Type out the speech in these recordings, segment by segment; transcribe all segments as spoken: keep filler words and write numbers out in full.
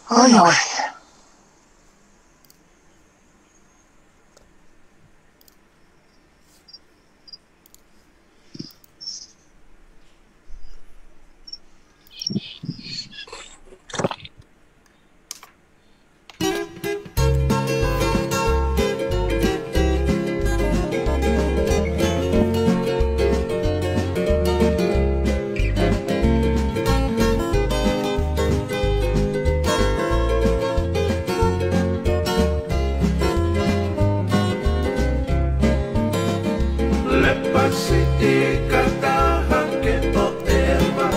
ʻOiauē. Lepasi i kataha ke ʻoʻeva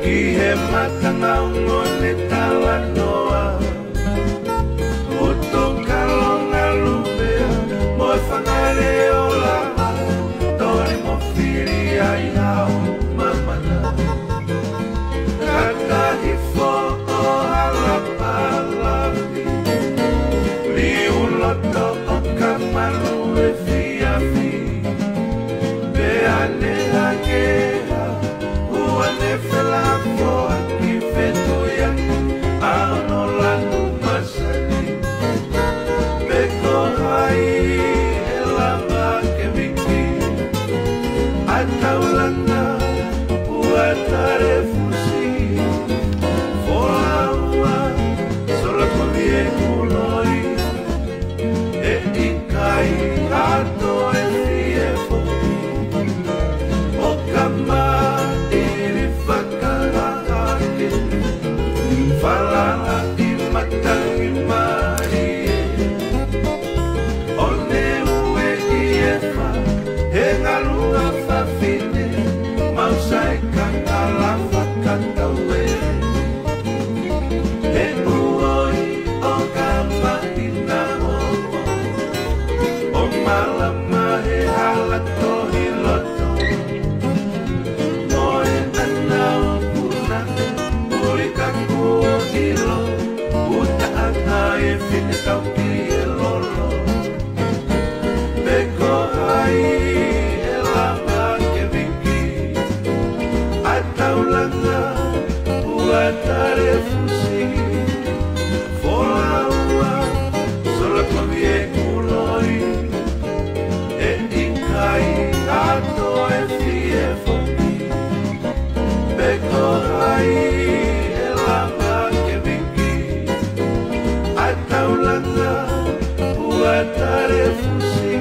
ki he matangaongo ne talanoa. Uto kalonga lupea mo e fanga leʻo laʻā, toli mo fili ai ʻa e mamana. Kata hifo ʻo hala palavi, liu loto ʻo ka malu efiafi. Pea ne hake ha ua ne felafoaki fetuiaki ʻa hono lanu masani. Pe ko hai ʻe lava ke viki ʻa e taulanga ua tale fusi. Folau ua, sola ko vie kuloi. ʻE ʻikai ha toe fie foki ʻo ka maʻili fakalahi ake. Falala ʻi matangi mālie ʻo ne ueʻi e fā he ngaluʻa fafine mau sai ka ngala fakataue. He uoi ʻo ka mahina ʻo, ʻo malama he hala tohi loto. Mo e ʻana ʻo puna, ʻuli ka kuo ʻilo, ʻuta ʻana e fine tau ki e lolo. Pe ko hai ʻe lava ke viki ʻa e taulanga ua tale fusi. Folau ua, sola ko vie kuloi. ʻE ʻikai ha toe fie foki. Pe ko hai ʻe lava ke viki ʻa e taulanga ua tale fusi.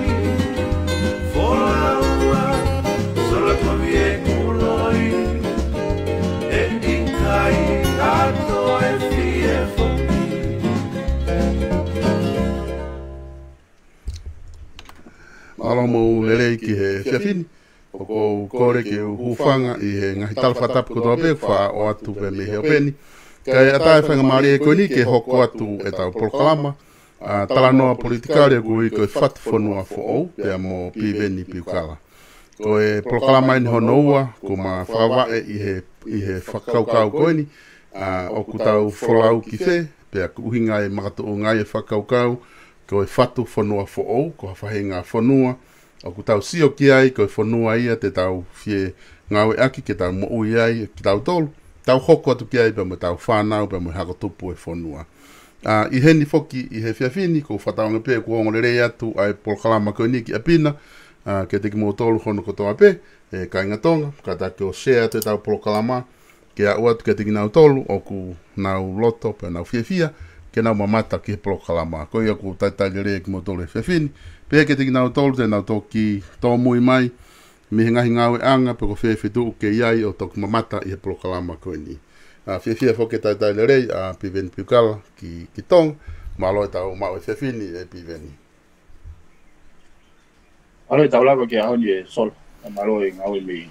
Folau ua, sola ko vie kuloi. ʻE ʻikai ha toe fie foki. Mālō mo e lelei ki he efiafi ni. ʻOku ou kole ke u hūfanga ʻi he ngaahi tala fakatapu kotoa pē ʻoku faʻa ʻoatu pē mei he ope ni. Kae ʻatā e faingamālie ko eni ke hoko atu ʻetau polokalama, ʻa, talanoa politikale ʻoku ui ko e Fatu Fonua Foʻou, pea mo Piveni Piukala. Ko e polokalama eni hono ua, kuo ma fakavaʻe ʻi he, ʻi he fakakaukau ko eni, ʻa, ʻoku tau folau ki fē, pea ko e ʻuhinga e makatuʻunga e fakakaukau, ko e Fatu Fonua Foʻou, ko ha faʻahinga fonua, ʻoku tau sio ki ai, ko e fonua ia te tau fie ngāueʻaki, ke tau moʻui ai, kitautolu, tau hoko atu ki ai, pea mo ʻetau fānau, pea mo e hako tupu e fonua. ʻA, ʻi heni foki, ʻi he efiafi ni, ʻoku ou fakatauange pē, ʻoku ongo lelei atu ʻa e polokalama ko eni ki ʻapi na, ʻa, kiate kimoutolu hono kotoa pē, e kāinga Tonga, kātaki ʻo share atu ʻetau polokalama, ke aʻu atu kiate kinautolu ʻoku nau loto pea nau fiefia ke nau mamata ki he polokalama. Ko ia ʻoku ou talitali lelei kimoutolu he efiafi ni. Pea kiate kinautolu te nau toki tōmui mai mei he ngaahi ngāueʻanga pe ko fē feituʻu ʻoku ke ʻi ai ʻo toki mamata ʻi he polokalama ko eni. ʻA, fiefia foki ke talitali lelei ʻa Piveni Piukala ki, ki Tonga. Mālō ʻetau maʻu efiafi ni ʻe Piveni. Mālō e tau lava ki he ʻaho ni ʻe Sola. Mālō e ngāue mei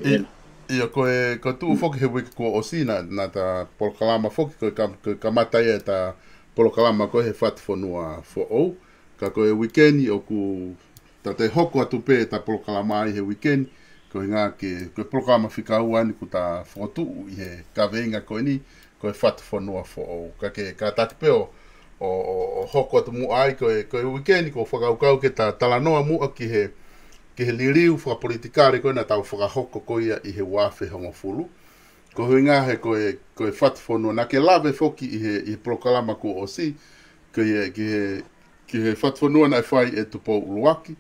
ʻi, ʻena. ʻIo, ko e, ko e tuʻu foki he uike kuo ʻosi naʻa, naʻa ta polokalama foki ko e kam-, ko e kamata ia ʻeta polokalama ko e he Fatu Fonua Foʻou. Ka ko e uike ni ʻoku ta toe hoko atu pē ʻeta polokalama ʻi he uike ni. Ko e ngā ke, ko e polokalama fika ua ni kuo ta fokotuʻu ʻi he kaveinga ko eni, ko e Fatu Fonua Foʻou. Ka ke kātaki pē ʻo, ʻo, ʻo, ʻo hoko atu muʻa ai ko e, ko e uike ni ʻoku ou fakakaukau ke ta talanoa muʻa ki he, ki he liliu fakapolitikale ko ē naʻa tau fakahoko ko ia ʻi he ua afe hongofulu. Ko e ʻuhinga he ko e, ko e fatu fonua naʻa ke lave foki ʻi he, ʻi he polokalama kuo ʻosi, ko e, ki he, ki he fatu fonua naʻe fai ʻe Tupou ʻUluaki,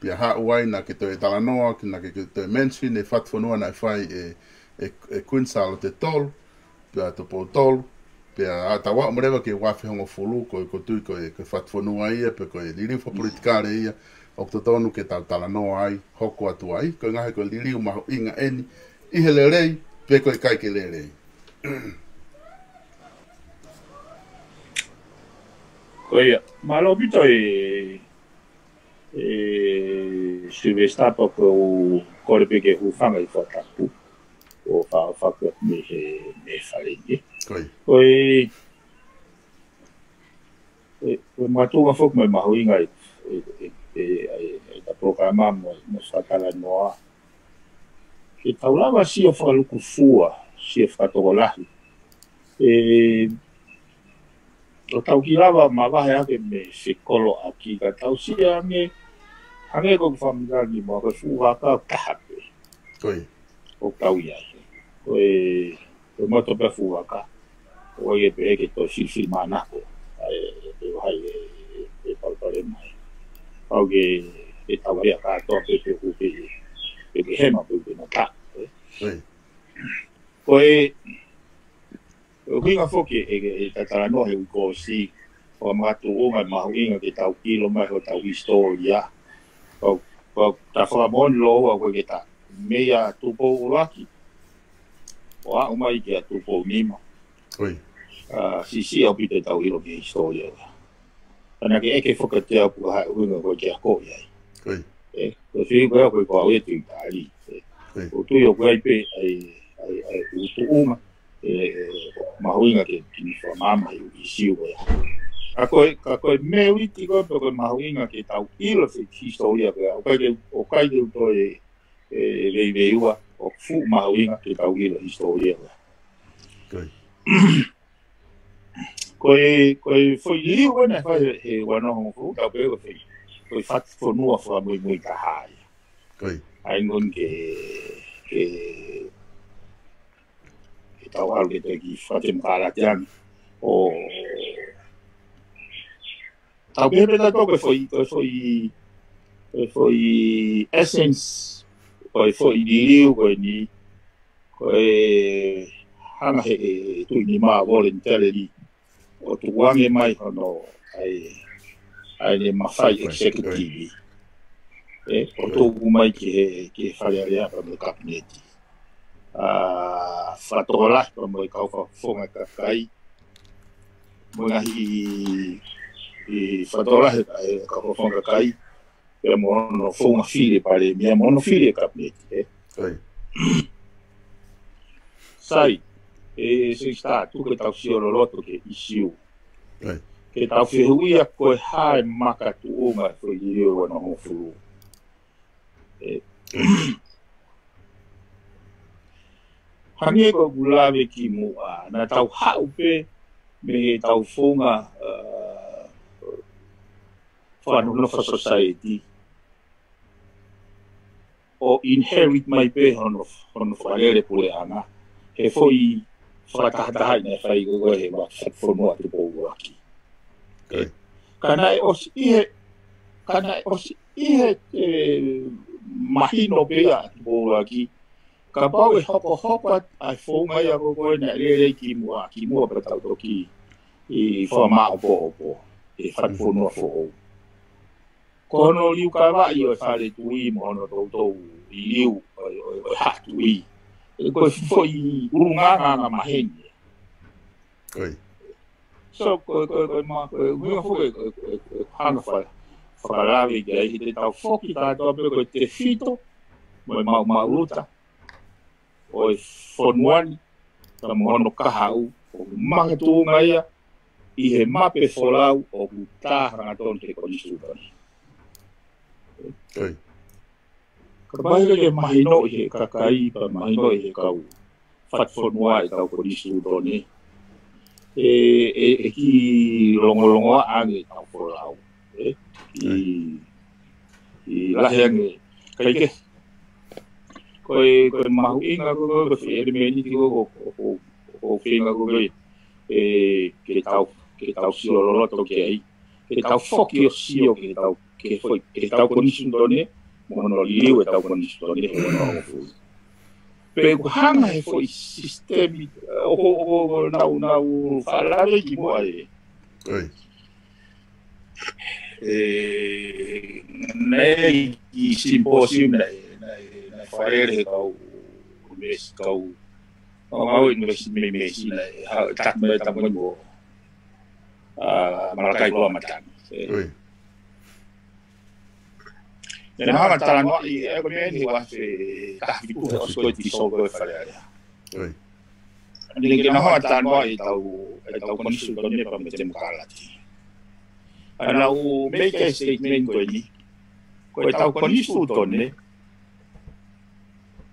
pea haʻu ai naʻa ke toe talanoa, ki naʻa ke, ke toe mention e fatu fonua naʻe fai ʻe, ʻe, ʻe Kuini Sālote Tolu, pea Tupou Tolu, pea ʻa tau aʻu mai leva ki he uaafe hongofulu, ko e, ko e tui ko e, ko e fatu fonua ia, pe ko e liliu fakapolitikale ia, ʻoku totonu ke tau talanoa ai, hoko atu ai, ko e ʻuhinga he ko e liliu mahuʻinga eni, ʻi he lelei, pe ko e ʻikai ke lelei. Ko ia, mālō ʻaupito e, e Sylvester pea ko u kole pē ke u hūfanga ʻi he fakatapu. ʻO fa-, faku mei he, mei he fale ni. Ko ia. Ko e, e, ko e makatuʻunga foki mo e mahuʻinga e, e, e, e, e, e ta polokalama mo, mo e fakatalanoa. Ke tau lava sio fakalūkufua, sio fakatokolahi. E, ʻo tau kiʻi lava mavahe ake mei he koloa ki ka tau sio ange, hangē ko e fakamatala ni mo ko e fuʻu vaka ʻoku taha pē. Ko ia. ʻOku tau ʻi ai. Ko e, ko e moto pē fuʻu vaka. ʻOku ʻikai pē ke toe fifty manako. ʻA e, e, e, e, e, e palopalema. Pau ke, ke tau ʻi ai kātoa pē pe ʻoku ke, pe ke hema pe ʻoku ke mata. Ko ia. Ko e, ko e ʻuhinga foki e, e, e ta talanoa he uike kuo ʻosi, ko e makatuʻunga e mahuʻinga ke tau ʻilo mai hotau hisitōlia. Ko, ko ta fakamoʻoni lōua ko e ke ta, meia Tupou ʻUluaki, ʻo aʻu mai kia Tupou Nima. Ko ia. ʻA, siʻisiʻi ʻaupito ʻetau ʻilo ki he hisitōlia. Ka naʻa ke ʻeke foki kiate au pe ko e hā e ʻuhinga ko e ke akoʻi ai. Ko ia. E, ko e fili ko ia ko e ko au e tui tali. E, ko ia. ʻOku ou tui ʻoku ʻi ai pē ʻa e, ʻa e, ʻa e ʻū tuʻunga, e, e, mahuʻinga ke, ke ne fakamaama he ʻū ʻīsiu ko ia. Ka ko e, ka ko e meʻa ʻoku ʻi ai ko e, pe ko e mahuʻinga ke tau ʻilo e hisitōlia ko ia. ʻOku ʻikai ke, ʻoku ʻikai ke u toe, e, veiveiua, ʻoku fuʻu mahuʻinga ke tau ʻilo e hisitōlia ko ia. Ko ia. Ko e, ko e foʻi liliu ko ē naʻe fai he, he ua noa hongofulu, tau pehē ko e foʻi, ko e fatu fonua fakamuimui taha ia. Ko ia. ʻA ia ko eni ke, ke, ke tau ʻalu ke toe kiʻi fakatemokalati ange. ʻO tau pehē pē tautolu ko e foʻi, ko e foʻi, ko e foʻi essence, ko e foʻi liliu ko eni, ko e hanga he, he Tuʻi Nima voluntarily ʻo tukuange mai hono ʻai, ʻai ʻene mafai executive. E, ʻo tuku mai ki he, ki he Fale Alea pea mo e Kapineti. ʻA, fakatokolahi pea mo e kau fakafofonga kakai. Mo e ngaahi, e, fakatokolahi e kau fakafofonga kakai. Pea mo hono founga fili e Palēmia, mo hono fili e Kapineti, e. Sai, e, Sylvester, tuku ke tau sio loloto ki he ʻīsiu. Ke tau fehuʻia ko e hā e makatuʻunga e foʻi liliu ua noa hongofulu. E, hangē ko ʻeku lave kimuʻa, naʻa tau haʻu pē mei heʻetau founga, ʻa, fakanofo society. ʻO inherit mai pē hono, hono fakalele puleʻanga. He foʻi fakatahatahaʻi naʻe fai ko ē he ua fatu fonua Tupou ʻUluaki. Ka naʻe ʻosi ʻi he, ka naʻe ʻosi ʻi he, e, mahino pē ia Tupou ʻUluaki. Kapau ʻe hokohoko atu ʻa e founga ia ko ē naʻe lele kimuʻa, kimuʻa pea tau toki ʻi fakamāʻopoʻopo e fatu fonua foʻou. Ko hono liukavaʻi ʻo e Fale Tuʻi mo hono toutou liliu ʻo, ʻo, ʻo e Haʻa Tuʻi. E ko e foʻi ʻulungaanga angamaheni. So, ko, ko, ko e ma-, ko e ʻuhinga foki, ko, ko, ko e hanga fa-, fakalave ki ai, he te tau foki kātoa pē ko e tefito mo e maʻumaʻuluta ʻo e fonua ni, ka mo hono kahaʻu, ʻoku makatuʻunga ia ʻi he mape folau ʻoku tā hangatonu he konisitūtone. Kapau heʻikai ke mahinoʻi he kakai, pea mahinoʻi he kau fatu fonua ʻetau konisitūtone, e, e, e kiʻi longolongoaʻa ange ʻetau folau. E, kiʻi, kiʻi lahi ange, kae kehe. Ko ko e, ko e mahuʻinga ko ē, ko e foʻi ʻelemēniti ko ē, ko, ko, ko e feinga ko ē, ē, ke tau, ke tau sio loloto ki ai. Ke tau foki ʻo sio ke tau, ke foʻi, ke tau konisitūtone, mo hono liliu ʻetau konisitūtone, he ono o fulu. Pea ʻoku hanga he foʻi sisitemi, ē, ʻo, ʻo, ʻo, ʻo, nau, nau fakalave ki muʻa ē. ʻOi. Ē, naʻe ʻi he simposium naʻe, naʻe, naʻe fakalele he kau, mesi kau, kau, kau mesi, mei mesi naʻe, ha, tak me tak mo, ā, Malakai Loa Matani. Ē. ʻOi. Naʻe hanga talanoaʻi, ē, ko e meʻa ni he ua afe taha fitu he ʻosi ko ē dissolve ko ē Fale Alea. ʻOi. Naʻe hanga talanoaʻi ʻetau, ʻetau konisitūtone pea mo e temokalati. ʻA ia naʻa ku make a statement ko eni. Ko ʻetau konisitūtone,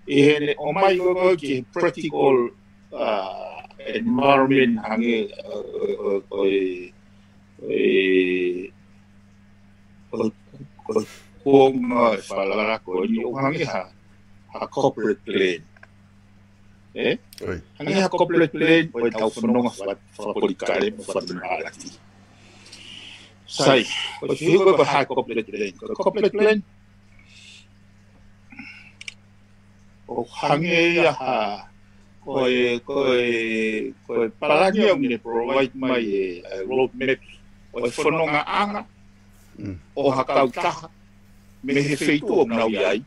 ʻi heʻene ʻomai ko ē ki he practical, ā, environment hangē, ā, ʻo, ʻo, ʻo e, ʻo e, ʻo, ʻo e kuonga ʻo e falala ko eni ʻoku hangē ha, ha corporate plan. Ē? ʻOi. Hangē ha corporate plan ʻo ʻetau fononga fa-, fakapolitikale mo fakatemokalati. Sai, ko e fehuʻi ko ē ko e hā e corporate plan. Ko e corporate plan, ʻoku hangē ia ha, ko e, ko e, ko e palani ʻoku ne provide mai e, e roadmap ʻo e fonongaʻanga Mm. ʻo ha kautaha mei he feituʻu ʻoku nau ʻi ai,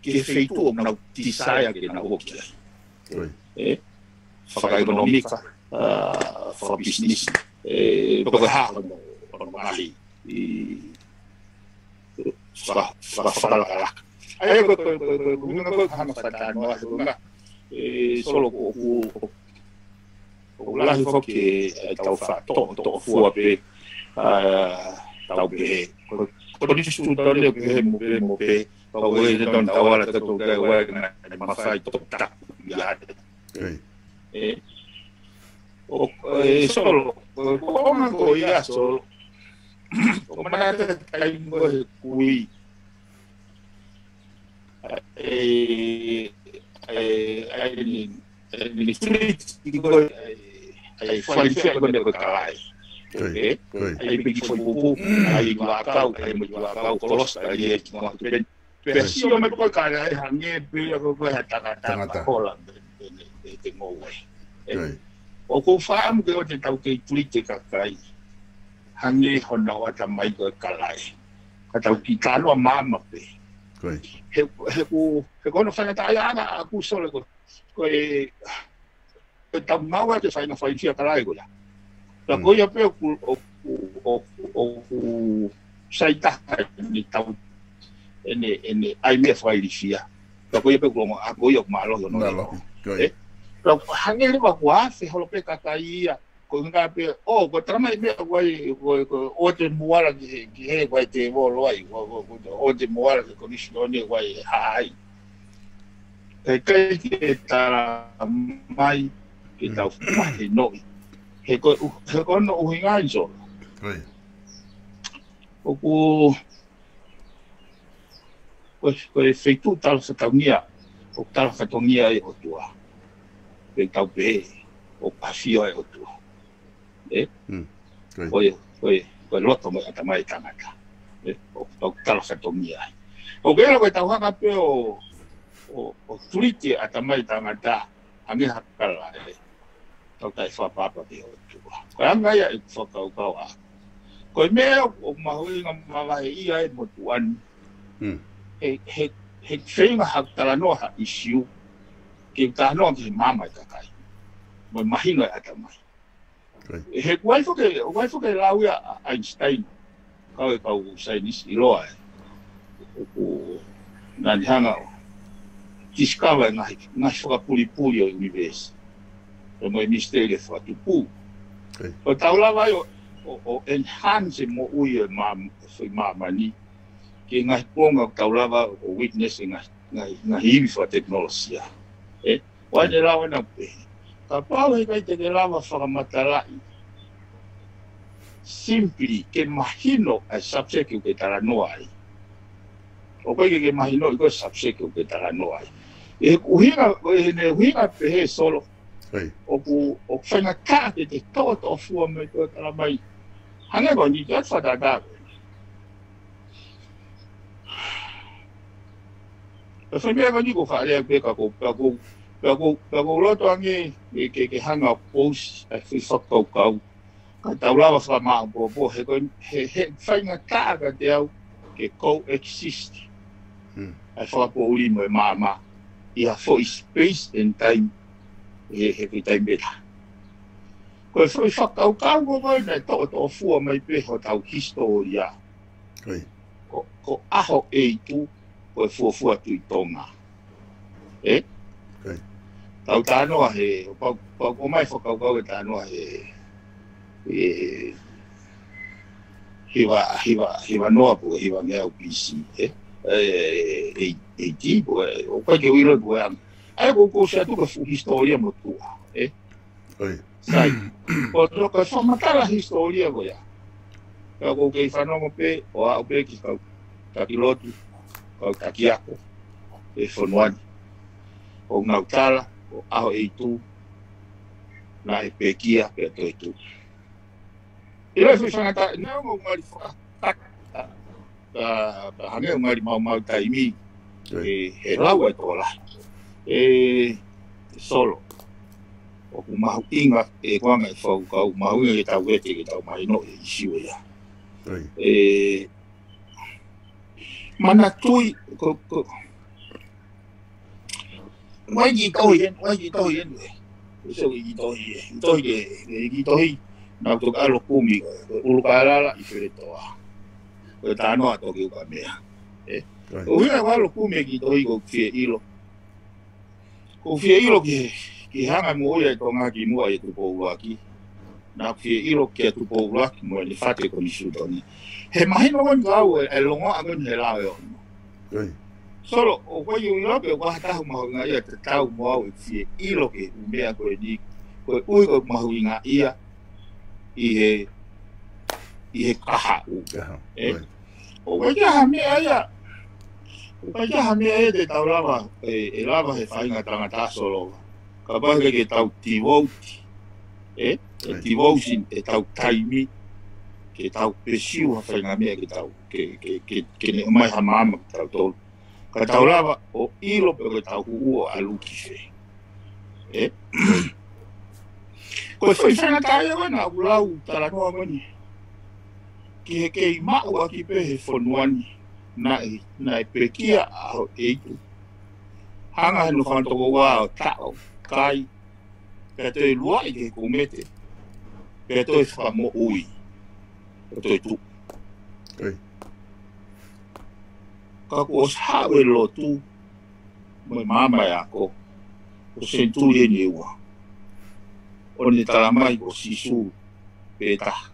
ki he feituʻu ʻoku nau desire ke nau ō ki ai. ʻOi. Ē? Fakaʻekonōmika, ā, fakapisinisi, ē, pe ko e hā hono, hono ngaahi ʻi, faka-, faka-, fakalakalaka. ʻA ia ko e, ko e, ko e, ko e, ko e ʻuhinga ko ē hanga fakatalanoa he ʻuhinga, ē, Solo ko, ko, ʻoku lahi foki ʻetau faʻa toʻo, toʻo fua pē, ā, tau pehē. Ko, ko e konisitūtone ʻoku pehē mo pē, mo pē, ka ʻoku ʻikai ke tonu tau ala tautolu kae ʻoua ʻe ngaahi mafai toʻo taku ia. ʻOi. Ē, ʻo, ē, Solo, ʻo, ko e ʻuhinga ko ia Solo. ʻO manatu ki he taimi ko ē he kui. Ē, ē, ē, ē, ni, ē, ni street, ko e, ē, ē, fai fea ko ē ko e kalai. ʻOi. Ē, ʻOi. ʻAi pē ki he foʻi pupu, ʻai ʻakau, ʻai mo ʻakau, kolosi, ʻai e ki mo atu pē. Pea Right. sio mai ko e kalai hangē pē ia ko e, ko e ha tangata Tangata. mahola me, me, me, me te ngoue. Ē? Right. ʻOku ou fakaʻamu ke ʻoua te tau kei treat e kakai hangē honau ʻatamai ko e kalai. Ka tau kiʻi talanoa maama pē. Right. He, he ko, he ko hono faingataʻaʻiaʻanga ʻaʻaku Solo ko, ko e, ʻe tau maʻu ʻa e faʻahinga faifia kalai ko ia. Pea Mm. ko ia pē ʻoku, ʻoku, ʻoku, ʻoku sai taha ʻene tau, ʻene, ʻene ʻai meʻa fakailifia. Pea ko ia pē ʻoku longo, ʻa ko ia ʻoku mālohi hono Mālohi. ʻEiki. Ko ia. Ē? Pea hangē leva ʻoku afe holo pē kakai ia. Ko e ngā pē, ʻo, ko e tala mai meʻa ko e, ko e, ko e ʻoua te mou ala ki he, ki he, ko e tēvolo ai, ko e, ko e, ko e ʻoua te mou ala ki he konisitūtone ko e hā ai. Kae ʻikai ke tala mai ke Mm. tau mahinoʻi. He ko e ʻu-, he ko hono ʻuhinga ia Solo. Ko ia. ʻOku, ko e, ko e feituʻu tala fatongia, ʻoku tala fatongia e ʻOtua. Pea tau pehē, ʻoku ʻafio e ʻOtua. Ē? Mm. Ko ia. Ko e, ko e, ko e loto mo e ʻatamai tangata. Ē? ʻOku tau tala fatongia ai. ʻOku ʻikai ko e tau hanga pē ʻo, ʻo, ʻo treat e ʻatamai tangata, hangē ha kalai, ē. Tau taʻefakaʻapaʻapa ki he ʻOtua. Ko e anga ia ʻeku fakakaukau ʻaʻaku. Ko e meʻa ʻoku, ʻoku mahuʻinga mavahe ia e motuʻa ni. Mm. He, he, he feinga haku talanoa ha ʻisiū, ke u talanoa ki he maama e kakai. Mo e mahino e ʻatamai. Right. He ʻoku ʻi ai foki, ʻoku ʻi ai foki e lau ia ʻa Einstein. Kau e kau saienisi ʻiloa ē. ʻOku naʻa ne hanga ʻo discover e ngaahi, ngaahi fakapulipuli ʻo e ʻunivēsi. Pea mo e misiteli e fakatupu. Right. ʻO tau lava ai ʻo, ʻo, ʻo enhance e moʻui e maam-, foʻi māmani. Ki he ngaahi kuonga ʻoku tau lava ʻo witness e ngaahi, ngaahi, ngaahi ivi fakatekinolosia. Ē? ʻOku ʻi ai e lau ʻena pē. Kapau he ʻikai te ke lava fakamatalaʻi. Simply ke mahino e subject ʻoku ke talanoa ai. ʻOku ʻikai ke, ke mahinoʻi koe e subject ʻoku ke talanoa ai. ʻI he ʻuhinga, ʻi he ʻuhinga pē he Solo. ʻOku, ʻoku faingataʻa ke te toʻotoʻofua mai ko e tala mai. Hangē ko eni ke atu fakatātā. ʻE fai meʻa ko eni ko faʻa lea pē ka ko, ka ko, ka ko, ka ko loto ange ke, ke, ke hanga ʻo pousi ʻa e foʻi fakakaukau. Ka tau lava fakamaʻopoʻopo, he ko, he, he faingataʻa kiate au ke coexist ʻa e fakapoʻuli mo e maama ʻi ha foʻi space and time he, he foʻi taimi pē taha. Ko e foʻi fakakaukau ko ē naʻe toʻotoʻofua mai pē hotau hisitōlia. Ko, ko ʻAhoʻeitu, ko e fuofua Tuʻi Tonga. ʻE? Tau tānoa he, pau, pau ko mai fakakaukau e tānoa he, he, hiva, hiva, hiva noa pē, hiva ngeau B C, ʻe? ʻE, ʻe, ʻe, ʻe, ʻo kai ke ʻilo pē ʻe au. ʻAi ko, ko se atu ka fuʻu hisitōlia mo tuʻa, ʻe? Sai. Ko, ko, ko e fakamatala hisitōlia ko ia. Ka ko kei fanongo pē, ʻo aʻu pē ki he kau taki lotu, kau taki ako ʻi he fonua ni. ʻOku nau tala, ko ʻAhoʻeitu, naʻe pekia pea toetuʻu. ʻIlo e foʻi faingataʻa, naʻa mo ngali fakataka. Ka, ka hangē ʻoku ngali maumau taimi, ʻe, he lau e tokolahi. ʻE, Solo. ʻOku mahuʻinga, ʻe ko e anga e fakakaukau, mahuʻinga ke tau vete, ke tau mahinoʻi e ʻīsiu ia. ʻE, manatuʻi, ko, ko, ʻOku ʻi ai e kiʻi tohi ʻeni, ʻoku ʻi ai e kiʻi tohi ʻeni, ʻe. ʻOku ʻi ai e kiʻi tohi, ʻe. Kiʻi tohi ke, ʻe kiʻi tohi, naʻa ku toki ʻalu ʻo kumi, ko e ʻUlukalala ʻi Feletoa. Ko e tānoa toki ukamea. ʻE. ʻOku ʻi ai ʻeku ʻalu ʻo kumi e kiʻi tohi ko e fie ʻilo. Ko e fie ʻilo ki he, ki he hanga moʻui ʻa e Tonga ki muʻa ʻi he Tupou ʻUluaki. Naʻa ku fie ʻilo kia Tupou ʻUluaki mo ʻene fate ko Nisuitoni. He mahino ko eni kau e, e longoaʻa ko eni he lao ʻe ono. Solo, ʻoku ʻikai ke u ʻilo pe ʻoku ʻi ai ha taha ʻoku mahuʻingaʻia tatau mo au ʻeku fie ʻilo ki he ʻū meʻa ko eni, koeʻuhi ko e mahuʻingaʻia ʻi he, ʻi he kahaʻu. ʻE? ʻOku ʻikai ke ʻi ai ha meʻa ia. ʻOku ʻikai ke ʻi ai ha meʻa ia te tau lava, ʻe, ʻe lava he faʻahinga tangata Solo. Kapau he ʻikai ke tau devote, ʻe, ʻe devotion, ʻetau taimi, ke tau pursue ha faʻahinga meʻa ke tau, ke, ke, ke, ke ne ʻomai ha maama kia tautolu. Ka tau lava ʻo ʻilo pe ko e tau huʻu ʻo ʻalu ki fē. ʻE? Ko e foʻi faingataʻa ia ko ē naʻa ku lau talanoa ko eni. Ki he kei maʻu ʻaki pē he fonua ni, naʻe, naʻe pekia ʻAhoʻeitu. Hanga he nofo ʻa e tokoua ʻo taʻo, kai, pea toe luaʻi ki he kumete, pea toe fakamoʻui, pea toe tuʻu. Ka kuo ʻosi haʻu e lotu, mo e maama e ako, ko e senituli ʻeni ʻe ua. ʻO ne tala mai ko Sīsū pē taha.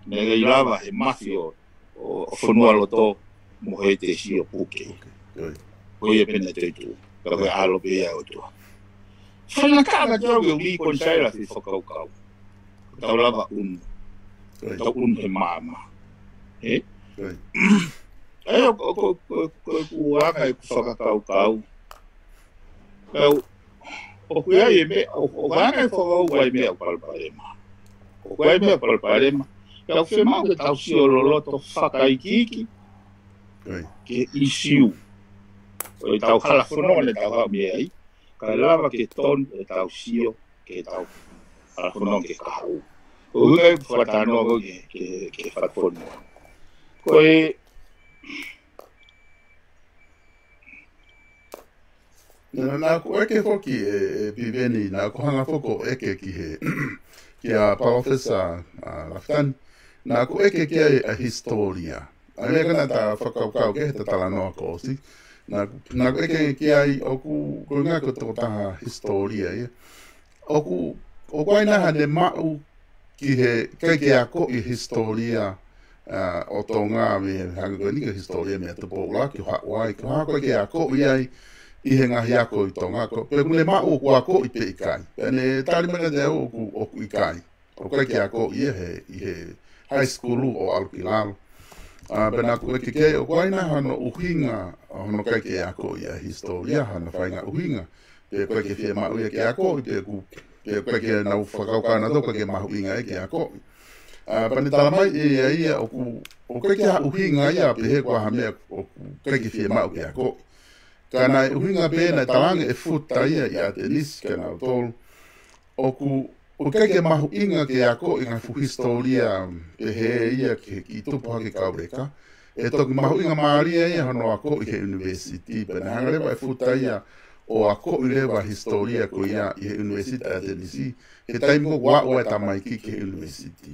Naʻe ʻikai lava he mafio ʻo, ʻo fonualoto mo e tesi ʻo puke. Ko ia pē naʻe toe tuʻu. Ka ko e ʻAlo pē ia ʻo e ʻOtua. Faingataʻa kiate au ke u reconcile e foʻi fakakaukau. Tau lava ʻunu. Tau ʻunu he maama. ʻE? ʻE, ʻo, ʻo, ko, ko, ko, ko e anga ʻeku fakakaukau. Pea ʻoku ʻi ai e meʻa, ʻo, ʻoku anga e fakakaukau ʻoku ʻi ai e meʻa ʻoku palopalema. ʻOku ʻi ai e meʻa ʻoku palopalema. Pea ʻoku fiemaʻu ke tau sio loloto fakaikiiki ki he ʻīsiu. ʻO ʻetau hala fononga naʻa tau haʻu mei ai. Kae lava ke tonu ʻetau sio, ke tau hala fononga ke kahaʻu. ʻOku ʻikai ke fakatalanoa ko ē ke, ke, ke fakafonua. Ko e Naʻa, naʻa ku ʻeke foki ʻe, ʻe Piveni, naʻa ku hanga foki ʻo ʻeke ki he, kia Palōfesa, ʻa, Lafitani, naʻa ku ʻeke ki ai ʻa e hisitōlia. ʻA e meʻa ko ena naʻa ta fakakaukau ki ai he ta talanoa kuo ʻosi. Naʻa, naʻa ku ʻeke ki ai ʻoku, ko e ʻuhinga ko e tokotaha hisitōlia ia. ʻOku, ʻoku ʻi ai nai haʻane maʻu ki he, ʻikai ke akoʻi e hisitōlia, ʻa, ʻo Tonga mei he hangē ko eni ko e hisitōlia mei he Tupou ʻUluaki ʻo haʻu ai, ko e hā ʻoku ʻikai ke akoʻi ai ʻi he ngaahi ako ʻi Tonga, ko, pe ʻoku ne maʻu ʻoku akoʻi pe ʻikai. Pea ne tali mai kiate au ʻoku, ʻoku ʻikai. ʻOku ʻikai ke akoʻi ia he, ʻi he high school ʻo ʻalu ki lalo. ʻA, pea naʻa ku ʻeke ki ai ʻoku ʻi ai nai hano ʻuhinga, hono ʻikai ke akoʻi ʻa e hisitōlia, hano faʻahinga ʻuhinga. Pe ʻoku ʻikai ke fiemaʻu ia ke akoʻi, pe ʻoku, pe ʻoku ʻikai ke nau fakakaukau nautolu ʻoku ʻikai ke mahuʻinga ia ke akoʻi. ʻA, pea ne talamai ʻe ia ia ʻoku, ʻoku ʻikai ke ha ʻuhinga ia pehē ko ha meʻa ʻoku ʻikai ke fiemaʻu ke akoʻi. Ka naʻe ʻuhinga pē naʻe talaange ʻe Futa ia ʻi ʻAtenisi kia nautolu. ʻOku, ʻoku ʻikai ke mahuʻinga ke akoʻi ngaahi fuʻu hisitōlia pehē ia ke, ke tupu hake kau leka. ʻE toki mahuʻinga mālie ia hono akoʻi he ʻunivēsiti, pea naʻe hanga leva ʻe Futa ia ʻo akoʻi leva hisitōlia ko ia ʻi he ʻUnivēsiti ʻAtenisi. He taimi ko ē ʻoku aʻu ai e tamaiki ki he ʻunivēsiti.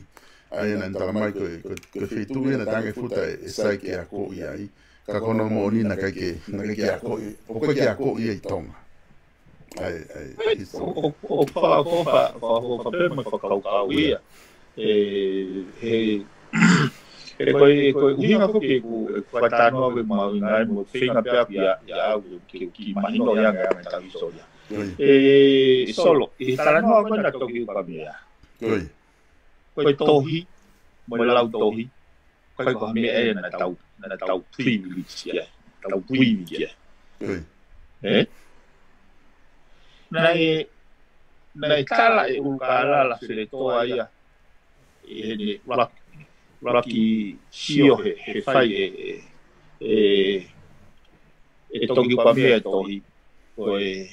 ʻA ia naʻa ne talamai ko e, ko e, ko e feituʻu ia naʻe talaange ʻe Futa ʻe, ʻe sai ke akoʻi ai. Ka ko hono moʻoni naʻe ʻikai ke, naʻe ʻikai ke akoʻi, ʻoku ʻikai ke akoʻi ia ʻi Tonga. ʻA e, ʻa e, ʻa e, ʻo, ʻo, ʻo fa-, ʻo fa-, ʻo fa-, ʻo fa-, pē mo e fakakaukau ia. ʻE, he, he ko e, ko e ʻuhinga ko ē ke ku, ʻe ku faʻa talanoa ko ē mahuʻinga ai mo feinga pē au ia, ia au ke, ke mahino ia ʻa e anga ʻetau hisitōlia. ʻE, Solo, ʻi he talanoa ko ē naʻe toki uka mea. Ko e tohi, mo e lau tohi, ʻikai ko ha meʻa ia naʻa tau, naʻa tau privilege ia, tau privilege ia. ʻE? Naʻe, naʻe tala ʻe ʻUlukālala Feletoa ia, ʻi heʻene ʻuluaki, ʻuluaki sio he, he fai ʻe, ʻe, ʻe, ʻe toki uka mea e tohi, ko e,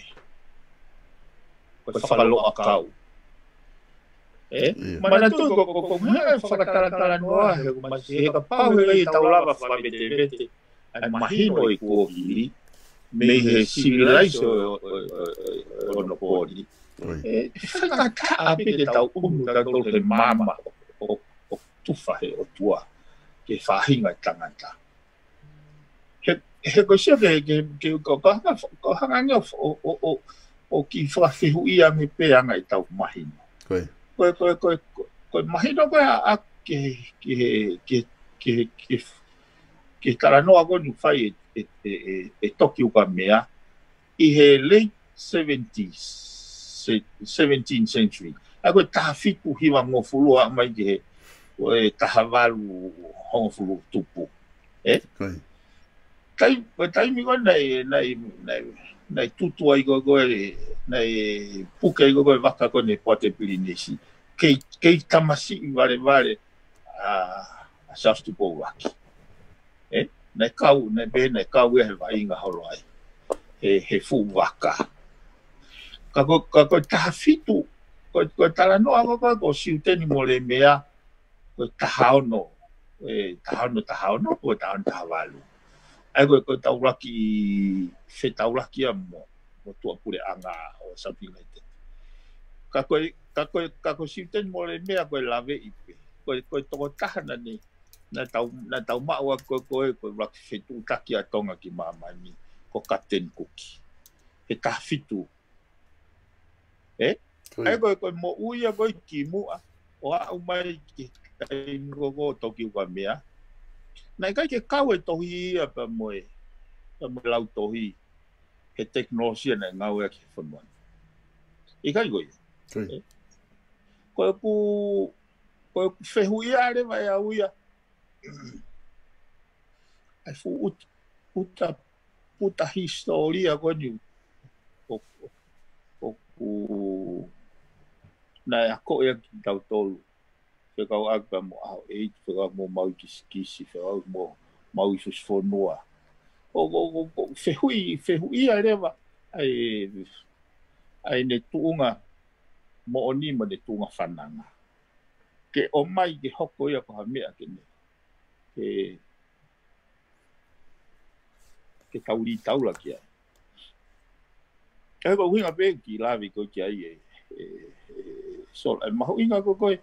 ko e fakaloʻakau. ʻE? Manatuʻi ko, ko, ko e meʻa ʻe fakatalatalanoa he, ko e masi he kapau he ʻikai ke tau lava fakavetevete ʻa e mahino ʻi he kuohili, mei he sivilaise ʻo, ʻo, ʻo, ʻo, ʻo, ʻo, ʻo, ʻo, ʻo, ʻe, ʻe faingataʻa pē ke tau ʻunu tautolu he maama ʻo, ʻo, ʻo tufa he ʻOtua, ke faʻahinga tangata. He, he ko e sio ke, ke, ke, ko, ko hanga, ko hanga ange ʻo, ʻo, ʻo, ʻo, ʻo kiʻi fakafehuʻia ange pē anga ʻetau mahino. Ko e. Ko e, ko e, ko e, ko e, ko e mahino ko ē ʻa, ʻa, ke, ke, ke, ke, ke, ke talanoa ko eni fai ʻe, ʻe, ʻe, ʻe, ʻe toki uka mea. ʻI he late seventies, se-, seventeenth century. ʻA ia ko e taha fitu hivangofulu ʻo aʻu mai ki he, ko e taha valu hongofulu tupu. ʻE? Ko e. Tai-, ko e taimi ko ē naʻe, naʻe, naʻe, naʻe tutu ai ko ē, ko ē, naʻe puke ai ko ē, ko ē vaka ko eni Poate Pilinisi. Kei, kei tamasiʻi valevale ʻa, ʻa Charles Tupou ʻUluaki. ʻE? Naʻe kau, naʻe pē, naʻe kau ia he vaʻinga holo ai. He, he fuʻu vaka. Ka ko, ka ko e taha fitu, ko, ko e talanoa ko, ko, ko Siuteni Molemea, ko e taha ono, ʻe, taha ono, taha ono, ko e taha ono, taha valu. ʻA ia ko, ko e taulaki, fetaulaki ia mo, mo tuʻapuleʻanga ʻo South United. Ka ko e, ka ko e, ka ko Siuteni Molemea ko e laveʻi pē. Ko e, ko e tokotaha naʻa ne, naʻa tau, naʻa tau maʻu ʻa ko, ko e, ko e ʻuluaki fetuʻutaki ʻa Tonga ki māmani, ko Kapiteni Kuki. He taha fitu. ʻE? Ko ia. ʻA ia ko e, ko e moʻui ia ko ē kimuʻa, ʻo aʻu mai ki he taimi ko ē ʻo toki uka mea. Naʻe ʻikai ke kau e tohi ia pea mo e, pea mo e lau tohi he tekinolosia naʻe ngāueʻaki he fonua ni. ʻIkai ko ia. Ko ia. ʻE? Ko ʻeku, ko ʻeku fehuʻia leva ʻe au ia. ʻA e fuʻu ut-, uta, uta hisitōlia ko eni ʻo, ʻo, ʻoku naʻe akoʻi ʻaki kitautolu. Fekauʻaki pea mo ʻAhoʻeitu, fekauʻaki mo Maui Kisikisi, fekauʻaki mo Maui Fusifonua. ʻO, ʻo, ʻo, ʻo fehuʻi, fehuʻia leva ʻa e, ʻa ʻene tuʻunga moʻoni mo ʻene tuʻunga fananga. Ke ʻomai ke hoko ia ko ha meʻa ke ne, ke, ke tau lī taula ki ai. ʻE ko e ʻuhinga pē ki lave ko ē ki ai ʻe, ʻe, ʻe Solo, ʻe mahuʻinga ko ē ko ē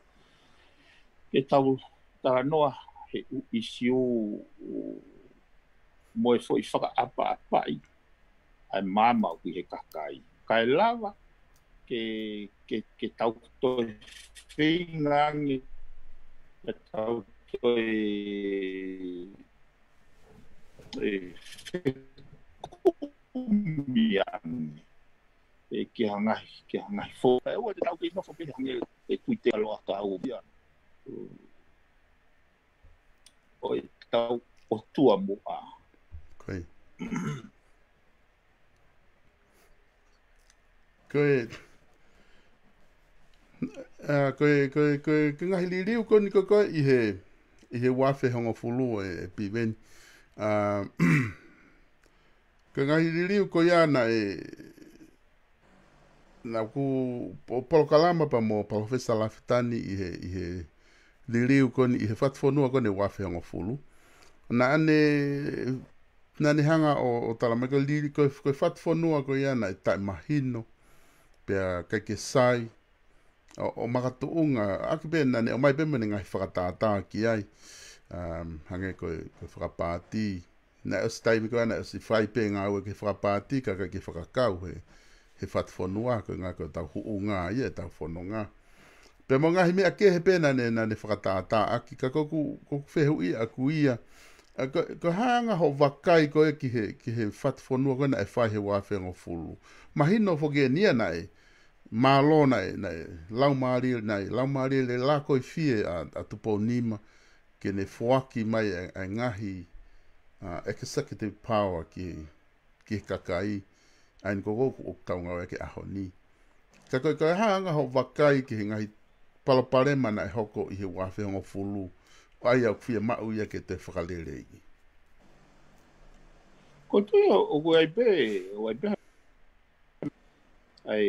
ke tau talanoa he ʻū ʻisiū mo e foʻi fakaʻapaʻapaʻi ʻa e maama ʻoku ʻi he kakai. Kae lava ke, ke, ke tau toe feinga ange, ke tau toe, ʻe, fekumi ange. ʻE, ki he ngaahi, ki he ngaahi fo-, ʻe, ʻoua te tau kei nofo pē hangē ʻe Tuʻi Tealoʻakau ia. ʻOi, tau ʻOtua muʻa. Ko e. Ko e, ʻa, ko e, ko e, ko e, ko e ngaahi liliu ko eni ko e, ko e ʻi he, ʻi he ua afe hongofulu ē, ē Piveni. ʻA, ko e ngaahi liliu ko ia naʻe, naʻa ku po-, polokalama pea mo Palōfesa Lafitani ʻi he, ʻi he liliu ko eni, ʻi he fatufonua ko eni ua afe hongofulu. Naʻa ne, naʻa ne hanga ʻo, ʻo tala mai ko e lili-, ko e, ko e fatufonua ko ia naʻe taʻemahino, pea ʻikai ke sai, ʻo, ʻo makatuʻunga, ʻaki pē naʻa ne ʻomai pē mo ʻene ngaahi fakatātā ki ai. Um, hangē ko e, ko e fakapaati. Naʻe ʻosi taimi ko ia, naʻe ʻosi fai pē ngāue ki he fakapaati, ka ʻikai ke fakakau he, he fatufonua, ko e ʻuhinga ko ʻetau huʻunga ia ʻetau fononga. Pea mo e ngaahi meʻa kehe pē naʻa ne, naʻa ne fakatātā ʻaki, ka ko ʻeku, ko ʻeku fehuʻi ʻaʻaku ia. ʻA, ko, ko e hā e anga hoʻo vakai ko ē ki he, ki he fatufonua ko ē naʻe fai he ua afe hongofulu. Mahino foki eni ia naʻe, mālō naʻe, naʻe laumālie, naʻe laumālie lelei ko ē fie ʻa, ʻa Tupou Nima, ke ne foaki mai ʻa e, ʻa e ngaahi, ʻa, executive power ki, ki he kakai, ʻa eni ko ē ʻoku, ʻoku tau ngāueʻaki he ʻaho ni. Ka ko e, ko e hā e anga hoʻo vakai ki he ngaahi palopalema naʻe hoko ʻi he ua afe hongofulu, ʻa ia ʻoku fiemaʻu ia ke toe fakaleleiʻi. Ko e tui ʻo, ʻoku ʻi ai pē, ʻoku ʻi ai pē ʻa e,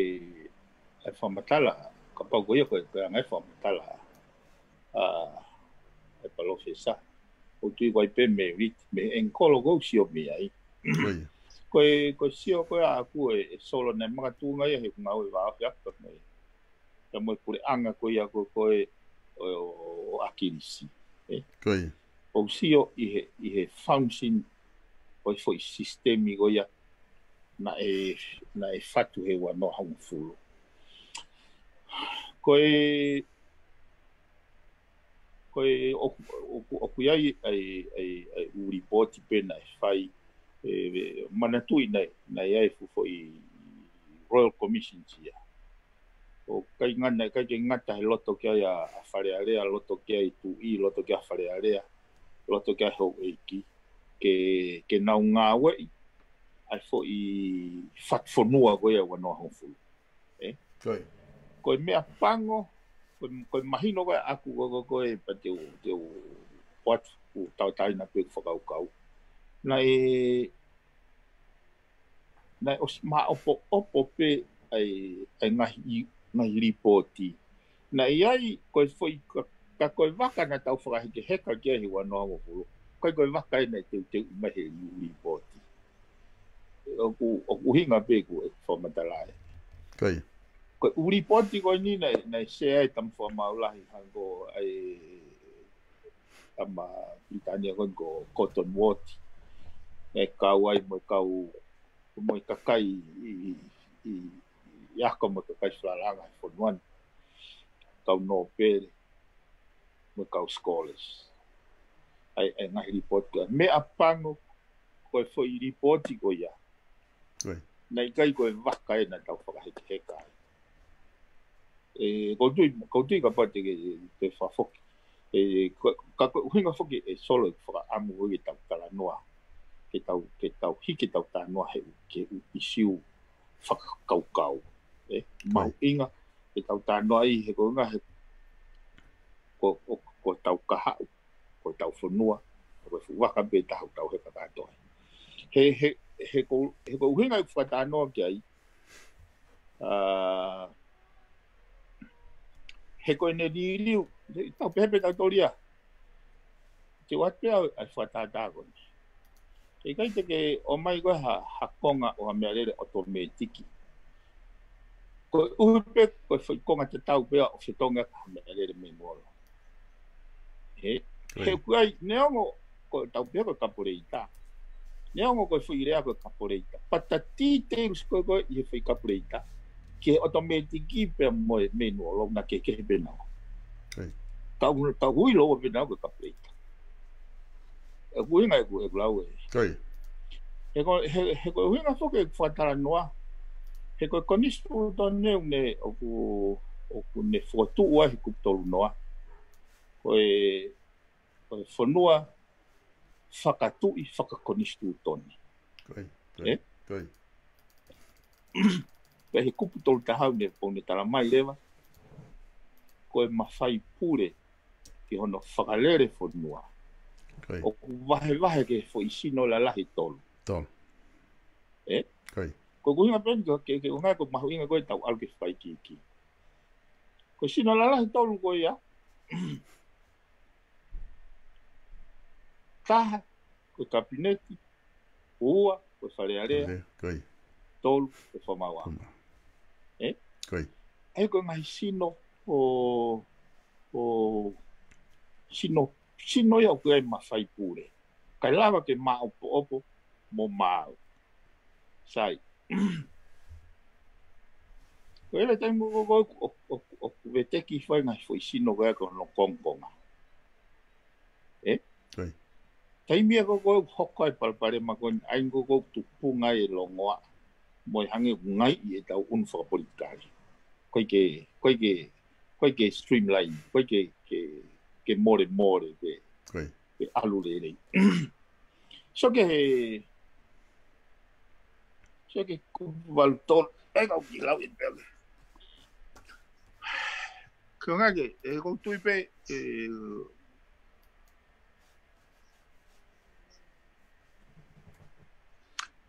ʻa e fakamatala, kapau ko ia ko e, ko e anga e fakamatala, ʻa, ʻa e palōfesa. ʻOku ou tui ʻoku ʻi ai pē merit, mei he ʻengikolo ʻoku ou sio mei ai. Ko ia. Ko e, ko e sio ko ē ʻaʻaku ē, ē Solo, naʻe makatuʻunga ia he ngāue vāofi ʻaku pea mo e, pea mo e puleʻanga ko ia ko, ko ē ʻo, ʻo, ʻo ʻAkilisi. Ē? Ko ia. ʻOku ou sio ʻi he, ʻi he function ʻo e foʻi sisitemi ko ia naʻe, naʻe fatu he ua noa hongofulu. Ko e, ko e ʻoku, ʻoku, ʻoku ʻi ai ʻa e, ʻa e, ʻa e ʻū lipooti pē naʻe fai, ē, manatuʻi naʻe, naʻe ʻi ai e fuʻu foʻi Royal Commission ia. ʻOku ʻikai ngata, ʻikai ke ngata he loto ki ai ʻa, ʻa Fale Alea, loto ki ai Tuʻi, loto ki ai Fale Alea, loto ki ai houʻeiki, ke, ke nau ngāueʻi ʻa e foʻi fatufonua ko ia ua noa hongofulu. Ē? Ko ia. Ko e meʻa pango, ko e, ko e mahino ko ē ʻaʻaku ko, ko, ko e pea te u, te u ʻoatu ʻeku tauʻatāina pē ʻeku fakakaukau. Naʻe, naʻe ʻosi maʻopoʻopo pē ʻa e, ʻa e ngaahi, ngaahi lipooti. Naʻe ʻi ai, ko e foʻi ka, ka ko e vaka naʻa tau fakahekeheka ki ai he ua noa hongofulu. ʻIkai ko e vaka ē naʻe teuteuʻi mai he liu lipooti. ʻOku, ʻoku ʻuhinga pē ʻeku, ʻeku fakamatala ē. Ko ia. Ko e ʻū lipooti ko eni naʻe, naʻe sea ai e tama fakamaau lahi hangē ko ē ʻa e tama Pilitānia ko ē ko Cottonwood. Naʻe kau ai mo e kau, mo e kakai ʻi, ʻi, ʻi, ʻi ako mo e kakai falalaʻanga he fonua ni. Kau nōpele, mo e kau scholars. ʻA e, ʻa e ngaahi lipooti ko ia. Meʻa pango, ko e foʻi lipooti ko ia. Ko ia. Naʻe ʻikai ko e vaka ē naʻa tau fakahekeheka ai. Ē, ʻoku ou tui, ʻoku ou tui kapau te ke, te fakafoki. Ē, ko, ka ko e ʻuhinga foki ē Solo ʻeku fakaʻamu ko ē ke tau talanoa. Ke tau, ke tau hiki ʻetau talanoa he ʻū, ki he ʻū ʻisiū fakakaukau. Ē, ko ia. Mahuʻinga ke tau talanoa ai he ko e ʻuhinga he ko, ko, ko ʻetau kahaʻu, ko ʻetau fonua, ko e fuʻu vaka pē ʻe taha ʻoku tau heka kātoa ai. He, he, he ko, he ko e ʻuhinga ʻeku fakatalanoa ki ai, ʻa, he ko ʻene liliu, he tau pehē pē tautolu ia. Te u ʻoatu pē ʻa e fakatātā ko eni. ʻIkai te ke ʻomai ko ē ha, ha konga ʻo ha meʻalele ʻotomētiki. Koeʻuhi pē, ko e foʻi konga tatau pē ʻo fetongi ʻaki ha meʻalele manual. Ē, ko ia. He ʻoku ʻi ai, neongo ko ʻetau pehē ko e kapuleita. Neongo ko e foʻi lea ko e kapuleita. Pea ta details ko ē ko ē ʻi he foʻi kapuleita. Ki he ʻotomētiki pea mo e manual ʻoku na kehekehe pē naua. Ko ia. Tau, tau ui lōua pē naua ko e kapuleita. ʻOku ʻuhinga ʻeku, ʻeku lau ē. Ko ia. He ko, he, he ko e ʻuhinga foki ʻeku fakatalanoa. He ko e konisitūtone ʻoku ne, ʻoku, ʻoku ne fokotuʻu ai he kupu tolu noa. Ko e, ko e fonua, fakatuʻi fakakonisitūtone. Ko ia, ko ia, ko ia. Pea he kupu tolu taha ʻoku ne, ʻoku ne tala mai leva, ko e mafai pule ki hono fakalele fonua, ʻoku vahevahe ki he foʻi sino lalahi tolu. Tolu. ʻE? Ko ia. Ko e ʻuhinga pē eni ke, ke, ke ʻuhinga ko e mahuʻinga ko e tau ʻalu ke fai kiki. Ko e sino lalahi tolu ko ia, taha, ko e kapineti, ua, ko e Fale Alea, tolu, ko e fakamaauʻanga. ʻE? ʻA ia ko e ngaahi sino ʻo, ʻo, sino, sino ia ʻoku ʻi ai mafai pule. Kae lava ke maʻopoʻopo mo maau. Sai. Ko e lele taimi ko ē ʻoku, ʻoku, ʻoku veteki fai ngaahi foʻi sino ko ē ko hono kongokonga. ʻE? Taimi ia ko ē ʻoku hoko ai palopalema ko eni, ʻa ia ko ē ʻoku tupunga e longoaʻa mo e hangē ʻoku ngaiʻi e tau ʻunu fakapolitikale. ʻOku ʻikai ke, ʻoku ʻikai ke, ʻoku ʻikai ke streamline, ʻoku ʻikai ke, ke, ke molemole, ke, ke ʻalu lelei. So ke he, so ke kupu valu tolu, ʻe kau ki lau e pele. Ko e ʻuhinga ke, ʻe ʻoku ou tui pē, ʻe,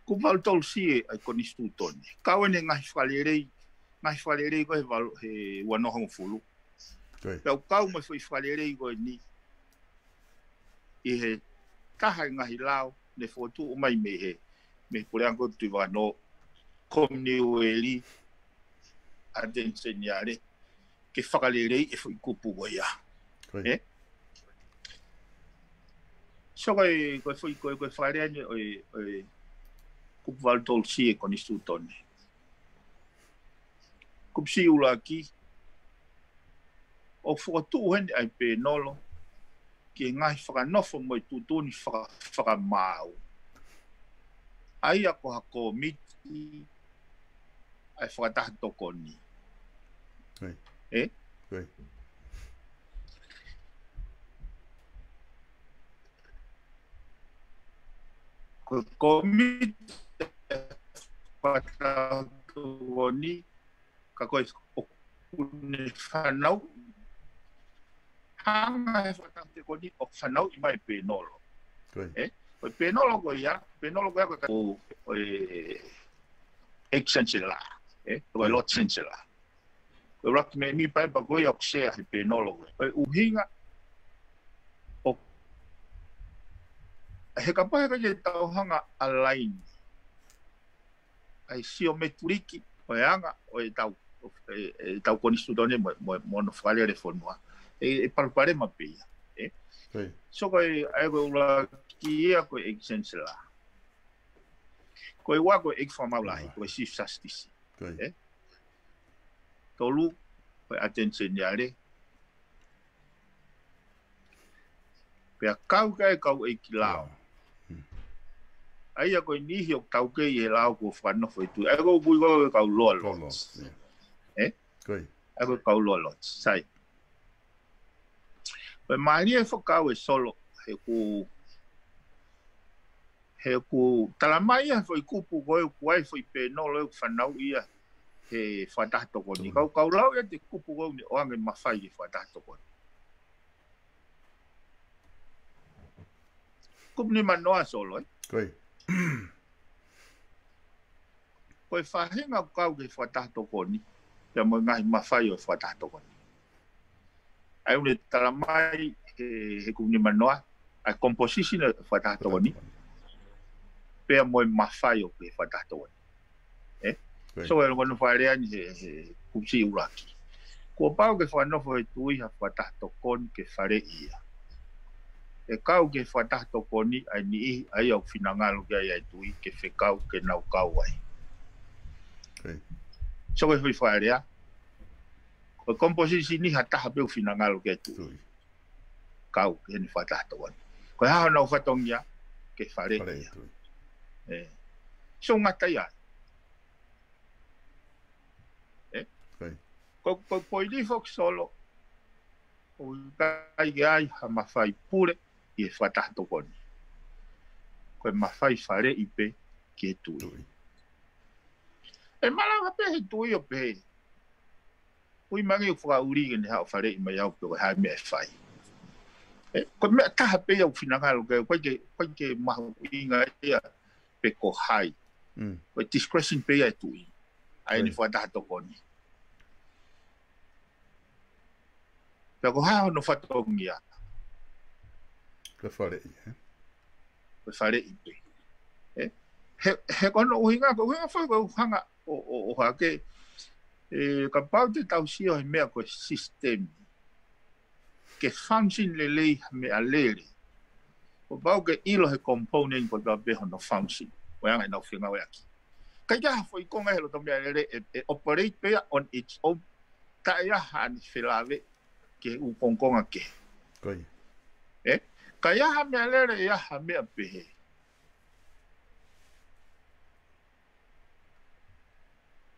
kupu valu tolu C ʻa e konisitūtone. Kau eni ngaahi fakalelei, ngaahi fakalelei ko ē he valu, he ua noa hongofulu. Pea ʻoku kau mo e foʻi fakalelei ko eni ʻi he taha e ngaahi lao ne fokotuʻu mai mei he, mei he puleako Tuʻi Vakanō, Kominiueli, ʻAteni Seniale, ke fakalelei e foʻi kupu ko ia. ʻE? So ko e, ko e foʻi, ko e, ko e fakalea eni ʻo e, ʻo e kupu valu tolu C e konisitūtone. Kupu C ʻuluaki, ʻoku fokotuʻu heni ʻa e pēnolo ki he ngaahi fakanofo mo e tuʻutuʻuni faka-, fakamaau. ʻA ia ko ha kōmiti ʻa e fakataha tokoni. ʻE? Ko e kōmiti fakataha tokoni, ka ko e ʻoku ne fanauʻi. Hanga he fakataha tokoni ʻo fanauʻi mai pēnolo. ʻE? Ko e pēnolo ko ia, pēnolo ko ia ko e, ko e ex chancellor, ʻe? Ko e Lord Chancellor. Ko e ʻuluaki mēmipa ʻe pā ko ia ʻoku sea he pēnolo ko ia. Ko e ʻuhinga ʻo, he kapau he ʻikai ke tau hanga ʻo align ʻa e siometuliki ʻo e anga ʻo e tau, ʻo e, e tau konisitūtone mo, mo, mo hono fakalele fonua. ʻE, ʻe palopalema pē ia. ʻE? So ko e, ʻa ia ko e ʻuluaki ia ko e ex chancellor. Ko e ua ko e ʻeiki fakamaau lahi, ko e Chief Justice. ʻE? Tolu, ko e ʻAteni Seniale. Pea kau ki ai e kau ʻeiki lao. ʻA ia ko e niʻihi ʻoku taukei he lao kuo fakanofo ʻi tuʻa. ʻA ia ko e ui ko e kau Lower Lords. ʻE? ʻA ia ko e kau Lower Lords. Sai. Ko e mālie fakau e Solo, he ʻoku, he ʻoku tala mai ia he foʻi kupu ko ē ʻoku ʻi ai e foʻi pēnolo ʻoku fanauʻi ia he fakataha tokoni. Kau, kau lau ia e kupu ko ē ʻoku ne ʻoange mafai ki he fakataha tokoni. Kupu nimanoa, Solo, ʻe? Ko e faʻahinga ʻoku kau ki he fakataha tokoni, pea mo e ngaahi mafai ʻo e fakataha tokoni. ʻA ia ʻoku ne tala mai he, he kupu nimanoa, ʻa e composition ʻo e fakataha tokoni, pea mo e mafai ʻo e fakataha tokoni. ʻE? So, ʻe longoaʻa fakalea eni he, he kupu C ʻuluaki. Kuo pau ke fakanofo he tuʻi ha fakataha tokoni ke faleʻi ia. ʻE kau ki he fakataha tokoni ʻa e niʻihi ʻa ia ʻoku finangalo ki ai ʻa e tuʻi ke fekau ke nau kau ai. So, ko e foʻi fakalea, ko e composition ʻi ha taha pē ʻoku finangalo ki ai e tuʻi. Kau ki heʻene fakataha tokoni. Ko e hā honau fatongia? Ke faleʻi ia. ʻE. So, ngata ia. ʻE? Ko, ko e poini foki, Solo, ʻoku ʻikai ke ʻi ai ha mafai pule ʻi he fakataha tokoni. ko e mafai faleʻi pē ki he tuʻi. Tuʻi. ʻE malava pē he tuʻi ʻo pehē, ui mai ange ʻoku fakaʻuli ke ne haʻu ʻo faleʻi mai au pe ko e hā e meʻa ʻe fai. ʻE, ko e meʻa taha pē ia ʻoku finangalo ke, ʻoku ʻikai ke, ʻoku ʻikai ke mahuʻinga ia pe ko hai. Mm. Ko e discretion pē ia ʻa e tuʻi. ʻA ʻene Right. fakataha tokoni. Pea ko e hā hono fatongia? Ko e faleʻi, ē? Ko e faleʻi pē. Ē? He, he ko hono ʻuhinga, ko e ʻuhinga foʻi ko e ʻuhinga ʻo, ʻo, ʻo hake, ē, kapau te tau sio he meʻa ko e system. Ke function lelei ha meʻalele. Kuo pau ke ʻilo he component kotoa pē hono function. Ko e anga ʻenau fengāueʻaki. ʻIkai ke ʻi ai ha foʻi konga he loto meʻalele ʻe, ʻe operate pē ia on its own. Taʻe ʻi ai haʻane felāveʻi ki he ʻū kongokonga kehe. Ko ia. Ē? Ka ʻi ai ha meʻalele ʻe ʻi ai ha meʻa pehē.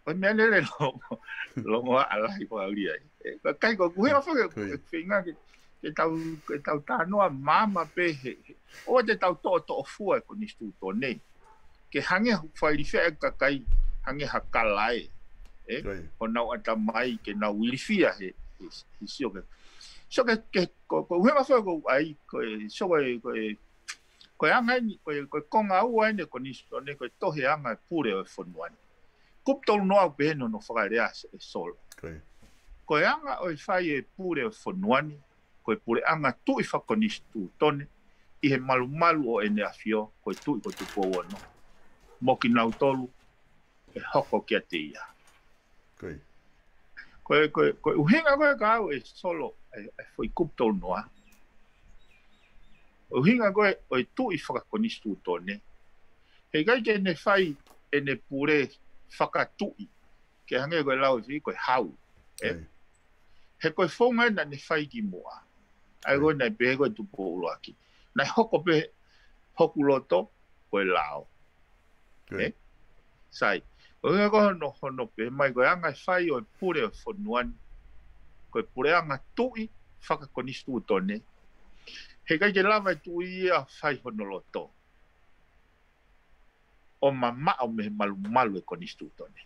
Ko e meʻalele longo, longoaʻa lahi fakaʻuli ai. Ē, ka ʻikai ko e ʻuhinga foʻi ke, Ko ia. ke feinga ke, ke tau, ke tau talanoa maama pē he, he, ʻoua te tau toʻotoʻofua e konisitūtone. Ke hangē ha faʻa ilifia e kakai, hangē ha kalae. Ē, Ko ia. ʻo nau ʻatamai ke nau ilifia he, he, he sio ke. So ke, ke, ko, ko e ʻuhinga foʻi ko ai, ko e, so ko e, ko e, ko e anga eni, ko e, ko e konga ua eni e konisitūtone, ko e tohi anga e pule ʻo e fonua ni. Kupu tolu noa ʻoku pehē ni hono fakalea ʻe Solo. Ko ia. Ko e anga ʻo e fai e pule ʻo e fonua ni, ko e puleʻanga tuʻi fakakonisitūtone, ʻi he malumalu ʻo ʻEne ʻAfio, ko e Tuʻi ko Tupou Ono. Mo kinautolu, ʻe hoko kiate ia. Ko ia. Ko e, ko e, ko e ʻuhinga ko ē ka au ʻe Solo, ʻe, ʻe foʻi kupu tolu noa. ʻUhinga ko ē, ʻo e tuʻi fakakonisitūtone. He ʻikai ke ne fai ʻene pule fakatuʻi. Ke hangē ko e lau ʻe fai ko e hau. Ē? Ko ia. He ko e founga ē naʻa ne fai ki muʻa. ʻA ia Ko ia. ko ē naʻe pehē ko e Tupou ʻUluaki. Naʻe hoko pē hoku loto, ko e lao. Ko ia. Ē? Sai. ʻUhinga ko hono, hono pehē mai ko e anga e fai ʻo e pule ʻo e fonua ni. Ko e puleʻanga tuʻi fakakonisitūtone. He ʻikai ke lava e tuʻi ia fai hono loto. ʻO mamaʻo mei he malumalu e konisitūtone.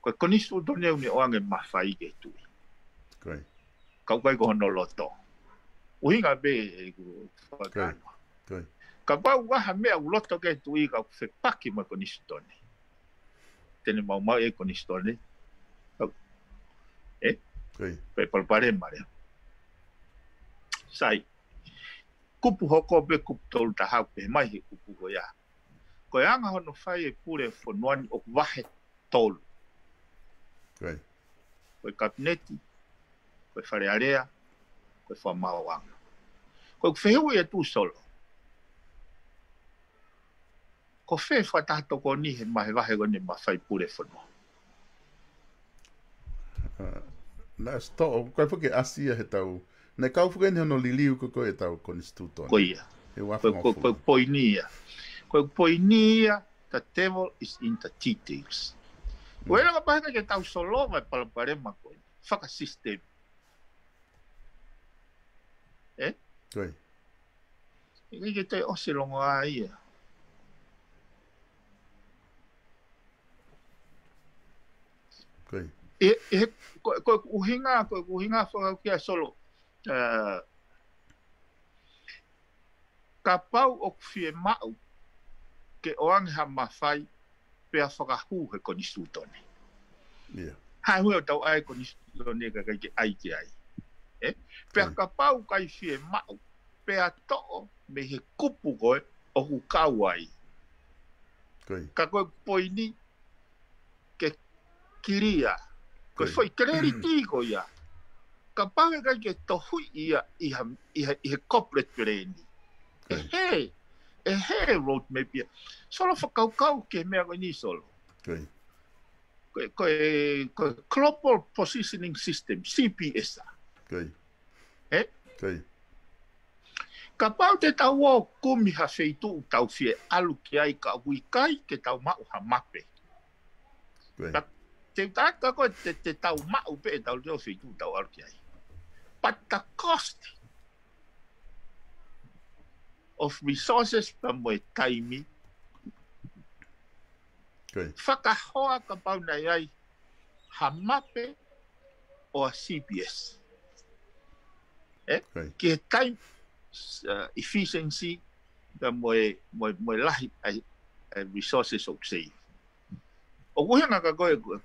Ko e konisitūtone ʻoku ne ʻoange mafai ki he tuʻi. Ko ia. Ka ʻoku ʻikai ko hono loto. ʻUhinga pē ʻeku Ko ia. fakakanoa. Ko ia. Kapau ʻoku ʻi ai ha meʻa ʻoku loto ki ai e tuʻi ka ʻoku fepaki mo e konisitūtone. Te ne maumauʻi e konisitūtone. Kau. Ē? Ko ia. Pea palopalema leva. Sai. Kupu hoko pē kupu tolu taha ʻoku pehē mai he kupu ko ia. Ko e anga hono fai e pule fonua ni ʻoku vahe tolu. Ko ia. Ko e kapineti, ko e Fale Alea, ko e fakamaauʻanga. Ko ʻeku fehuʻi atu Solo. Ko fē fakataha tokoni he ma-, he vahe ko eni mafai pule fonua? Uh, naʻe ʻosi toʻo, ʻoku ʻikai foki ke ʻasi ia he tau. Naʻe kau foki eni hono liliu ko ē ʻetau konisitūtone. Ko ia. He ua Ko, ko, ko hongofulu. e poini ia. Ko e poini ia, the devil is in the details. Mm. Ko e laka paha ke tau solova e palopalema ko ē. Fakasisitemi. Ē? Ko ia. ʻIkai ke toe ʻosi longoaʻa ia. Ko ia. ʻE, ʻe, ko, ko e ʻuhinga, ko e ʻuhinga fakaukia Solo. Ē, kapau ʻoku fiemaʻu ke ʻoange ha mafai pea fakahū he konisitūtone. Ia. Haʻu ʻo tau ʻai konisitūtone ka ʻikai ke ʻai ki ai. Ē? Pea Ko ia. kapau ʻikai fiemaʻu, pea toʻo mei he kupu ko ē ʻoku kau ai. Ko ia. Ka ko e poini ke kilia. Ko e Ko ia. foʻi clearity ko ia. Kapau ʻe ʻikai ke tohuʻi ia ʻi ha, ʻi ha, ʻi he corporate plan. Ko ia. ʻE hē, ʻe hē roadmap ia. Solo fakakaukau ki he meʻa ko eni Solo. Ko ia. Ko e, ko e, ko e Global Positioning System, G P S ā. Ko ia. Ē? Ko ia. Kapau te tau ō kumi ha feituʻu tau fie ʻalu ki ai ka ʻoku ʻikai ke tau maʻu ha mape. Ko ia. Ka te u taʻaki ka ko e te, te tau maʻu pē ʻe tau leo feituʻu tau ʻalu ki ai. But the cost ʻo of resources pea mo e taimi. Ko ia. Fakahoa kapau naʻe ʻi ai ha mape ʻo e C P S. Eh? Ko ia. Ki he time, uh, efficiency, pea mo e, mo e, mo e lahi ʻa e, ʻa e resources ʻoku save. ʻOku hinga ka ko e, ko e.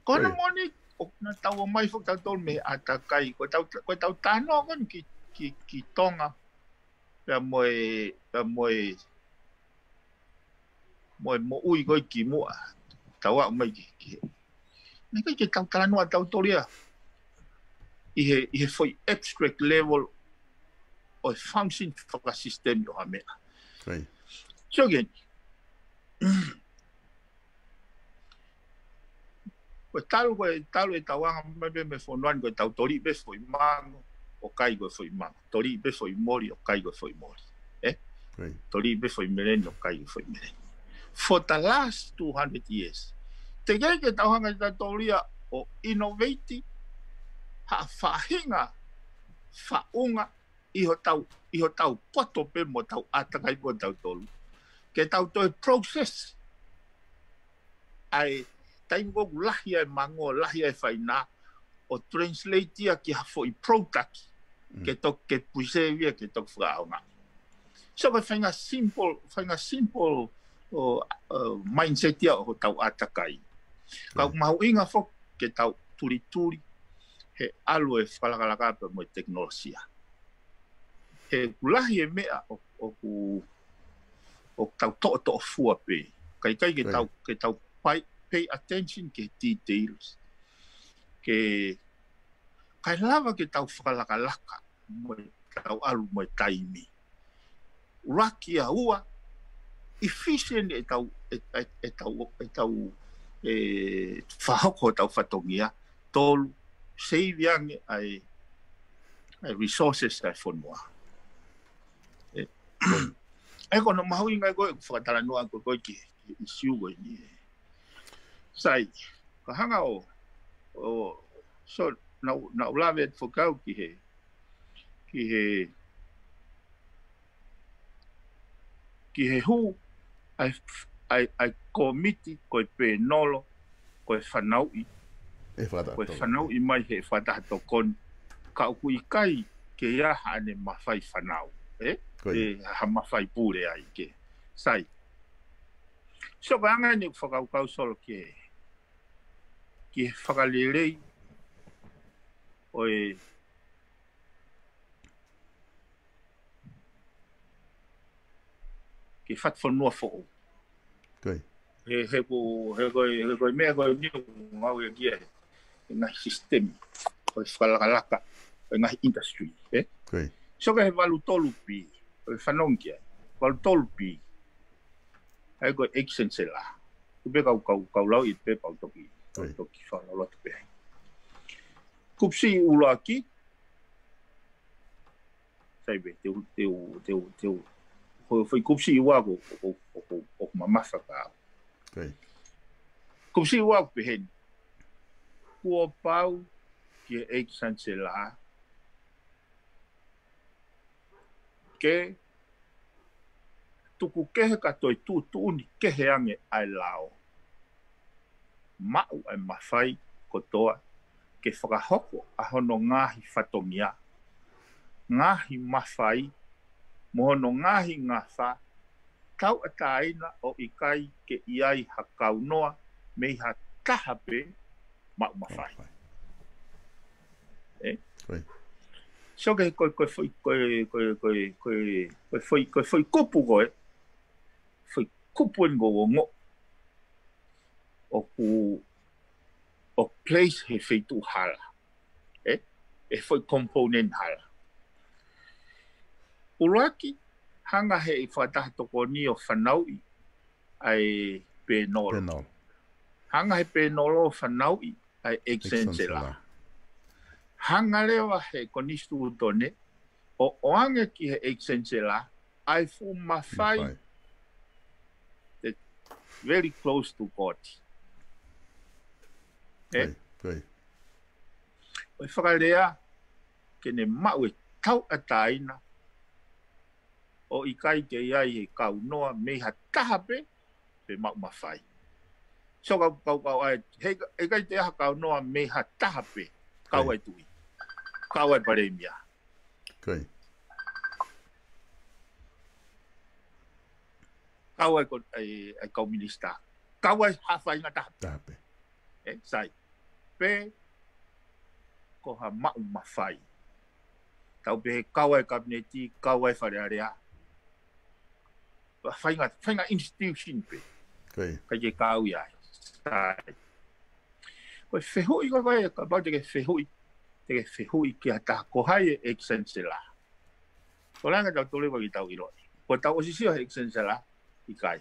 Ko hono Ko ia. Moʻoni, ʻoku na tau ō mai foki tautolu mei he ʻātakai, ko e tau, ko e tau talanoa ko eni ki, ki, ki Tonga, pea mo e, pea mo e, mo e moʻui ko ē kimuʻa, tau aʻu mai ki, ki he. Naʻe ʻikai ke tau talanoa tautolu ia ʻi he, ʻi he foʻi abstract level ʻo e function fakasisitemi ʻo ha meʻa. Ko ia. So again, ko e talu, ko e talu e tau anga mai pē mei he fonua ni, ko e tau toli pē foʻi mango, ʻo kai ko e foʻi mango. Toli pē foʻi moli, ʻo kai ko e foʻi moli. Eh? Ko ia. Toli pē foʻi meleni, ʻo kai ko e foʻi meleni. For the last two hundred years. Teʻeki ke tau hanga ʻe tautolu ia ʻo innovate ha faʻahinga faʻunga ʻi hotau, ʻi hotau poto pē mo hotau ʻātakai ko tautolu. Ke tau toe process ʻa e taimi ko ē ʻoku lahi ai e mango, lahi ai e faʻahinga, ʻo translate ia ki ha foʻi product, Mm. ke toki, ke preserve ia, ke toki fakaʻaongaʻi. So ko e faʻahinga simple, faʻahinga simple ʻo, uh, mindset ia ʻo hotau ʻātakai. Ka ʻoku mahuʻinga foki ke tau tulituli he ʻalu e fakalakalaka pea mo e tekinolosia. He ʻoku lahi e meʻa ʻo, ʻoku, ʻoku tau toʻotoʻofua pē. Ka ʻikai ke Ko ia. tau, ke tau pay, pay attention ki he details. Ke, kae lava ke tau fakalakalaka mo e tau ʻalu mo e taimi. ʻUluaki, ua, efficient e tau, e, e, e tau, e tau, e, fakahoko e tau fatongia. Tolu, save ange ʻa e, ʻa e resources ʻa e fonua. Eh, ʻa ia ko hono mahuʻinga ko ē ʻeku fakatalanoa ko ē ki he issue ko eni. Sai, ka hanga ʻo, ʻo, so, naʻa ku, naʻa ku lave atu foki au ki he, ki he, ki he hū ʻa e, ʻa e, ʻa e kōmiti ko e pēnolo, ko e fanauʻi, E fakataha ko e tokoni. Fanauʻi mai he fakataha tokoni. Ka ʻoku ʻikai ke ʻi ai haʻane mafai fanau, eh? Ko ia. E ha mafai pule ai ke. Sai. So ko e anga eni ʻeku fakakaukau Solo ki he, ki he fakalelei ʻo e, ki he fatu fonua foʻou. Ko ia. He, he ko, he ko, he ko e meʻa ko eni ʻoku ngāueʻaki ia he ngaahi sisitemi ʻo e fakalakalaka ʻo e ngaahi industry, eh? Ko ia. So ko e valu tolu B, ʻo e fanongo ki ai. Valu tolu B. ʻA ia ko e Extension Law. Ko e pē kau, kau, kau lau ʻi he pē pau toki, Ko ia. toki fakaloloto pē ai. Kupu C ʻuluaki. Sai pē, te u, te u, te u, te u. Ko e foʻi kupu C ua ko, ko, ko, ko, ko mamafa ka. Ko ia. Kupu C ua ʻoku pehē ni. Kuo pau ki he Extension Law ke tuku kehe ka toe tuʻutuʻuni kehe ange ʻa e lao. Maʻu ʻa e mafai kotoa ke fakahoko ʻa hono ngaahi fatongia, ngaahi mafai, mo hono ngaahi ngafa, tauʻatāina ʻo ʻikai ke ʻi ai ha kaunoa mei ha taha pē maʻu mafai. Eh? Ko ia. So ke ko, ko e foʻi, ko e, ko e, ko e, ko e, ko e foʻi, ko e foʻi kupu ko ē, foʻi kupu eni ko ē ʻoku ongo, ʻoku, ʻoku place he feituʻu hala. Eh? E foʻi component hala. ʻUluaki, hanga he fakataha tokoni ʻo fanauʻi ʻa e pēnolo. Pēnolo. Hanga he pēnolo ʻo fanauʻi ʻa e Extension Law. Extension Law. Hanga leva he konisitūtone ʻo ʻoange ki he Extension Law ʻa e fuʻu mafai Mafai. that very close to God. Eh? Ko ia. Ko ia. ʻO e fakalea ke ne maʻu e tauʻatāina ʻo ʻikai ke ʻi ai he kaunoa mei ha taha pē, pe maʻu mafai. So kau, kau, kau ai, he, he ʻikai te ʻi ai ha kaunoa mei ha taha pē, kau ai tuʻi, kau ai palēmia, kau ai ko, ai, ai kau minisitā, kau ai ha faʻahinga taha pē. Taha pē. Ē, sai. Pe ko ha maʻu mafai. Tau pehē kau ai kapineti, kau ai Fale Alea. Faʻahinga, faʻahinga institution pē. ʻIkai ke kau ia ai. Sai. Ko e fehuʻi ko ē, kapau te ke fehuʻi, te ke fehuʻi ki ha taha ko hai e ex chancellor. Ko e langa tau tole ko ki tau ʻiloʻi. Ko tau ʻosi sio he ex chancellor, ʻikai.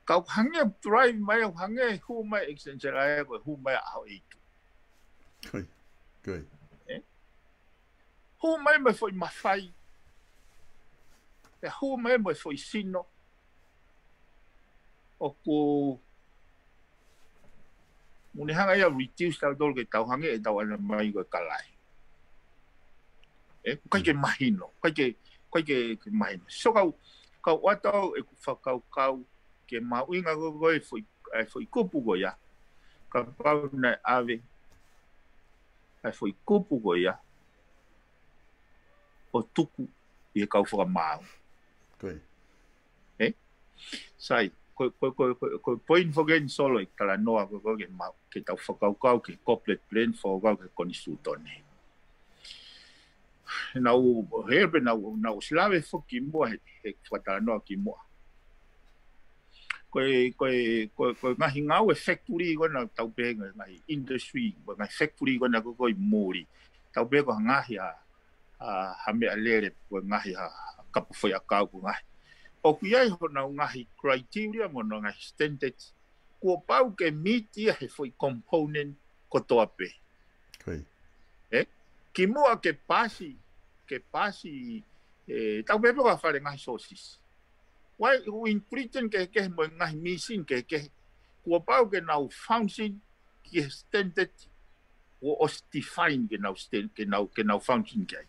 Kau hangē drive mai, au hangē hū mai ex chancellor, ko e hū mai ʻaho ʻeitu. Hū mai mo e foʻi mafai. Pea hū mai mo e foʻi sino. ʻOku, mo ne hanga ia reduce tautolu ke tau hangē ʻetau ʻana mai ko e kalai. Ē, ʻikai ke mahino, ʻikai ke, ʻikai ke, ke mahino. So kau, kau ʻoatu ʻeku fakakaukau ke mahuʻinga ko ē ko e foʻi, ʻa e foʻi kupu ko ia. Kapau naʻe ʻave ʻa e foʻi kupu ko ia ʻo tuku ʻi he kau fakamaau. Ē? Sai, ko, ko, ko, ko, ko e point foki eni Solo ʻeku talanoa ko, ko ke ma, ke tau fakakaukau ki he corporate plan, fakakaukau ki he konisitūtone. Nau, he pē nau, nau ʻosi lave foki muʻa he, he fakatalanoa ki muʻa. Ko e, ko e, ko e, ko e ngaahi ngāue factory ko ena tau pehē ngaahi, ngaahi industry, ko e ngaahi factory ko ena ko, ko ē ʻi muli. Tau pehē ko ha ngaahi ʻa, ʻa, ha meʻalele, ko e ngaahi ʻa, ʻa kapa foʻiʻakau ko e ngaahi. ʻOku ʻi ai honau ngaahi criteria mo honau ngaahi standards. Kuo pau ke meet ia he foʻi component kotoa pē. Ē? Kimuʻa ke paasi, ke paasi, ē, tau pehē pē ko ha fale ngaahi sōsisi. Ko e ngaahi ingredient kehekehe mo e ngaahi mīsini kehekehe. Kuo pau ke nau function ki he standard kuo ʻosi define ke nau stand, ke nau, ke nau function ki ai.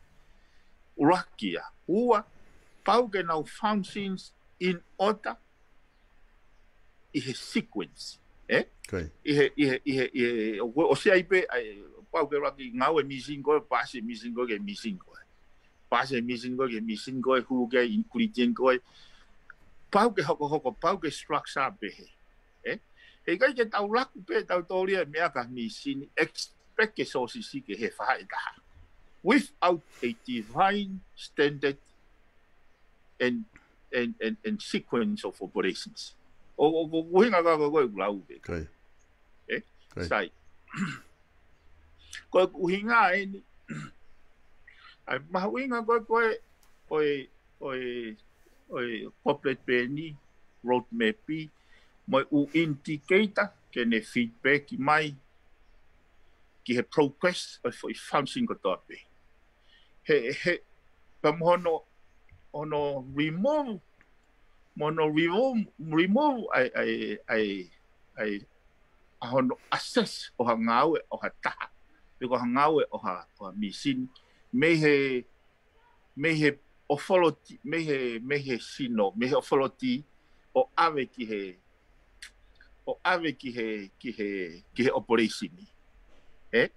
ʻUluaki ia. Ua, pau ke nau functions in order ʻi he sequence. Ē? ʻI he, ʻi he, ʻi he, ʻi he, ʻo, ʻosi ai pē, ʻa e, pau ke ʻuluaki ngāue mīsini ko ē, paasi mīsini ko ē ki he mīsini ko ē. Paasi mīsini ko ē ki he mīsini ko ē, hū ki he ingredient ko ē. Pau ke hokohoko, pau ke structure pehē. Ē? He ʻikai ke tau laku pē tautolu ia meʻa ki ha mīsini, expect ke sōsisi ki he faʻahi ʻe taha. Without a defined standard and, and, and, and sequence of operations. ʻO, ʻo, ko e ʻuhinga ko ē ko e lau pē. Ē? Sai. Ko e ʻuhinga eni, ʻa e mahuʻinga ko ē ko e, ko e, ko e, ko e corporate plan, roadmap, mo e ʻū indicator ke ne feedback mai ki he progress ʻo e foʻi function kotoa pē. He, he, pea mo hono, hono remove, mo hono remove, remove ʻa e, ʻa e, ʻa e, ʻa e, ʻa hono assess ʻo ha ngāue ʻo ha taha, pe ko ha ngāue ʻo ha, ʻo ha mīsini, mei he, mei he authority, mei he, mei he sino, mei he authority ʻo ʻave ki he, ʻo ʻave ki he, ki he, ki he operation. Ē?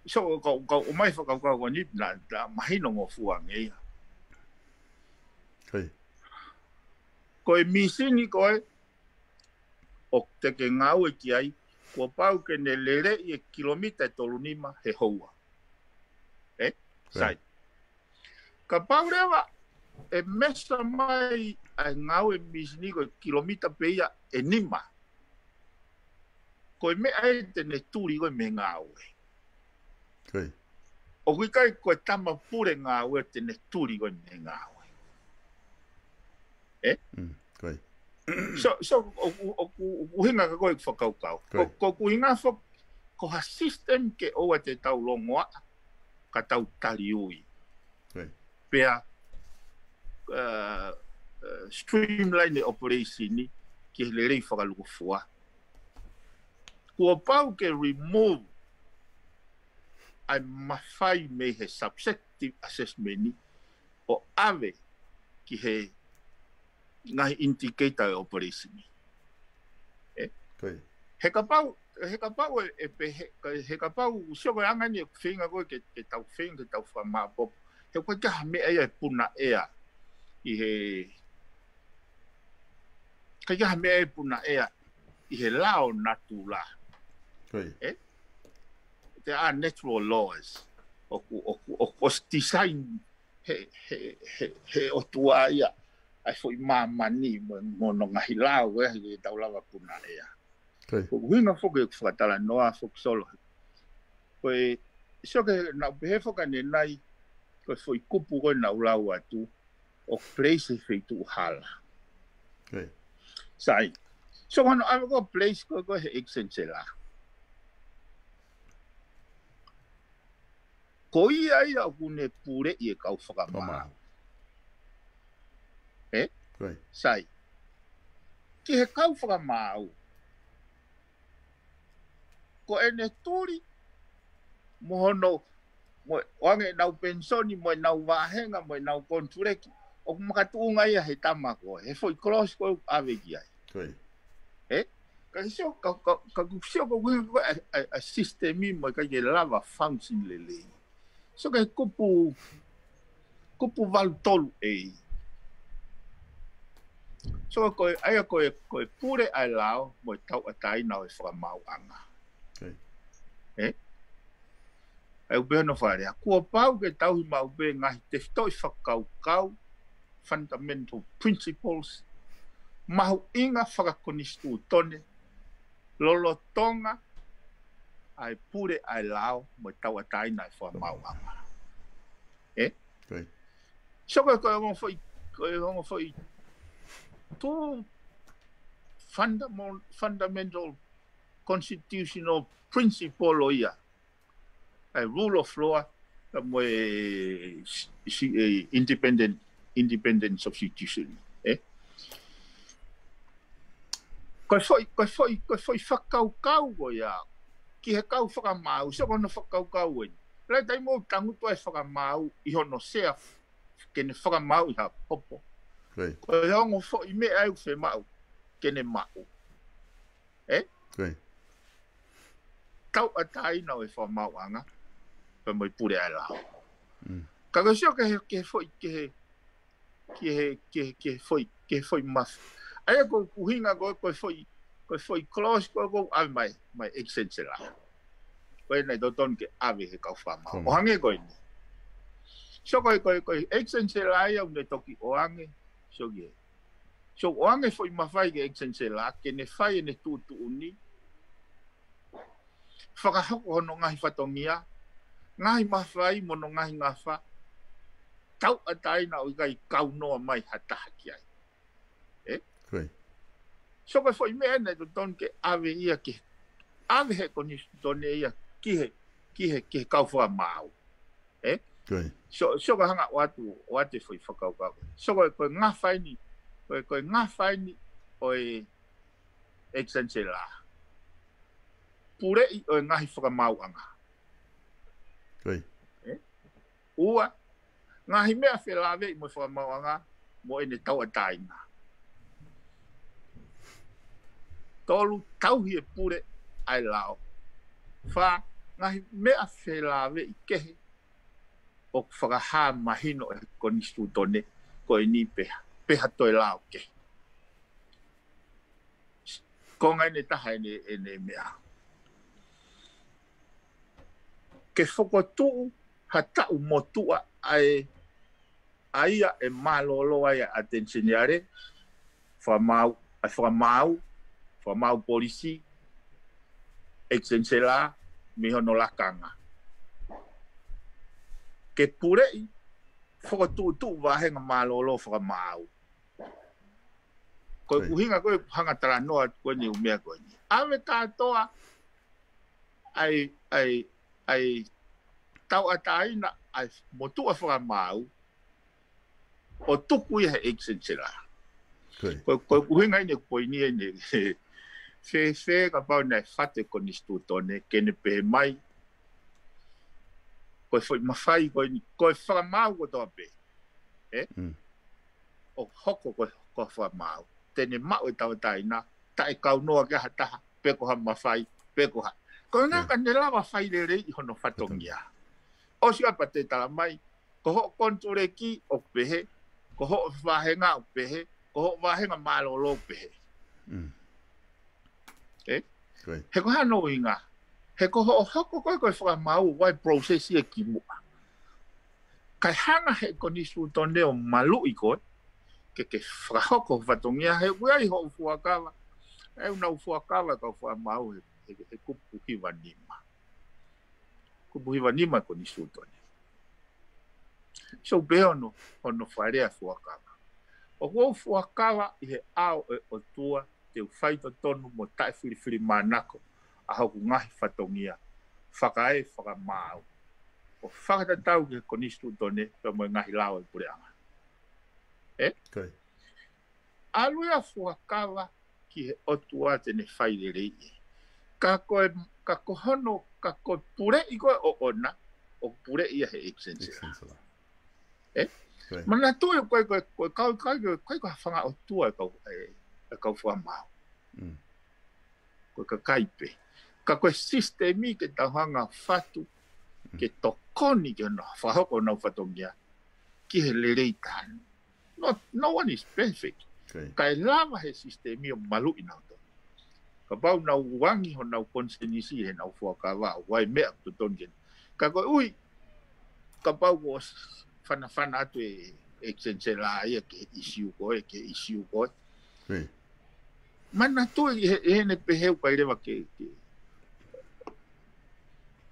So, kau, kau ʻomai fakakaukau ko eni, naʻa, naʻa mahino ngofua ange ia. Ko e mīsini ko ē ʻoku te ke ngāue ki ai, kuo pau ke ne lele ʻi he kilomita ʻe tolu nima he houa. Ē? Sai. Kapau leva ʻe measure mai ʻa e ngāue mīsini ko e kilomita pē ia ʻe nima, ko e meʻa ē te ne tuli ko ē mei he ngāue. ʻOku ʻikai ko e tama pule ngāue te ne tuli ko ē mei he ngāue. Ē? So, so, ʻoku, ʻoku, ʻoku ʻuhinga ka ko e fakakaukau. Ko, ko ʻuhinga foki, ko ha system ke ʻoua te tau longoaʻa, ka tau taliui. Pea, uh, uh, streamline e operation ni ki he lelei fakalūkufua. Kuo pau ke remove ʻa e mafai mei he subjective assessment ni ʻo ʻave ki he ngaahi indicator ʻo e operation. Ē? He kapau, he kapau ʻe, ʻe pehē, he kapau, sio ko e anga eni ʻeku feinga ko ē ke, ke tau feinga, ke tau fakamāpopo. He ʻoku ʻikai ha meʻa ia ʻe puna ʻea ʻi he, ʻikai ha meʻa ʻe puna ʻea ʻi he lao natula. Ē? There are natural laws. ʻOku, ʻoku, ʻoku ʻosi design he, he, he, he ʻOtua ia ʻa e foʻi māmani mo, mo hono ngaahi lao ē, he ʻikai ke tau lava puna ʻea. Ko e ʻuhinga foki ʻeku fakatalanoa foki Solo. Ko e, sio ki he, naʻa ku pehē foki ʻanenai, ko e foʻi kupu ko ē naʻa ku lau atu, ʻoku place he feituʻu hala. Sai. So, ko hono ʻave ko ē place ko ē, ko ē he Exchanger. Ko ia ia ʻoku ne puleʻi e kau fakamaau. Ē? Sai. Ki he kau fakamaau, ko ʻene tuli, mo hono, mo e ʻoange ʻenau penisoni, mo ʻenau vāhenga, mo ʻenau konituleki, ʻoku makatuʻunga ia he tama ko ē, he foʻi kolosi ko ē ʻoku ʻave ki ai. Ē? Ka sio, ka, ka, ka sio ko ē ʻa, ʻa, ʻa e sisitemi mo e ʻikai ke lava function lelei. Sio ki he kupu, kupu valu tolu A. Sio ko e, ʻa ia ko e, ko e pule ʻa e lao mo e tauʻatāina ʻo e fakamaauʻanga. Ē? ʻA ia ʻoku pehē hono fakalea, kuo pau ke tauhi maʻu pē ngaahi tefitoʻi fakakaukau, fundamental principles, mahuʻinga fakakonisitūtone, lolotonga ʻa e pule ʻa e lao mo e tauʻatāina ʻa e fakamaauʻanga. Ē? Sio ko e, ko e ongo foʻi, ko e ongo foʻi two fundamo-, fundamental constitutional principle ʻo ia. ʻA e rule of law, ka mo e si-, si-, e independent, independent substitution. Ē? Ko e foʻi, ko e foʻi, ko e foʻi fakakaukau ko ia, ki he kau fakamaau, sio ko hono fakakaukau eni. Lahi taimi ʻoku tangutu ai e fakamaau ʻi hono sea, ke ne fakamaau ʻi ha hopo. Ko e ongo foʻi meʻa ʻoku fiemaʻu ke ne maʻu. Ē? Tauʻatāina ʻo e fakamaauʻanga, pea mo e pule ʻa e lao. Ka ko e sio ki he, ki he foʻi, ki he, ki he, ki he, ki he foʻi, ki he foʻi maf-. ʻA ia ko e ʻuhinga ko ē, ko e foʻi, ko e foʻi kolosi ko ē ʻoku ʻave mai, mai Exchanger. Ko ē naʻe totonu ke ʻave he kau fakamaau. ʻO hangē ko eni. Sio ko e, ko e, ko e Exchanger ia ʻoku ne toki ʻoange, sio ki he. So, ʻoange foʻi mafai ki he Exchanger ke ne fai ʻene tuʻutuʻuni, fakahoko hono ngaahi fatongia, ngaahi mafai mo hono ngaahi ngafa, tauʻatāina ʻo ʻikai kaunoa mai ha taha ki ai. Ē? So, ko e foʻi meʻa naʻe totonu ke ʻave ia ke, ʻave he konisitūtone ia ki he, ki he, ki he kau fakamaau. Ē? So, so ka hanga ʻo ʻoatu, ʻoatu e foʻi fakakaukau. So, ko e, ko e ngafa eni, ko e, ko e ngafa eni ʻo e Exchanger. Puleʻi ʻo e ngaahi fakamaauʻanga. Ē? Ua, ngaahi meʻa felāveʻi mo e fakamaauʻanga mo ʻene tauʻatāina. Tolu, tauhi e pule ʻa e lao. Fā, ngaahi meʻa felāveʻi kehe ʻoku fakahā mahino ʻe he konisitūtone ko eni pe ha, pe ha toe lao kehe. Konga eni ʻe taha ʻene, ʻene meʻa. Ke fokotuʻu ha taʻu motuʻa ʻa e, ʻa ia ʻe mālōlō ai ʻa e ʻAteni Seniale, fakamaau, ʻa e fakamaau, fakamaau polisi, Exchanger, mei hono lakanga. Ke puleʻi, fokotuʻutuʻu vāhenga mālōlō fakamaau. Ko e ʻuhinga ko e hanga talanoa ko eni ʻū meʻa ko eni. ʻAve kātoa ʻa e, ʻa e, ʻa e tauʻatāina ʻa e motuʻa fakamaau ʻo tuku ia he Exchanger. Ko, ko e ʻuhinga eni ʻeku poini eni. Fēfē kapau naʻe fatu e konisitūtone ke ne pehē mai, ko e foʻi mafai ko eni, ko e fakamaau kotoa pē. Ē? ʻo hoko ko, ko e fakamaau. Te ne maʻu e tauʻatāina, taʻe kaunoa ki ha taha, pe ko ha mafai, pe ko ha. Ko e ʻuhinga ka ne lava fai lelei ʻi hono fatongia. ʻOsi ʻa pea te tala mai, ko hoʻo konituleki ʻoku pehē, ko hoʻo vāhenga ʻoku pehē, ko hoʻo vāhenga mālōlō ʻoku pehē. Ē? He ko hono ʻuhinga, he ko hoʻo hoko ko e, ko e fakamaau, ʻoku ʻi ai e process ia ki muʻa. Kae hanga he konisitūtone ʻo maluʻi koe, ke ke fakahoko fatongia he ʻoku ʻi ai hoʻo fuakava, ʻe ʻunau fuakava kau fakamaau he, he, he kupu hiva nima. Kupu hiva nima konisitūtone. So pē hono, hono fakalea fuakava. ʻOku ou fuakava ʻi he ʻao ʻo e ʻOtua, te u faitotonu mo taʻefilifilimānako ʻa hoku ngaahi fatongia, fakaefakamaau. ʻO fakatatau ki he konisitūtone pea mo e ngaahi lao ʻo e puleʻanga. Ē? ʻAlu ia fuakava ki he ʻOtua te ne fai lelei ē. Ka ko e, ka ko hono, ka ko e puleʻi ko e ʻoʻona, ʻoku puleʻi ia he ʻEiki Senisela. Ē? Manatuʻi ko e, ko e, ko e kau, kau, ko e, ko e, ko e fanga ʻotua e kau, e, e kau fakamaau. Ko e kakai pē. Ka ko e sisitemi ke tau hanga fatu, ke tokoni ke na fakahoko honau fatongia ki he lelei taha. No, no one is perfect. Kae lava he sisitemi ʻo maluʻi nautolu. Kapau nau uangi honau konisēnisi he nau fuakava, ʻoku ʻi ai e meʻa totonu ke. Ka ko e ʻuhi, kapau ko e fanafana atu e, e Senisela ia ke ʻisiu ko e, ke ʻisiu ko e. Manatuʻi he, he ne pehē ʻoku ʻikai leva ke, ke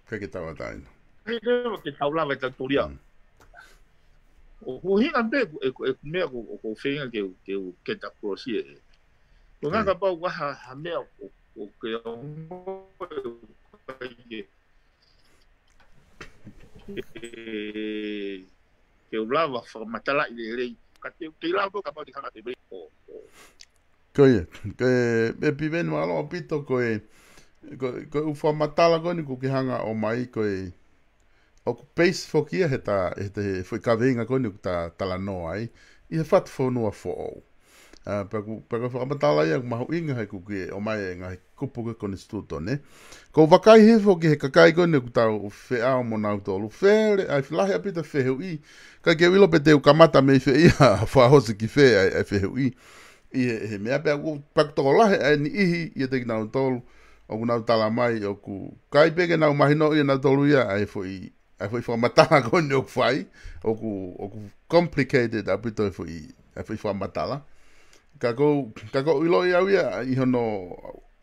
ʻikai ke tauʻatāina. ʻIkai leva ke tau lava e tau tulia. ʻOku ʻuhinga pē, e, e, e meʻa ko, ko, ko feinga ke, ke, ke ta kolosi e. Ko e ʻuhinga kapau ʻoku ʻi ai ha, ha meʻa ʻoku, ʻoku ke ongoʻi ʻoku ʻikai ke ke, ke u lava fakamatalaʻi lelei. Ka te, ke lava kapau te hanga te mei ko, ko. Ko ia, ko e, e Piveni mālō ʻaupito ko e, ko, ko e ʻū fakamatala ko eni ʻoku ke hanga ʻo ʻomai ko e, ʻoku peisi foki ia he ta, he te, he foʻi kaveinga ko eni ʻoku ta talanoa ai, ʻi he fatu fonua foʻou. ʻA, pea ʻoku, pea ʻoku fakamatala ia ʻoku mahuʻinga he ʻoku ke ʻomai e ngaahi kupu ko e konisitūtone. ʻOku ou vakai hifo ki he kakai ko eni ʻoku tau feʻao mo nautolu. Fele, ʻa e lahi ʻaupito e fehuʻi. ʻIkai ke u ʻilo pe te u kamata mei fē ia, fakaʻosi ki fē ʻa e, ʻa e fehuʻi. ʻI he, he meʻa pea ʻoku, pea ʻoku tokolahi ʻa e niʻihi ʻiate kinautolu. ʻOku nau tala mai, ʻoku ʻikai pē ke nau mahinoʻi ʻe nautolu ia ʻa e foʻi ʻa e foʻi fakamatala ko eni ʻoku fai, ʻoku, ʻoku complicated ʻaupito e foʻi, ʻa e foʻi fakamatala. Ka ʻoku, ka ʻoku ou ʻiloʻi au ia ʻi hono,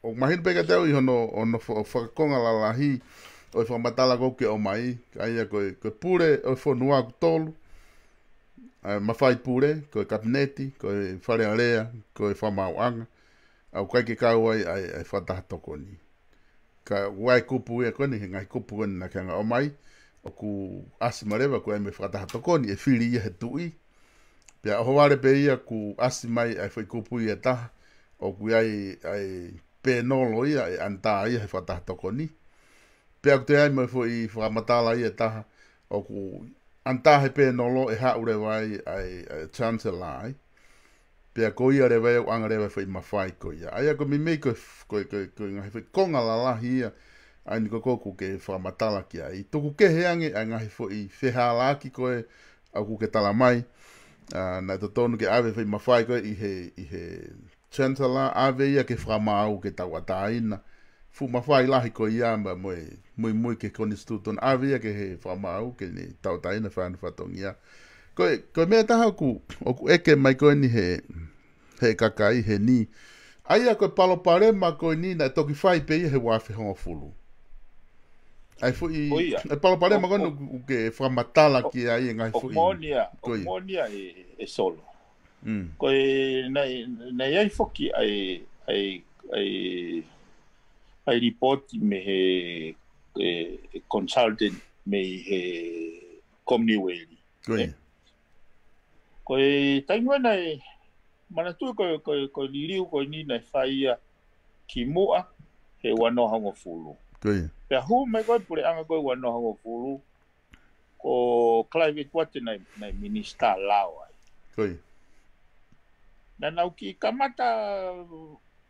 ʻoku mahino pē kiate au ʻi hono, hono fa-, fakakonga lalahi ʻo e fakamatala ʻoku ke ʻomai, ʻa ia ko e, ko e pule ʻo e fonua ʻoku tolu, ʻa e mafai pule, ko e kapineti, ko e Fale Alea, ko e Fakamaauʻanga, ʻa ʻoku ʻikai ke kau ai ʻa e, ʻa e fakataha tokoni. Ka ʻoku ʻi ai e kupu ia ko eni, he ngaahi kupu ko eni naʻa ke hanga ʻo ʻomai, ʻoku ʻasi mai leva ko e ʻai mai e fakataha tokoni, ʻe fili ia he tuʻi. Pea ʻohovale pē ia ʻoku ʻasi mai ʻa e foʻi kupu ia ʻe taha, ʻoku ʻi ai ʻa e pēnolo ia, ʻe ʻanitā ia he fakataha tokoni. Pea ʻoku toe ʻi ai mo e foʻi fakamatala ia ʻe taha, ʻoku ʻanitā he pēnolo ʻe haʻu leva ai ʻa e, ʻa e Chancellor ai. Pea ko ia leva ia ʻoku ʻanga leva e foʻi mafai ko ia. ʻA ia ko e meimei ko e f-, ko e, ko e, ko e ngaahi foʻi konga lalahi ia, ʻa eni ko ē ʻoku ke fakamatala ki ai. Tuku kehe ange ʻa e ngaahi foʻi fehālaaki ko ē ʻoku ke tala mai, ʻa, naʻe totonu ke ʻave e foʻi mafai ko ē ʻi he, ʻi he Chancellor, ʻave ia ki he Fakamaau ke tauʻatāina. Fuʻu mafai lahi ko ia mo e, mo e muimui ki he konisitūtone, ʻave ia ki he Fakamaau ke ne tauʻatāina e fānau fatongia. Ko e, ko e meʻa ʻe taha ʻoku, ʻoku ʻeke mai ko eni he, he kakai, heni. ʻA ia ko e palopalema ko eni naʻe toki fai pē ia he ua afe hongofulu. ʻA e foʻi, ʻa e palopalema ko eni ʻoku ke fakamatala ki ai e ngaahi foʻi. ʻOku moʻoni ia, ʻoku moʻoni ia e, e Solo. Ko e naʻe, naʻe ʻi ai foki ʻa e, ʻa e, ʻa e, ʻa e lipooti mei he, e, e consultant mei he Commonwealth. Ko e taimi naʻe, manatuʻi ko e, ko e, ko e liliu ko eni naʻe fai ia ki muʻa he ua noa hongofulu. Pea hū mai ko e puleʻanga ko e ua noa hongofulu, ko Clive Edwards naʻe, naʻe minisitā lao ai. Ko ia. Naʻa nau kiʻi kamata,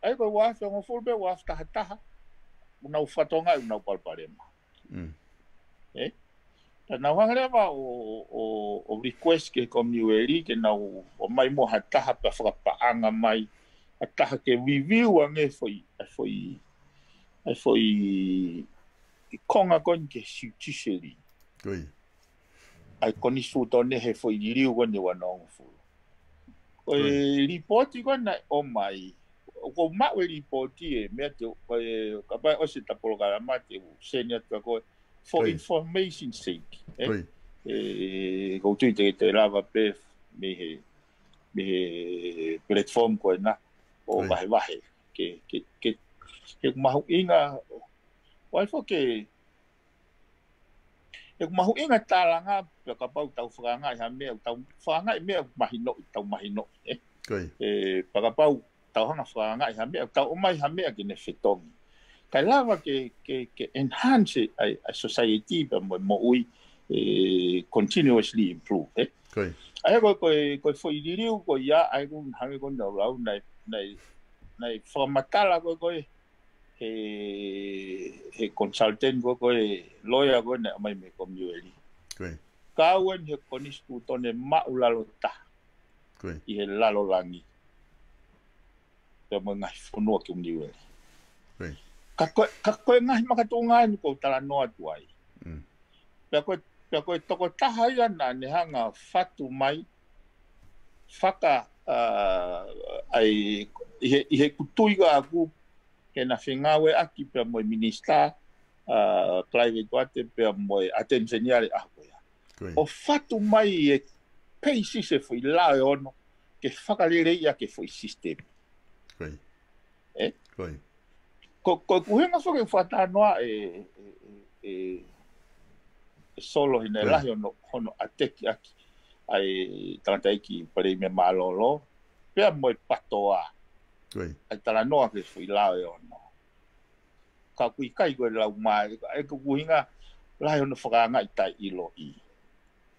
ʻa ia ko e ua afe hongofulu pe ua afe taha taha, ʻoku nau fatongia ʻoku nau palopalema. Mm. Ē? Pea nau hanga leva ʻo, ʻo, ʻo request ki he Komiueli ke nau ʻomai mo ha taha pea fakapaʻanga mai, ha taha ke review ange foʻi, ʻa e foʻi, ʻa e foʻi konga ko eni ki he judiciary. Ko ia. ʻA e konisitūtone he foʻi liliu ko eni ua noa hongofulu. Ko e Right. Lipooti ko ena ʻomai, ʻoku ou maʻu e lipooti ē, meʻa te, ko e, kapau ʻosi ʻeta polokalama te u send atu kia koe, for Right. information sake, ē? Right. Ē, ʻoku ou tui te, te lava pē mei he, mei he platform ko ena ʻo Right. vahevahe. Ke, ke, ke, ke mahuʻinga, ʻoku ʻai foki ke, ʻoku mahuʻinga tālanga, pea kapau tau fakaangaʻi ha meʻa, tau fakaangaʻi meʻa mahinoʻi, tau mahinoʻi, ē? Ko ia. Ē, pea kapau tau hanga fakaangaʻi ha meʻa, tau ʻomai ha meʻa ke ne fetongi. Kae lava ke, ke, ke enhance ʻa e, ʻa e society pea mo e moʻui, ē, continuously improve, ē? Ko ia. ʻA ia ko e, ko e, ko e foʻi liliu ko ia, ʻa ia ʻoku hangē ko eni naʻa ku lau, naʻe, naʻe, naʻe fakamatala ko e, ko e, he, he consultant ko e, ko e lawyer ko ē naʻe ʻomai mei Komiueli. Ko ia. Kau eni he konisitūtone māʻulalo taha Ko ia. ʻi he lalolangi. Pea mo e ngaahi fonua ki Niueli. Ko ia. Ka ko e, ka ko e ngaahi makatuʻunga eni ʻoku ou talanoa atu ai. Mm. Pea ko e, pea ko e tokotaha ia naʻa ne hanga fatu mai, faka, ā, ʻai, ʻi he, ʻi heʻeku tui ʻaʻaku, ke na fengāueʻaki pea mo e minisitā, ā, Clive Tuate pea mo e Attorney General ʻaho ko ia. Ko ia. ʻO fatu mai e peisi se foʻi lao ʻe ono, ke fakaleleiʻi ʻaki e foʻi sisitemi. Ko ia. Ē? Ko ia. Ko, ko e ʻuhinga foki ʻeku fakatalanoa ē, ē, ē, ē, ē Solo he naʻe Ko ia. lahi hono, hono ʻateki ʻaki ʻa e tangataʻeiki palēmia mālōlō, pea mo e patoa. Ko ia. ʻA e talanoa ki he foʻi lao ʻe ono. Ka ʻoku ʻikai ko e lau mai, ʻa e ko e ʻuhinga lahi hono fakaangaʻi taʻeʻiloʻi.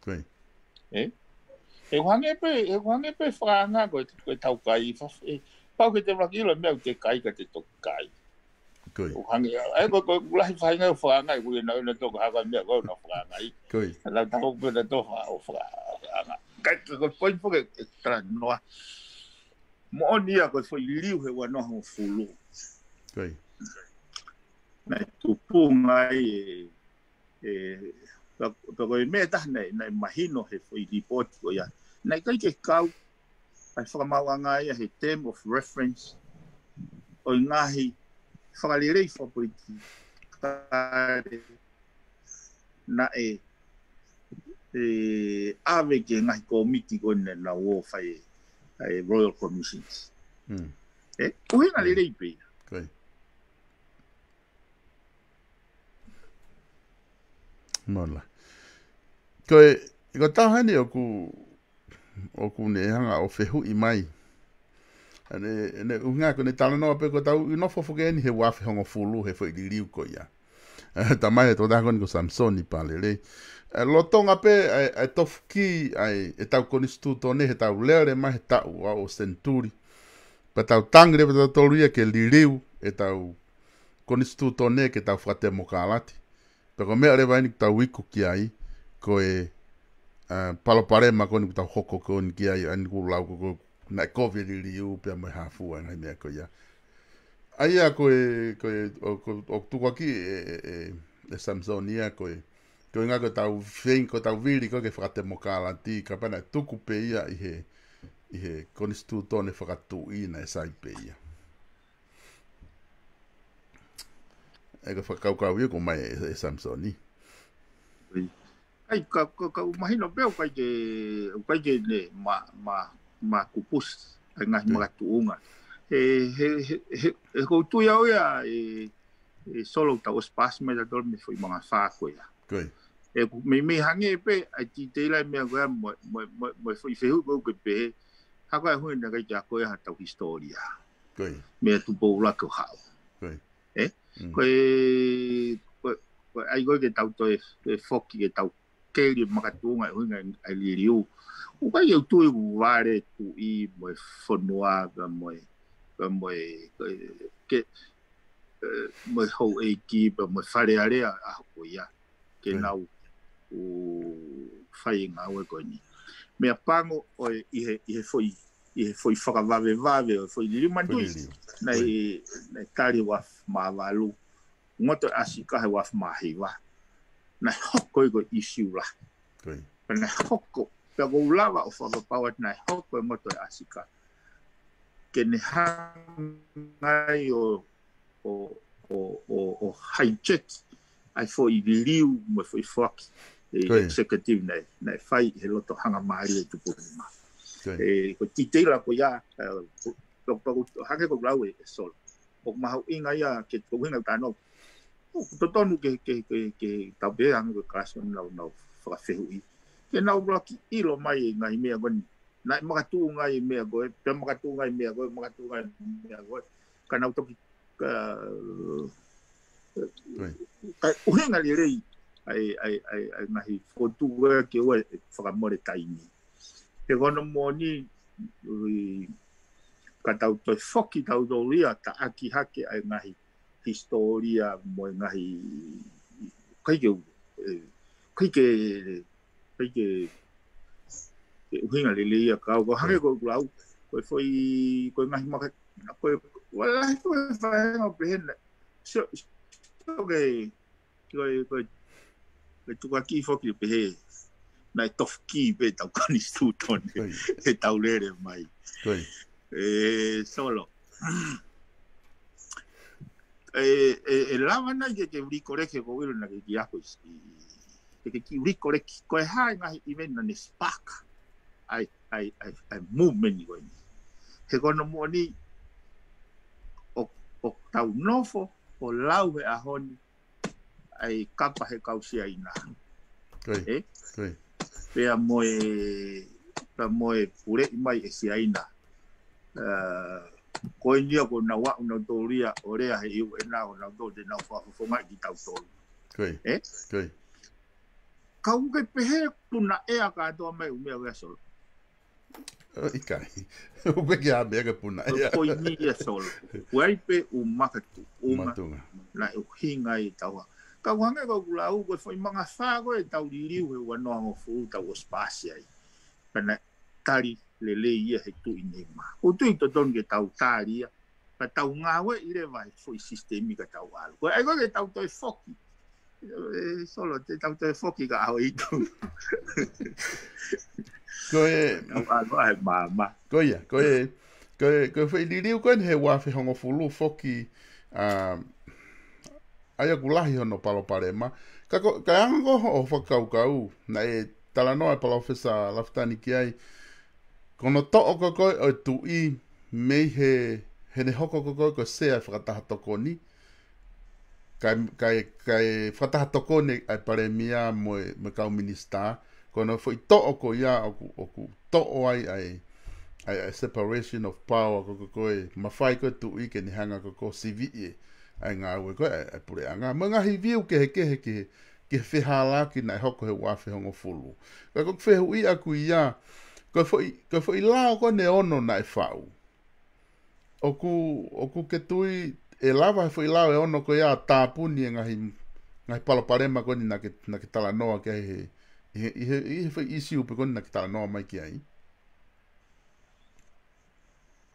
Ko ia. Ē? ʻOku hangē pē, ʻoku hangē pē fakaanga ko e, ko e tau kai, fa-, ē, pau ke te maki ʻilo e meʻa ʻoku te kai ka te toki kai. Ko ia. ʻOku hangē, ʻa e ko, ko e lahi faʻahinga ʻo fakaanga, ʻoku ʻi ai e naʻa, naʻa toko haka meʻa ko ē naʻa fakaanga ai. Ko ia. Naʻa tau pē naʻa toko fa-, ʻo fakaanga. Ka, ka, ko e point foki ʻeku talanoa. Moʻoni ia ko e foʻi liliu he ua noa hongofulu. Ko ia. Naʻe tupunga ai e, e, ka, ka ko e meʻa ʻe taha naʻe, naʻe mahino he foʻi lipooti ko ia. Naʻe ʻikai ke kau ʻa e fakamaauʻanga ia he term of reference ʻo e ngaahi fakalelei fakapolitikale naʻe, ē, ʻave ki he ngaahi kōmiti ko ē naʻa nau ō ʻo fai e, ʻa e Royal Commissions. Mm. Ē, ʻuhinga Mm. lelei pē ia. Ko ia. Mālō. Ko e, ko e taha eni ʻoku, ʻoku ne hanga ʻo fehuʻi mai. ʻA ʻene, ʻene ʻuhinga ko ʻene talanoa pē ko ʻetau ʻi nofo foki eni he ua afe hongofulu he foʻi liliu ko ia. Ē, tamai e tokotaha ko eni ko Samisoni Palelei. Ē, lolotonga pē ʻa e, ʻa e tofu ki ʻa e, ʻetau konisitūtone he tau lele mai he taʻu ua o senituli. Pea tau tangi leva tautolu ia ke liliu ʻetau konisitūtone ke tau fakatemokalati. Pea ko e meʻa leva eni ʻoku tau iku ki ai, ko e, ā, palopalema ko eni ʻoku tau hoko ko eni ki ai, ʻa eni ʻoku lau ko, ko, naʻe kovi e liliu, pea mo e hā fua e ngaahi meʻa ko ia. ʻA ia ko e, ko e, ʻo, ko, ʻoku tukuakiʻi ʻe, ʻe, ʻe, ʻe Samisoni ia ko e, ko e ʻuhinga ko ʻetau feinga, ko ʻetau vili ko ē ke fakatemokalati, kapau naʻe tuku pē ia ʻi he, ʻi he konisitūtone fakatuʻi naʻe sai pē ia. ʻE ka fakakaukau ia ko mai ʻe, ʻe Samisoni. ʻAi, ka, ka, ka ʻoku mahino pē ʻoku ʻikai ke, ʻoku ʻikai ke ne ma, ma, ma kupusi ʻa e ngaahi Ko ia. makatuʻunga. He, he, he, he, he ʻoku ou tui au ia ē, ē Solo ʻoku tau ʻosi paasi mai tautolu mei he foʻi mangafā ko ia. Ko ia. ʻOku meimei hangē pē ʻa e titeila e meʻa ko ia mo, mo, mo, mo e foʻi fehuʻi ko ē ʻoku ke pehē, hā ko e ʻuhinga naʻe ʻikai ke ako ia ha tau hisitōlia. Ko ia. Meia Tupou ʻUluaki ʻo haʻu. Ko ia. Ē? Mm. Ko e, ko e, ko e ʻai ko ē ke tau toe, toe foki ke tau keli makatuʻunga ʻuhinga ʻa e liliu. ʻOku ʻikai ke u tui ʻoku vale tuʻi mo e fonua pea mo e, pea mo e, ke, mo e houʻeiki pea mo e Fale Alea ʻa ko ia ke nau fai e ngāue ko eni. Meʻapango ʻoku ʻi he, ʻi he foʻi, ʻi he foʻi fakavavevave ʻo e foʻi liliu manatuʻi naʻe, naʻe tali ua afe mā valu, ngoto ʻa e ʻasi ka he ua afe mā hiva. Naʻe hoko ia ko e ʻisiu lahi. Pea naʻe hoko, pea ʻoku ou lava ʻo fakapapau atu naʻe hoko e ngoto e ʻasi ka ke ne hanga ai ʻo, ʻo, ʻo, ʻo, ʻo hijack ʻa e foʻi liliu mo e foʻi foaki e executive naʻe, naʻe fai he loto hangamālie e tupu nima. Ko e titeila ko ia, pea ʻoku hangē ko e lau ē, Solo. ʻOku mahuʻinga ia ke, ko e ʻuhinga ʻoku tau, ʻoku totonu ke, ke, ke, ke tau pehē ange ko e kalasi ʻoku nau, nau fakafehuʻi. Ke nau laki ʻilo mai e ngaahi meʻa ko eni. Naʻe makatuʻunga e meʻa ko ē, pea makatuʻunga e meʻa ko ē, makatuʻunga e meʻa ko ē. Ka nau toki, ka, ka ʻuhinga lelei ʻa e, ʻa e, ʻa e, ʻa e ngaahi fokotuʻu ē ke ʻoua e fakamole taimi. He ko hono moʻoni, ui, ka tau toe foki tau tau ia, taʻaki hake ʻa e ngaahi hisitōlia mo e ngaahi, ʻikai ke, ʻikai ke, ʻikai ke, ke ʻuhinga lelei ia ka, ʻoku hangē ko ʻeku lau, ko e foʻi, ko e ngaahi maka, ko e, ua lahi ko e faenga pehena, so, so ke, ko e, ko e, ko e tukuakiʻi foki pehē, naʻe tofuki pē tau konisitūtone, he tau lele mai. ʻE, Solo. ʻE, ʻe, ʻe lava nai ke, ke uli koleke ko ilo na ke ki ako isi. Ke, ke ki uli koleke. Ko e hā e ngaahi event naʻa ne spark ʻa e, ʻa e, ʻa e, ʻa e movement ko eni. He ko hono moʻoni ʻoku, ʻoku tau nofo ʻo lau he ʻaho ni ʻa e kapa he kau Siaina. ʻE? Pea mo e, pea mo e puleʻi mai e Siaina. Ko eni ia ko nau aʻu nau tōlia ʻo lea he U N ʻo nau tō te nau fakafofongaʻi kitautolu. ʻE? Ka ʻoku ke pehē puna ʻea kātoa mai ʻū meʻa ʻo ea Solo. ʻIkai. ʻOku ke ʻa meʻa ke puna ʻea. Ko eni ia Solo. ʻOku ʻi ai pē ʻū makatuʻunga naʻe ʻuhinga ai e tauha. Ka ʻoku hangē ko ʻeku lau ko e foʻi mangafā ko e tau liliu he ua noa hongofulu tau ʻosi pasi ai. Pea naʻe tali lelei ia he tuʻi nima. ʻOku tui totonu ke tau tali ia. Ka tau ngāueʻi leva e foʻi sisitemi ka tau ʻalu. Ko e ʻai ko ē ke tau toe foki. ʻE Solo, te tau toe foki ka ʻaho ʻe hitu. Ko e, tau ʻalu ʻa e māmā. Ko ia, ko e, ko e, ko e foʻi liliu ko eni he ua afe hongofulu foki, ʻa, ʻa ia ʻoku lahi hono palopalema. Ka ko, ka anga ko hoʻo fakakaukau, naʻe talanoa e Palōfesa Lafitani ki ai, ko hono toʻo ko ē ʻo e tuʻi mei he, heʻene hoko ko ē ko e sea e fakataha tokoni, kae, kae, kae fakataha tokoni ʻa e palēmia mo e, mo e kau minisitā, ko hono foʻi toʻo ko ia ʻoku, ʻoku toʻo ai ʻa e, ʻa e, ʻa e separation of power ko ē ko ē, mafai ko ē tuʻi ke ne hanga ko ē ko ē siviʻi ʻa e ngāue ko ē ʻa e, ʻa e puleʻanga. Mo e ngaahi viu kehekehe ki he, ki he fehālaaki naʻe hoko he ua afe hongofulu. Ka ko e fehuʻi ʻaku ia, ko e foʻi, ko e foʻi lao ko eni ʻe ono naʻe faʻu. ʻOku, ʻoku ke tui ʻe lava he foʻi lao ʻe ono ko ia ʻo tāpuni e ngaahi, ngaahi palopalema ko eni naʻa ke, naʻa ke talanoa ki ai he, ʻi he, ʻi he, ʻi he foʻi ʻisiu pē ko eni naʻa ke talanoa mai ki ai.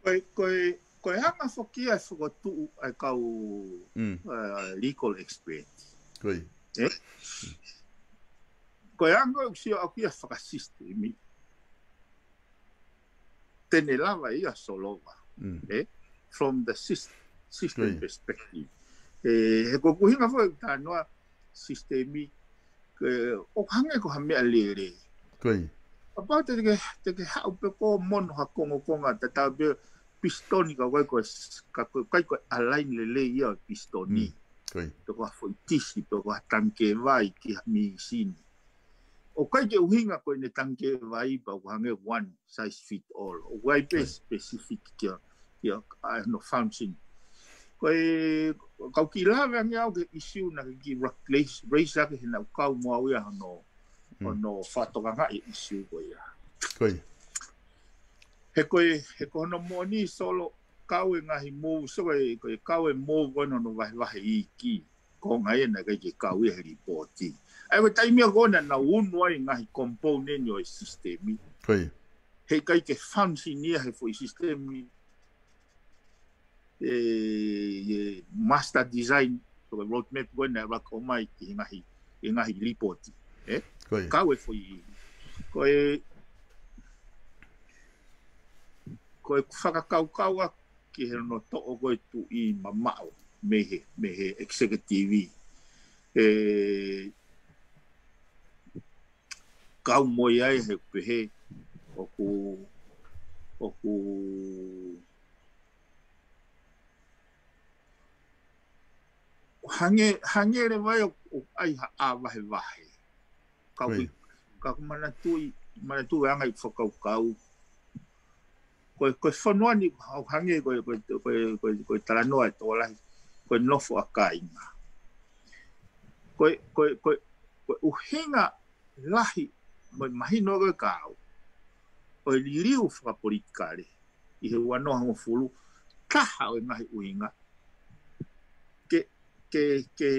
Ko e, ko e, ko e anga foki ia e fokotuʻu ʻa e kau, ʻa, legal expert. ʻE? Ko e anga ʻoku sio ʻaku ia fakasisitemi. Te ne lava ia Solo ʻa. ʻE? From the sys-, system perspective. ʻE, he ko ʻeku ʻuhinga foki ʻeku talanoa sisitemi, ʻoku hangē ko ha meʻalele. Kapau te ke, te ke haʻu pē ko ē mono ha kongokonga tatau pē pisitoni ka ʻoku ʻikai ko e s-, ka ʻoku ʻikai ko e align lelei ia ʻo e pisitoni. Pe ko ha foʻi tisi, pe ko ha tangikē vai ki ha mīsini. ʻOku ʻikai ke ʻuhinga ko ʻene tangikē vai pea ʻoku hangē one size fit all. ʻOku ʻi ai pē specific kia, kia, ʻa hono function. Ko e, kau kiʻi lave ange au ki he ʻisiu naʻa ke kiʻi ra-, raise, raise ake he naʻa ku kau mo au ia hono, ʻo hono fakatokangaʻi e ʻisiū ko ia. Ko ia. He ko e, he ko hono moʻoni Solo, kau e ngaahi mou, so ko e, ko e kau e mou ko ena hono vahevahe iiki. Ko e ngaahi ena ʻikai ke kau ia he lipooti. ʻA ia ko e taimi ia ko ena naʻa nau unu ai ngaahi component ʻo e sisitemi. Ko ia. He ʻikai ke function ia he foʻi sisitemi e, e master design, so ko e roadmap ko ena ʻe laka ʻo mai ki he ngaahi, he ngaahi lipooti. ʻE? Ko ia. Kau e foʻi, ko e, ko e fakakaukau ʻa ki he hono toʻo ko e tuʻi mamaʻo mei he, mei he executive. E, kau mo ia he pehē ʻoku, ʻoku hangē, hangē leva ia ʻoku, ʻoku ʻai ha ʻā vahevahe. Kau Ko ia. kui, kau manatuʻi, manatuʻi anga ʻeku fakakaukau. Ko e, ko e fonua ni, ʻoku hangē ko e, ko e, ko e, ko e, ko e talanoa e tokolahi, ko e nofo ʻa kāinga. Ko e, ko e, ko e, ko e ʻuhinga lahi, mo e mahino ko e kau, ʻo e liliu fakapolitikale ʻi he ua noa hongofulu, taha ʻo e ngaahi ʻuhinga ke, ke, ke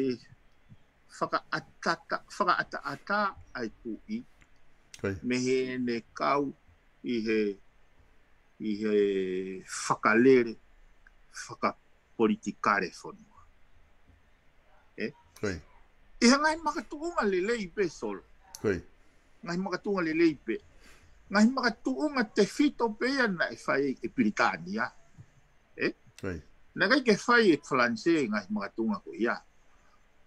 fakaʻatata, fakaʻataʻatā ʻa e tuʻi Ko ia. mei heʻene kau ʻi he, ʻi he fakalele fakapolitikale fonua. ʻE? Ko ia. ʻI he ngaahi makatuʻunga lelei pē Solo. Ko ia. Ngaahi makatuʻunga lelei pē. Ngaahi makatuʻunga tefito pē ia naʻe fai ʻe Pilitānia. ʻE? Ko ia. Naʻe ʻikai ke fai ʻe Falanisē ngaahi makatuʻunga ko ia.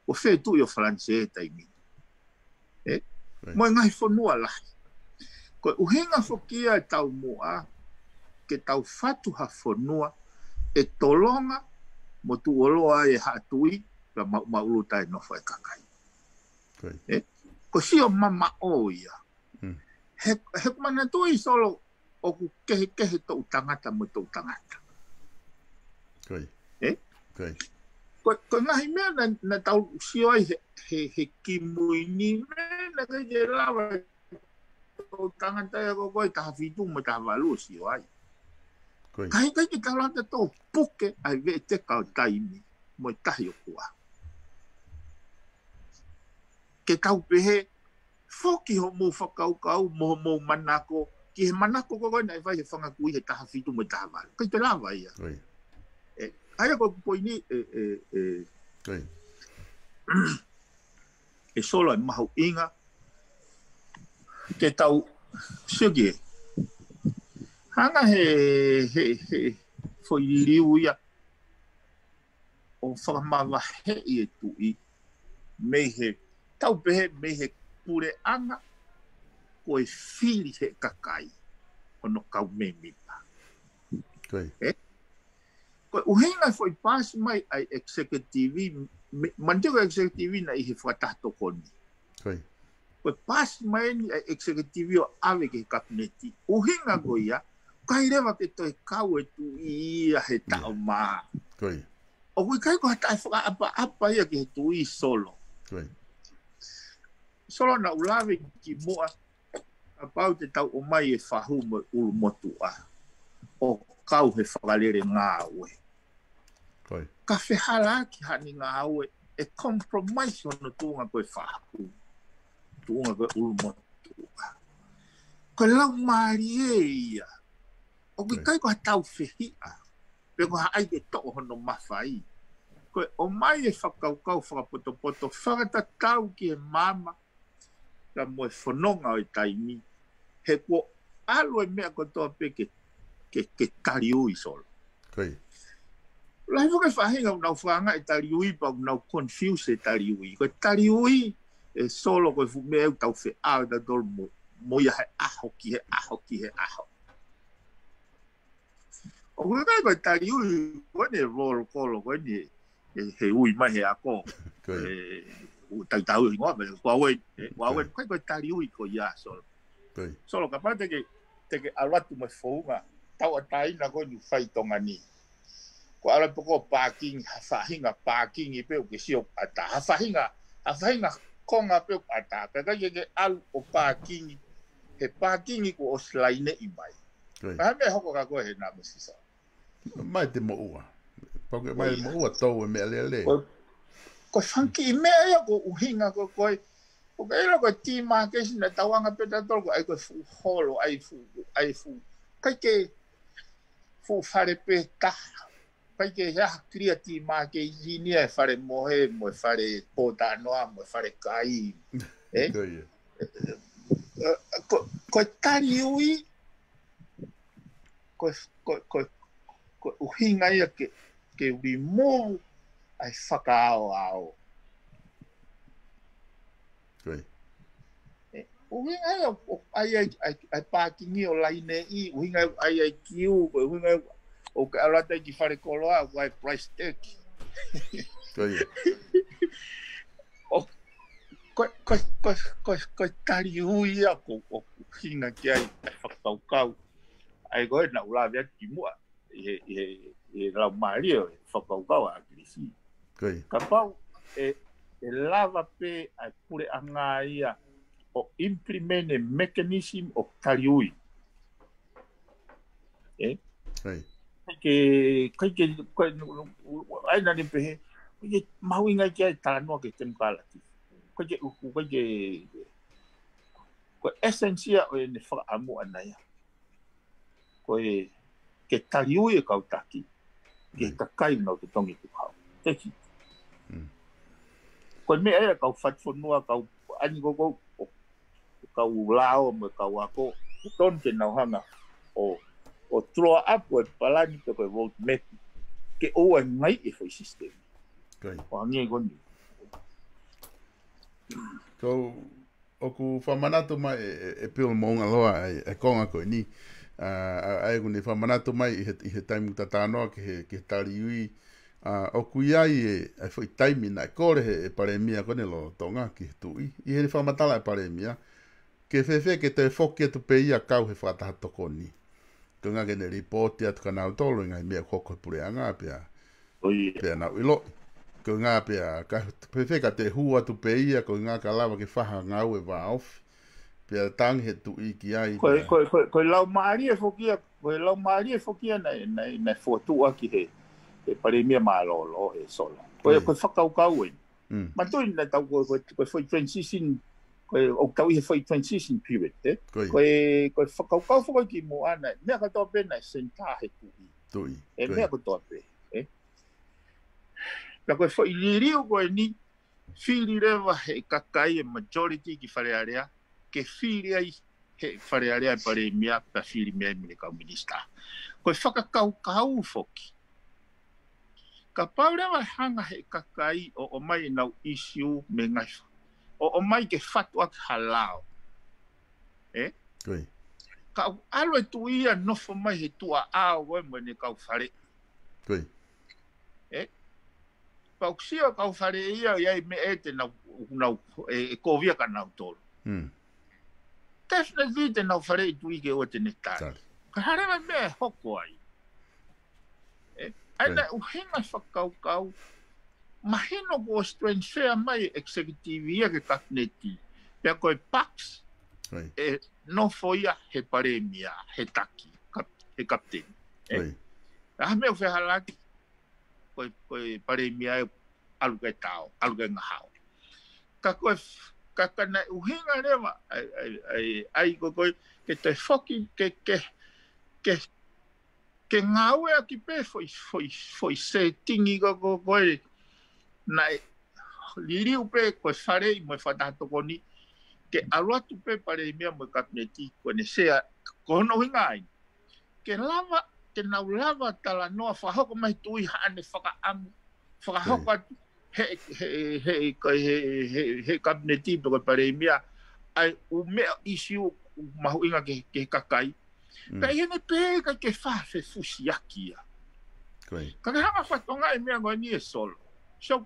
ʻO fē tuʻi ʻo Falanisē taimi. ʻE? Ko ia. Mo e ngaahi fonua lahi. Ko e ʻuhinga foki ia e taumuʻa, ke tau fatu ha fonua, ʻe tolonga, mo tuʻuloa e haʻa tuʻi, pea maʻumaʻuluta e nofo e kakai. Ko ia. ʻE? Ko e sio mamaʻo ia. Mm. He, he ʻoku manatuʻi Solo ʻoku kehekehe toʻutangata mo toʻutangata. Ko ia. ʻE? Ko ia. Ko, ko e ngaahi meʻa naʻa, naʻa tau sio ai he, he, he kimui ni meʻa naʻe ʻikai ke lava toʻutangata ia ko ē taha fitu mo taha valu ʻo sio ai. Ko ia. Ka ʻikai ke tau lava ʻo puke ʻa e veʻeteka ʻo taimi mo e tahi ʻo kua. Ke tau pehē, foki hoʻomou fakakaukau, mo hoʻomou manako, ki he manako ko ē naʻe fai he fanga kui he taha fitu mo e taha valu. ʻIkai ke lava ia. Ko ia. ʻE, ʻa ia ko e poini, ʻe, ʻe, ʻe, Ko ia. ʻe Solo ʻe mahuʻinga, ke tau, sio ki he. Hanga he, he, he, foʻi liliu ia, ʻo fakamavaheʻi e tuʻi, mei he, tau pehē, mei he puleʻanga, ko e fili he kakai, hono kau mēmipa. Ko ia. ʻE? Ko e ʻuhinga foʻi paasi mai ʻa e executive, me, manatu ko e executive naʻe ʻi he fakataha tokoni. Ko ia. Ko e paasi mai eni ʻa e executive ʻo ʻave ki he kapineti. ʻUhinga ko ia, ʻikai leva ke toe kau e tuʻi ia he Ia. taʻo mā. Ko ia. ʻOku ʻikai ko ha taʻe fakaʻapaʻapa ia ki he tuʻi Solo. Ko ia. Solo naʻa ku lave kimuʻa, kapau te tau ʻomai e fahu mo e ʻulumotuʻa ʻo kau he fakalele ngāue. Ko ia. Ka fehālaaki haʻane ngāue ʻe compromise hono tuʻunga ko e fahu, tuʻunga ko e ʻulumotuʻa. Ko e laumālie ia. ʻOku Ko ia. ʻikai ko ha taufehiʻa, pe ko ha ʻai ke toʻo hono mafai. Ko e ʻomai e fakakaukau fakapotopoto, fakatatau ki he maama, pea mo e fononga ʻo e taimi, he kuo ʻalu e meʻa kotoa pē ke, ke, ke taliui Solo. Ko ia. Lahi foki e faʻahinga ʻoku nau fakaangaʻi e taliui pea ʻoku nau confuse e taliui. Ko e taliui ʻe Solo ko e fuʻu meʻa ʻoku tau feʻao tautolu mo, mo ia he ʻaho ki he ʻaho ki he ʻaho. ʻOku ʻikai ko e taliui, ko eni e roll call, ko eni e, he ui mai he ako. Ko ia. E, u, tautau i ngoa, pe, ko au ē, e, ko au ē, Ko ia. ʻikai ko e taliui ko ia, Solo. Ko ia. Solo, kapau te ke, te ke ʻalu atu mo e founga, tauʻatāina ko eni ʻoku fai ʻi Tonga ni. Ko e ʻalu atu ko e pākingi, ha faʻahinga pākingi pē ʻoku ke sio ʻatā, ha faʻahinga, ha faʻahinga konga pē ʻoku ʻatā, ka ʻikai ke ke ʻalu ʻo pākingi he pākingi kuo ʻosi laineʻi mai. Ko ia. Ka ko e hā e meʻa ʻe hoko kia koe he namu sisa? Mai te moʻua. Pau ke mai moʻua, tau e meʻalele. Ko, ko e fanga kiʻi meʻa ia ʻoku ʻuhinga ko ē, ko e, ʻoku ʻilo ko e demarcation naʻe tauanga pē tautolu ko e ʻai ko e fuʻu holo, ʻai fuʻu, ʻai fuʻu, ʻikai ke fuʻu fale pē taha. ʻIkai ke he aha clear demarcation ia e fale mohe, mo e fale pōtalanoa, mo e fale kai. Ē? Ko ia. Ē, ko, ko e tali ui, ko, ko, ko, ko e ʻuhinga ia ke, ke remove ʻa e fakaaoao. Ko ia. Ē, ʻuhinga ia ʻoku ʻai, ʻai, ʻai, ʻai pākingi ʻo laineʻi, ʻuhinga ia ʻai, ʻai kiu, ko e ʻuhinga ia ʻoku ke ʻalu atu ai ki falekoloa, ʻoku ʻai price tag. Ko ia. ʻO, ko, ko, ko, ko, ko e tali ui ia ʻoku, ʻoku ʻuhinga ki ai ʻa e fakakaukau. ʻA ia ko ē naʻa ku lave atu kimuʻa ʻi he, ʻi he, ʻi he laumālie ʻo e fakakaukau ʻa ʻAkilisi. Ko ia. Kapau ʻe, ʻe lava pē ʻa e puleʻanga ia ʻo implement e mechanism ʻo tali ui. Ē? Ko ia. ʻIkai ke, ʻikai ke, ko e, ʻai naʻa ne pehē, ʻikai ke mahuʻinga ki ai e talanoa ki he temokalati. ʻIkai ke, ʻikai ke, ko e essence ia ʻo ʻene fakaʻamu ʻana ia. Ko e, ke tali ui e kau taki, ke Mm. kakai nau totongi tukuhau. Teki. Mm. Ko e meʻa ia kau fatufonua, kau ani koko, ʻo, kau lao mo e kau ako, ʻoku tonu ke nau hanga ʻo, ʻo draw up ko e palani pe ko e road map, ke ʻoua ʻe ngaahi e foʻi system. Ko ia. ʻO hangē ko eni. Ko ʻoku fakamanatu mai ʻe, ʻe, ʻe Bill Moʻungaloa ʻa e, ʻa e konga ko eni. ʻA, ʻa, ʻa ia ʻoku ne fakamanatu mai ʻi he, ʻi he taimi ʻoku ta talanoa ki he, ki he tali ui. ʻA, ʻoku ʻi ai e, ʻa e foʻi taimi naʻe kole he, ʻe Palēmia ko eni lolotonga ki he tuʻi. ʻI heʻene fakamatala ʻe Palēmia, ke fēfē ke toe foki atu pē ia kau he fakataha tokoni. Ko e ʻuhinga ke ne lipooti atu kia nautolu e ngaahi meʻa ʻoku hoko he puleʻanga pea. ʻO ia. Pea nau ʻiloʻi. Ko e ʻuhinga pea, ka, fēfē ka toe hū atu pē ia, ko e ʻuhinga ka lava ke fai ha ngāue vāofi. Pea tangi he tuʻi ki ai, Ko e, pea. ko e, ko e, ko e laumālie foki ia, ko e laumālie foki ia naʻe, naʻe, naʻe fokotuʻu ʻaki he, he Palēmia mālōlō ʻe Solo. Ko e, Ko ia. ko e fakakaukau eni. Mm. Manatuʻi naʻa tau ko, ko, ko e foʻi transition, ko e, ʻoku tau ʻi he foʻi transition period, ē? Ko ia. Ko e, ko e fakakaukau foki kimuʻa naʻe, meʻa kotoa pē naʻe senitā he tuʻi. Tuʻi. ʻE Ko ia. meʻa kotoa pē, ē? Pea ko e foʻi liliu ko eni, fili leva he kakai e majority ki Fale Alea, ke fili ai he Fale Alea e Palēmia, pea fili mei ai mo e kau minisitā. Ko e fakakaukau foki. Kapau leva ʻe hanga he kakai ʻo ʻomai ʻenau issue mei he ngaahi fa-, ʻo ʻomai ke fatu ʻaki ha lao. Ē? Ko ia. Ka ʻoku ʻalu e tuʻi ia ʻo nofo mai he tuʻa ʻao ko ē mo ʻene kau fale. Ko ia. Ē? Pea ʻoku sio kau fale ia ʻi ai meʻa ʻe te nau, nau, ʻe, ʻe kovi ʻa kinautolu. Mm. Definitely te nau faleʻi tuʻi ke ʻoua te ne tali. Tali. Ka hā leva e meʻa ʻe hoko ai. Ē, ʻa ia Right. naʻe ʻuhinga e fakakaukau, mahino kuo ʻosi transfer mai e executive ia ki he kapineti. Pea ko e bucks, Right. ʻe nofo ia he Palēmia, he taki, kap-, he kapiteni. Ē? Right. ʻA e meʻa ʻoku fehālaaki, ko e, ko e Palēmia ʻe ʻalu ki he tao, ʻalu ki he ngahau. Ka ko e f-, ka, ka naʻe ʻuhinga leva, ʻa e, ʻa e, ʻa e, ʻa e ko, ko e, ke toe foki, ke, ke, ke, ke ngāueʻaki pē foʻi, foʻi, foʻi setting ko, ko, ko e, naʻe liliu pē ko e faleʻi mo e fakataha tokoni, ke ʻalu atu pē Palēmia mo e kapineti, ko ʻene sea, ko hono ʻuhinga eni. Ke lava, ke nau lava talanoa, fakahoko mai tuʻi haʻane fakaʻamu, fakahoko Right. atu he, he, he, ko e he, he, he kapineti pe ko e Palēmia, ʻa e ʻū meʻa issue ʻoku mahuʻinga ki he, ki he kakai. Mm. Pea ʻi heʻene pehē ʻikai ke fai ha fefusiaki ia. Ko ia. Ka ke hanga ʻo fakatokangaʻi e meʻa ko eni ʻe Solo. So,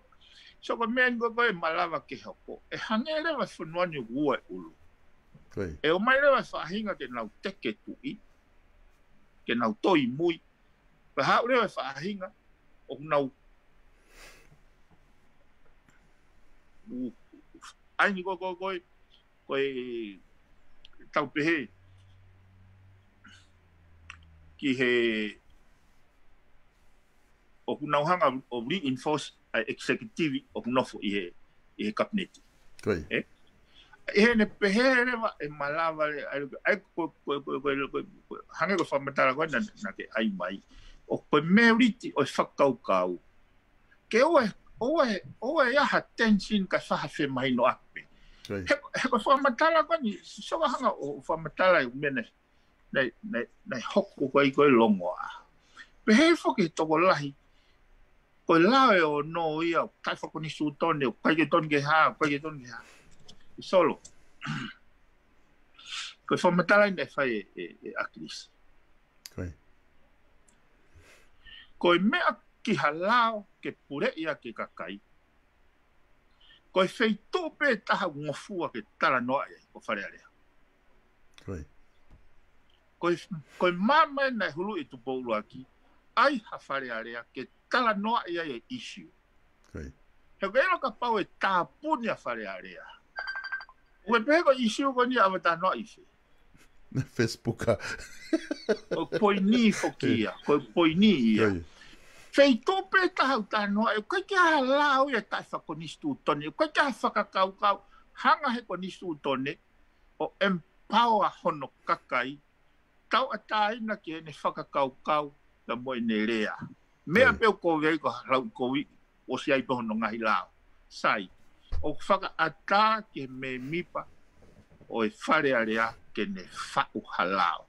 so ko e meʻa eni ko ē ʻe malava ke hoko. ʻE hangē leva e fonua ni ʻoku ua e ʻulu. Ko ia. ʻE ō mai leva e faʻahinga ke nau teke tuʻi. Ke nau toi mui. Pea haʻu leva e faʻahinga ʻoku nau u-, ʻa eni ko e, ko e, ko e, ko e tau pehē ki he ʻoku nau hanga ʻo reinforce ʻa e executive ʻoku nofo ʻi he, ʻi he kapineti. Ko ia. Ē? ʻI heʻene pehē leva ʻe malava le, ʻa e, ʻa e, ko, ko, ko, ko, ko, ko, hangē ko e fakamatala ko ē naʻa, naʻa ke ʻai mai. ʻO ko e meʻa ʻuli ʻo e fakakaukau. Ke ʻoua, ʻoua, ʻoua ʻe ʻi ai ha tension kae fai ha femahinoʻaki pē. Ko ia. He, he ko e fakamatala ko eni, sio ka hanga ʻo fakamatala e meʻa naʻe, naʻe, naʻe, naʻe hoko ko ē ko e longoaʻa. Pehē foki he tokolahi, ko e lao ʻe ono ia, ʻoku taʻefakakonisitūtone, ʻoku ʻikai ke tonu ke hā, ʻoku ʻikai ke tonu ke hā. ʻE Solo. Ko e fakamatala naʻe fai ʻe, ʻe, ʻe ʻAkilisi. Ko ia. Ko e meʻa ki ha lao ke puleʻi ʻaki e kakai. Ko e feituʻu pē taha ʻoku ngofua ke talanoaʻi ai, ko Fale Alea. Ko ia. Ko e, ko e maama ē naʻe huluʻi ʻe Tupou ʻUluaki, ʻai ha Fale Alea ke talanoaʻi ai e issue. Ko ia. He ko e ʻilo kapau ʻe tāpuni ʻa Fale Alea, ʻoku pehē ko e issue ko eni ʻe ʻave ʻo talanoaʻi fē? Facebook ā. Ko e poini foki ia, ko e poini ia. Ko ia. Feituʻu pē taha ʻoku talanoaʻi, ʻoku ʻikai ke ʻi ai ha lao ia taʻefakakonisitūtone, ʻoku ʻikai ke ʻi ai ha fakakaukau, hanga he konisitūtone ʻo empower hono kakai, tauʻatāina ki heʻene fakakaukau, pea mo ʻene lea. Meʻa Ko ia. pē ʻoku kovi ai ko e lau kovi, ʻosi ʻi ai pē hono ngaahi lao. Sai, ʻoku fakaʻatā ki he mēmipa ʻo e Fale Alea ke ne faʻu ha lao.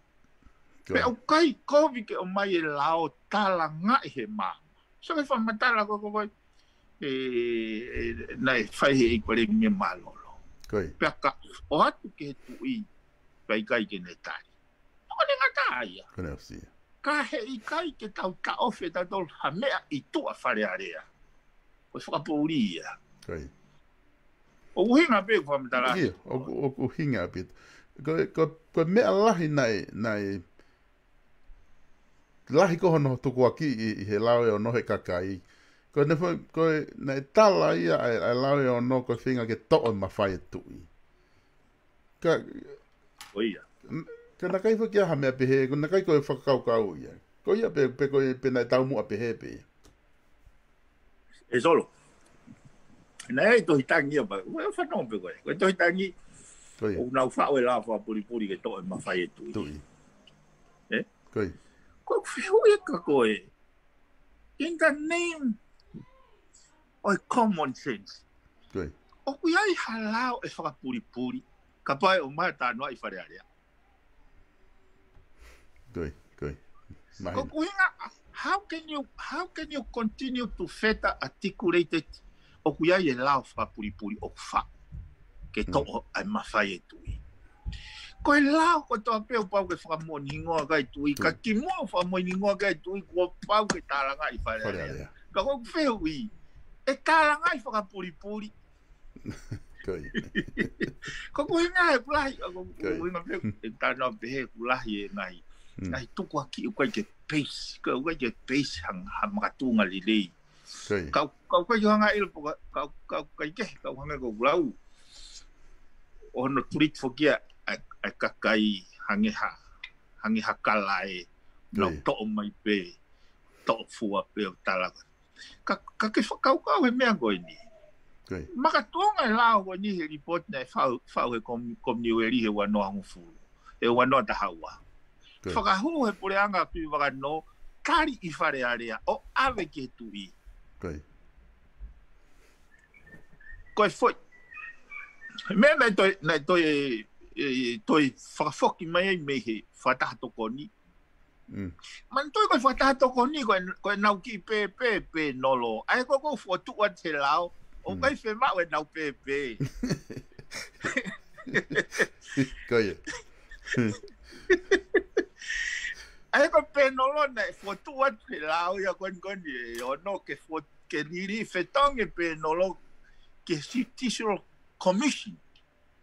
Ko ia. Pea ʻoku ʻikai kovi ke ʻomai e lao talangaʻi he maama. Sio ki he fakamatala ko ē, ko ē, ē, ē, naʻe fai he ʻEiki Palēmia Mālōlō. Ko ia. Pea ka ʻoatu ki he tuʻi, pea ʻikai ke ne tali. Ko ʻene ngata ia. Ko ʻene ʻosi ia. Ka heʻikai ke tau taʻofi ʻe tautolu ha meʻa ʻi tuʻa Fale Alea. Ko e fakapoʻuli ia. Ko ia. ʻOku ʻuhinga pē fakamatala. Ia, ʻoku, ʻoku ʻuhinga pē. Ko, ko, ko e meʻa lahi naʻe, naʻe lahi ko hono tukuakiʻi ʻi, ʻi he lao ʻe ono he kakai. Ko ʻene fo-, ko e, naʻe tala ia ʻa e, ʻa e lao ʻe ono ko e feinga ke toʻo e mafai e tuʻi. Ka, Ko ia. n-, ka naʻe ʻikai foki ha meʻa pehē, ko e naʻe ʻikai ko e fakakaukau ia. Ko ia pē, pē ko e, pē naʻe taumuʻa pehē pē ia. ʻE Solo. Naʻe ʻi ai e tohi tangi ia pē. Ko e fanongo pē ko ē. Ko e tohi tangi. Ko ia. ʻOku nau faʻu e lao fakapulipuli ke toʻo e mafai e tuʻi. Tuʻi. Ē? Ko ia. Ko e fehuʻi ia kia koe. In the name of common sense. Ko ia. ʻOku ʻi ai ha lao ʻe fakapulipuli, kapau ʻe ʻomai ʻo talanoaʻi Fale Alea? Ko ia, ko ia. Mahino. Ko e ʻuhinga, how can you, how can you continue to further articulate it? ʻOku ʻi ai e lao fakapulipuli ʻoku faʻu ke Mm. toʻo ʻa e mafai e tuʻi. Ko e lao kotoa pē ʻoku pau ke fakamoʻoni hingoa ki ai e tuʻi, ka Tuʻi. kimuʻa ʻoku fakamoʻoni hingoa ki ai e tuʻi, kuo pau ke talangaʻi Fale Fale Alea. Alea. Ka ko e fehuʻi, ʻe talangaʻi fakapulipuli? Ko ia. Ko e ʻuhinga ʻoku lahi, ko e Ko ia. ʻuhinga pē, ʻe talanoa pehē ʻoku lahi e ngaahi, Mm. ngaahi tukuakiʻi ʻoku ʻikai ke base, ʻoku ʻikai ke base hang-, ha makatuʻunga lelei. Ko ia. Kau, kau ʻikai ke hanga ʻilo pe ko e, kau, kau ʻikai ke, kau hanga ko e lau. ʻO hono treat foki ʻa, ʻa, ʻa e kakai hangē ha, hangē ha kalae, Ko nau ia. toʻo mai pē, toʻo fua pē ʻo tala. Ka, ka ke fakakaukau he meʻa ko eni. Ko ia. Makatuʻunga e lao ko eni he report naʻe faʻu, faʻu he kom-, Kominiueli he ua noa hongofulu. He ua noa taha ua. Ko ia. Fakahū he puleʻanga Tuʻivakanō, tali ʻi Fale Alea, ʻo ʻave ki he tuʻi. Ko ia. Ko e foʻi. Meʻa naʻe toe, naʻe toe, e, e, toe fakafoki mai ai mei he fakataha tokoni. Mm. Manatuʻi ko e fakataha tokoni ko e, ko e nau kiʻi pēpē, pēnolo. ʻA ia ko ē ʻoku fokotuʻu atu he lao, ʻoku Mm. ʻikai fiemaʻu e nau pēpē. Ko ia. ʻA ia ko e pēnolo naʻe fokotuʻu atu he lao ia ko eni ko eni ʻe ono ke fo-, ke liliu fetongi e pēnolo ki he Judicial Commission.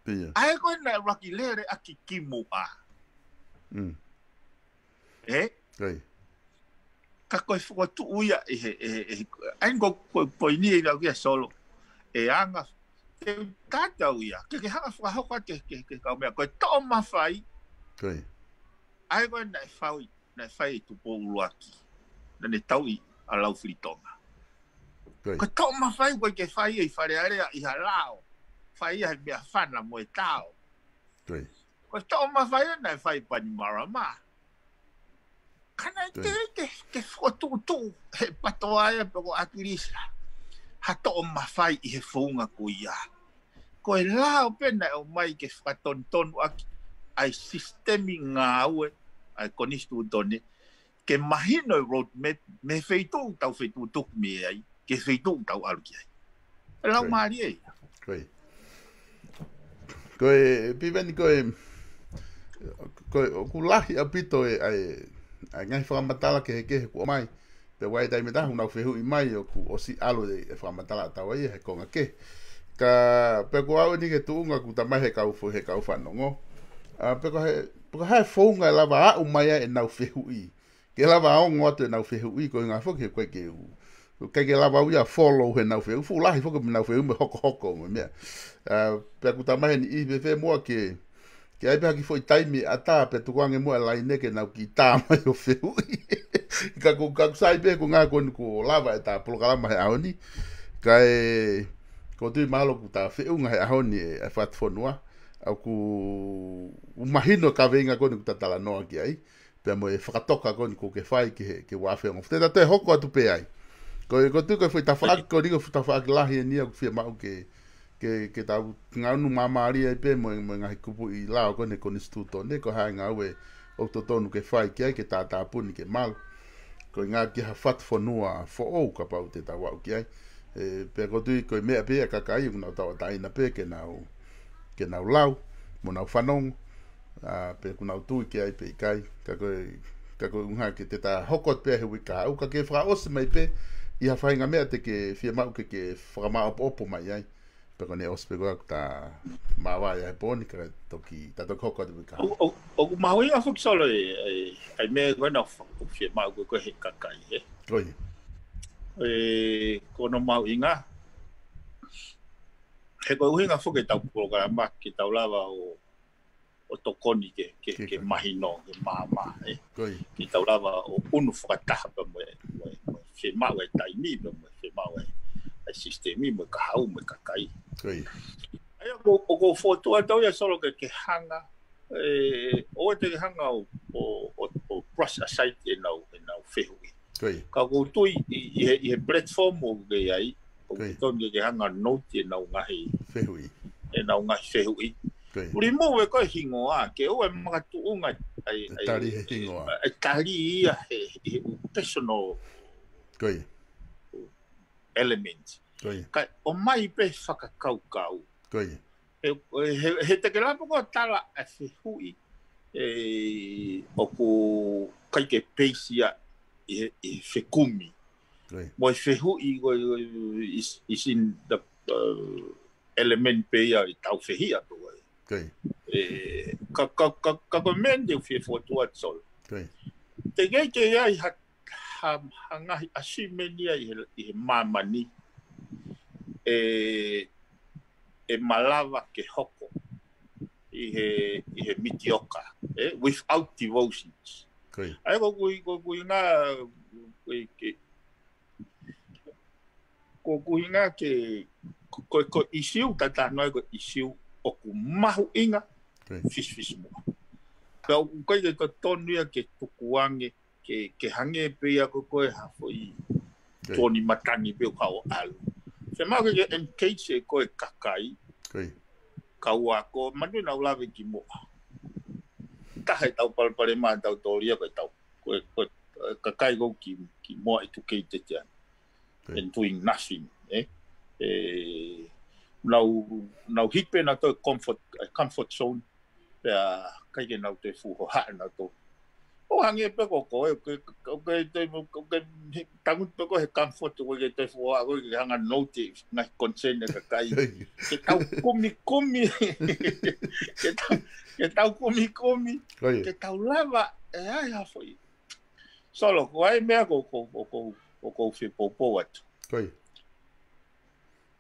Ia. ʻA ia ko ē naʻe ʻuluaki lele ʻaki kimuʻa. Mm. Ē? Ko ia. Ka ko e fokotuʻu ia ʻe he, ʻe he, ʻe he, ʻa ia ko, ko e poini ia kia Solo. ʻE anga te u tatau ia ke, ke hanga fakahoko atu ke, ke, ke kau meʻa ko e toʻo mafai. Ko ia. ʻA ia ko e naʻe fai, naʻe fai ʻe Tupou ʻUluaki, naʻa ne tauʻi ʻa Laufilitonga. Ko ia. Ko e toʻo mafai ko ē ke fai ʻi Fale Alea ʻi ha lao, fai ia he meʻafana mo e tao. Ko ia. Ko e toʻo mafai ia naʻe fai ʻi Bainimarama. Ka naʻe Ko ia. teʻeki ke, ke fokotuʻutuʻu he PTOA ia pe ko ʻAkilisi ha toʻo mafai ʻi he founga ko ia. Ko e lao pē naʻe ʻomai ke fakatonutonu ʻaki ʻa e sisitemi ngāue ʻa e konisitūtone, ke mahino e roadmap mei he feituʻu tau fetukutuku mei ai ki he feituʻu tau ʻalu ki ai. E lau Ko ia. mālie ia. Ko ia. Ko e, Piveni, ko e, ko e, ʻoku lahi ʻaupito e, ʻa e, ʻa e ngaahi fakamatala kehekehe kuo ʻomai. Pea ʻi ai e taimi ʻe taha ʻoku nau fehuʻi mai ʻoku ʻosi ʻalu e, e fakamatala ʻa taua ia he konga kehe. Ka, pea ko au eni ki he tuʻunga ʻoku talamai he kau fo-, he kau fanongo. ʻA, pe ko e hā, pe ko e hā e founga ʻe lava aʻu mai ai ʻenau fehuʻi. Ke lava ongo atu ʻenau fehuʻi, ko e ʻuhinga foki he ʻoku ʻikai ke u, ʻikai ke lava au ia ʻo follow heʻenau fehuʻi, fuʻu lahi foki ʻenau fehuʻi mo e hokohoko mo e meʻa. ʻA, pea ʻoku talamai he niʻihi fēfē muʻa ke, ke ʻai pē ha kiʻi foʻi taimi ʻatā pea tukuange muʻa e laine ke nau kiʻi tā mai ʻo fehuʻi. Ka ʻoku, ka ʻoku sai pē he ʻuhinga ko eni kuo lava ʻeta polokalama he ʻaho ni. Kae, ʻoku ou tui mahalo ʻoku ta feʻunga he ʻaho ni e, e Fatufonua. ʻA ʻoku, ʻoku mahino e kaveinga ko eni ʻoku ta talanoa ki ai. Pea mo e fakatoka ko eni ʻoku ke fai ki he, ki he uafe ongo. Te ta toe hoko atu pē ai. Ko e, ʻoku ou tui ko e foʻi tafaʻaki ko eni ko e foʻi tafaʻaki lahi eni ia ʻoku fiemaʻu ke, ke, ke tau ngaunumāmālie ai pē mo e, mo e ngaahi kupuʻi lao ko eni konisitūtone, ko e hā e ngāue ʻoku totonu ke fai ki ai ke tātāpuni ke malu. Ko e ʻuhinga ki ha Fatufonua foʻou kapau te tau aʻu ki ai. E, pea ʻoku ou tui ko e meʻa pē ia ʻa e kakai ʻoku nau tauʻatāina pē ke nau, ke nau lau, mo nau fanongo. ʻA, pe ʻoku nau tui ki ai pe ʻikai, ka ko e, ka ko e ʻuhinga ke te ta hoko atu pē he uike kahaʻu, ka ke fakaʻosi mai pē ʻi ha faʻahinga meʻa te ke fiemaʻu ke, ke fakamāʻopoʻopo mai ai. Pe ko ʻene ʻosi pē ko ē ʻoku ta māvae ai he pō ni ka toki, ta toki hoko atu pē ka. ʻO, ʻo, ʻoku mahuʻinga foki Solo e, e, ʻa e meʻa ko ena ʻoku fiemaʻu ko ē he kakai, ē. Ko ia. E, ko hono mahuʻinga. He ko e ʻuhinga foki ʻetau polokalama ke tau lava ʻo ʻo tokoni ke, ke, Ke ke ka- mahino, ke māmā, ē. Ko ia. Ke tau lava ʻo ʻunu fakataha pea mo e, mo e, mo e fiemaʻu e taimi, pea mo e fiemaʻu e, e sisitemi, mo e kahaʻu, mo e kakai. Ko ia. ʻA ia, ʻoku, ʻoku ou fokotuʻu atu au ia Solo ke, ke hanga, ē, ʻoua te ke hanga ʻo, ʻo, ʻo, ʻo brush aside ʻenau, ʻenau fehuʻi. Ko ia. Ka ʻoku ou tui ʻi, ʻi he, ʻi he platform ʻoku ke ʻi ai, ʻoku Ko ia. totonu ke ke hanga ʻo note ʻenau ngaahi Fehuʻi. ʻenau ngaahi fehuʻi. Ko ia. Remove ko ē hingoa, ke ʻoua ʻe makatuʻunga ai, E ai, tali he hingoa. e tali ia he, he personal Ko ia. element. Ko ia. Kae ʻomai pē fakakaukau. Ko ia. He, he, he te ke lava ko ē ʻo tala e fehuʻi, ē, ʻoku ʻikai ke peisi ia ʻi he, ʻi he fekumi. Ko ia. Mo e fehuʻi ko ē, ko ē, is, is in the, uh, element pē ia ʻi he taufehiʻa pē ko ē. Ko ia. Ē, ka, ka, ka, ka ko e meʻa ni te u fie fokotuʻu atu Solo. Ko ia. Teʻeki ke ʻi ai ha, ha, ha ngaahi achievement ia ʻi he, ʻi he māmani. Ē, ʻe malava ke hoko ʻi he, ʻi he mediocre, ē, without devotions. Ko ia. ʻA ia ko ʻeku, ko ʻeku ʻuhinga, ko e, ke, ko ʻeku ʻuhinga ke, ko, ko, ko e ʻisiū, ta talanoa ai ko e ʻisiū ʻoku mahuʻinga, Ko ia. fisifisimuʻa. Pea ʻoku ʻikai ke totonu ia ke tukuange, ke, ke hangē pē ia ko ē ko e ha foʻi Ko ia. toni matangi pē ʻoku haʻu ʻo ʻalu. Fiemaʻu ke, ke engage ʻe koe e kakai, Ko ia. kau ako, manatuʻi naʻa ku lave kimuʻa. Taha ʻetau palopalema ʻatautolu ia ko ʻetau, ko e, ko e, ē, kakai ʻoku kimuʻa educated ia. Ko ia. And doing nothing, ē? Ē, nau, nau hiki pē nautolu he comfort, ē, comfort zone. Pea ʻikai ke nau toe fuʻu hohaʻa nautolu. ʻO hangē pē ko koe, ʻoku ke, ʻoku ke, ʻoku ke tangutu pē koe he comfort, ʻoku ke toe fuʻu hohaʻa, ʻoku ke hanga ʻo note e ngaahi concern ʻa e kakai. Ko ia. Ke tau kumikumi. Ke tau, ke tau kumikumi. Ko ia. Ke tau lava, ē, ʻai ha foʻi. Solo, ko e meʻa ʻoku, ʻoku, ʻoku, ʻoku ou fie poupou atu. Ko ia.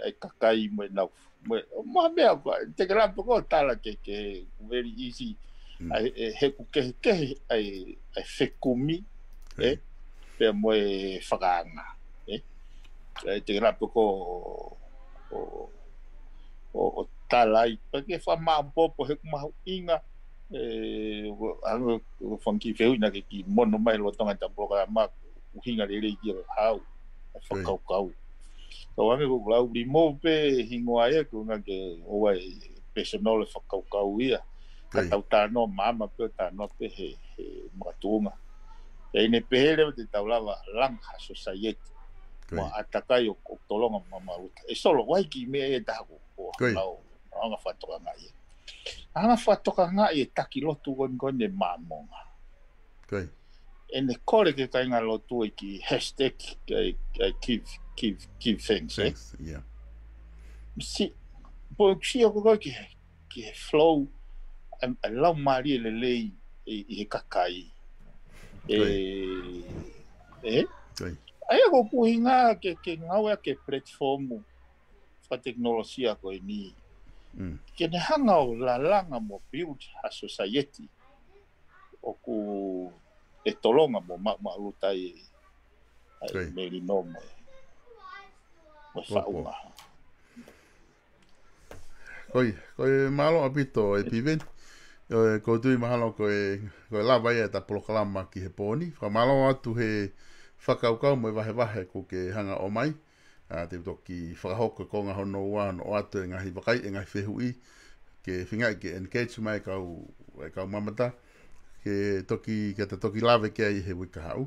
ʻa e kakai mo e nau mo e mo e meʻa ko ē te ke lava pē ko ē ʻo tala ke ke very easy. ʻA e he kuo kehekehe ʻa e ʻa e fekumi ē pea mo e fakaanga ē. ʻE te ke lava pē ko ē ʻo ʻo ʻo tala ai pea ke fakamāʻopoʻopo he ʻoku mahuʻinga ē ʻo ʻange ʻo fanga kiʻi fehuʻi naʻa ke kiʻi mono mai lolotonga ʻeta polokalama ʻuhinga lelei ki he hau ʻa e fakakaukau. Kau ange ko lau limo pē hingoa ia ko nga ke ʻoua e personal e fakakaukau ia. Ka tau tānoa maama pē ʻo tānoa pē he he makatuʻunga. ʻE ʻi ai e pehē leva te tau lava langa ha society mo ʻatakai ʻo ʻo tolonga ma maluta. ʻE Solo, ʻoku ʻi ai e kiʻi meʻa ia ʻe taha ko ʻo lau anga fakatokangaʻi ia. Anga fakatokangaʻi e taki lotu ko eni ko eni ʻe Māmonga. ʻEne kole ki he kāinga lotu ʻe kiʻi hashtag ʻe ʻe give give give thanks ē. Si po si o ko ki he ki he flow ʻa e laumālie lelei ʻi he kakai. ʻE ʻE? Ko ia. ʻA ia ko e ʻuhinga ke, ke ngāueʻaki e platform fakatekinolosia ko eni. Mm. Ke ne hanga ʻo lalanga mo build ha society ʻoku ʻe tolonga mo maʻumaʻuluta ai ʻa e Ko ia. melino mo e, mo e Ko ia. faʻunga. Ko ia, ko e mālō ʻaupito ʻe Piveni. ʻE, ʻoku ou tui mahalo ko e, ko e lava ia ʻeta polokalama ki he pō ni. Fakamālō atu he fakakaukau mo e vahevahe kuo ke hanga ʻo ʻomai. ʻA, te u toki fakahoko e konga hono ua, hono ʻoatu e ngaahi vakai, e ngaahi fehuʻi, ke feingaʻi ke engage mai e kau, e kau mamata, ke toki, ke ta toki lave ki ai he uike kahaʻu.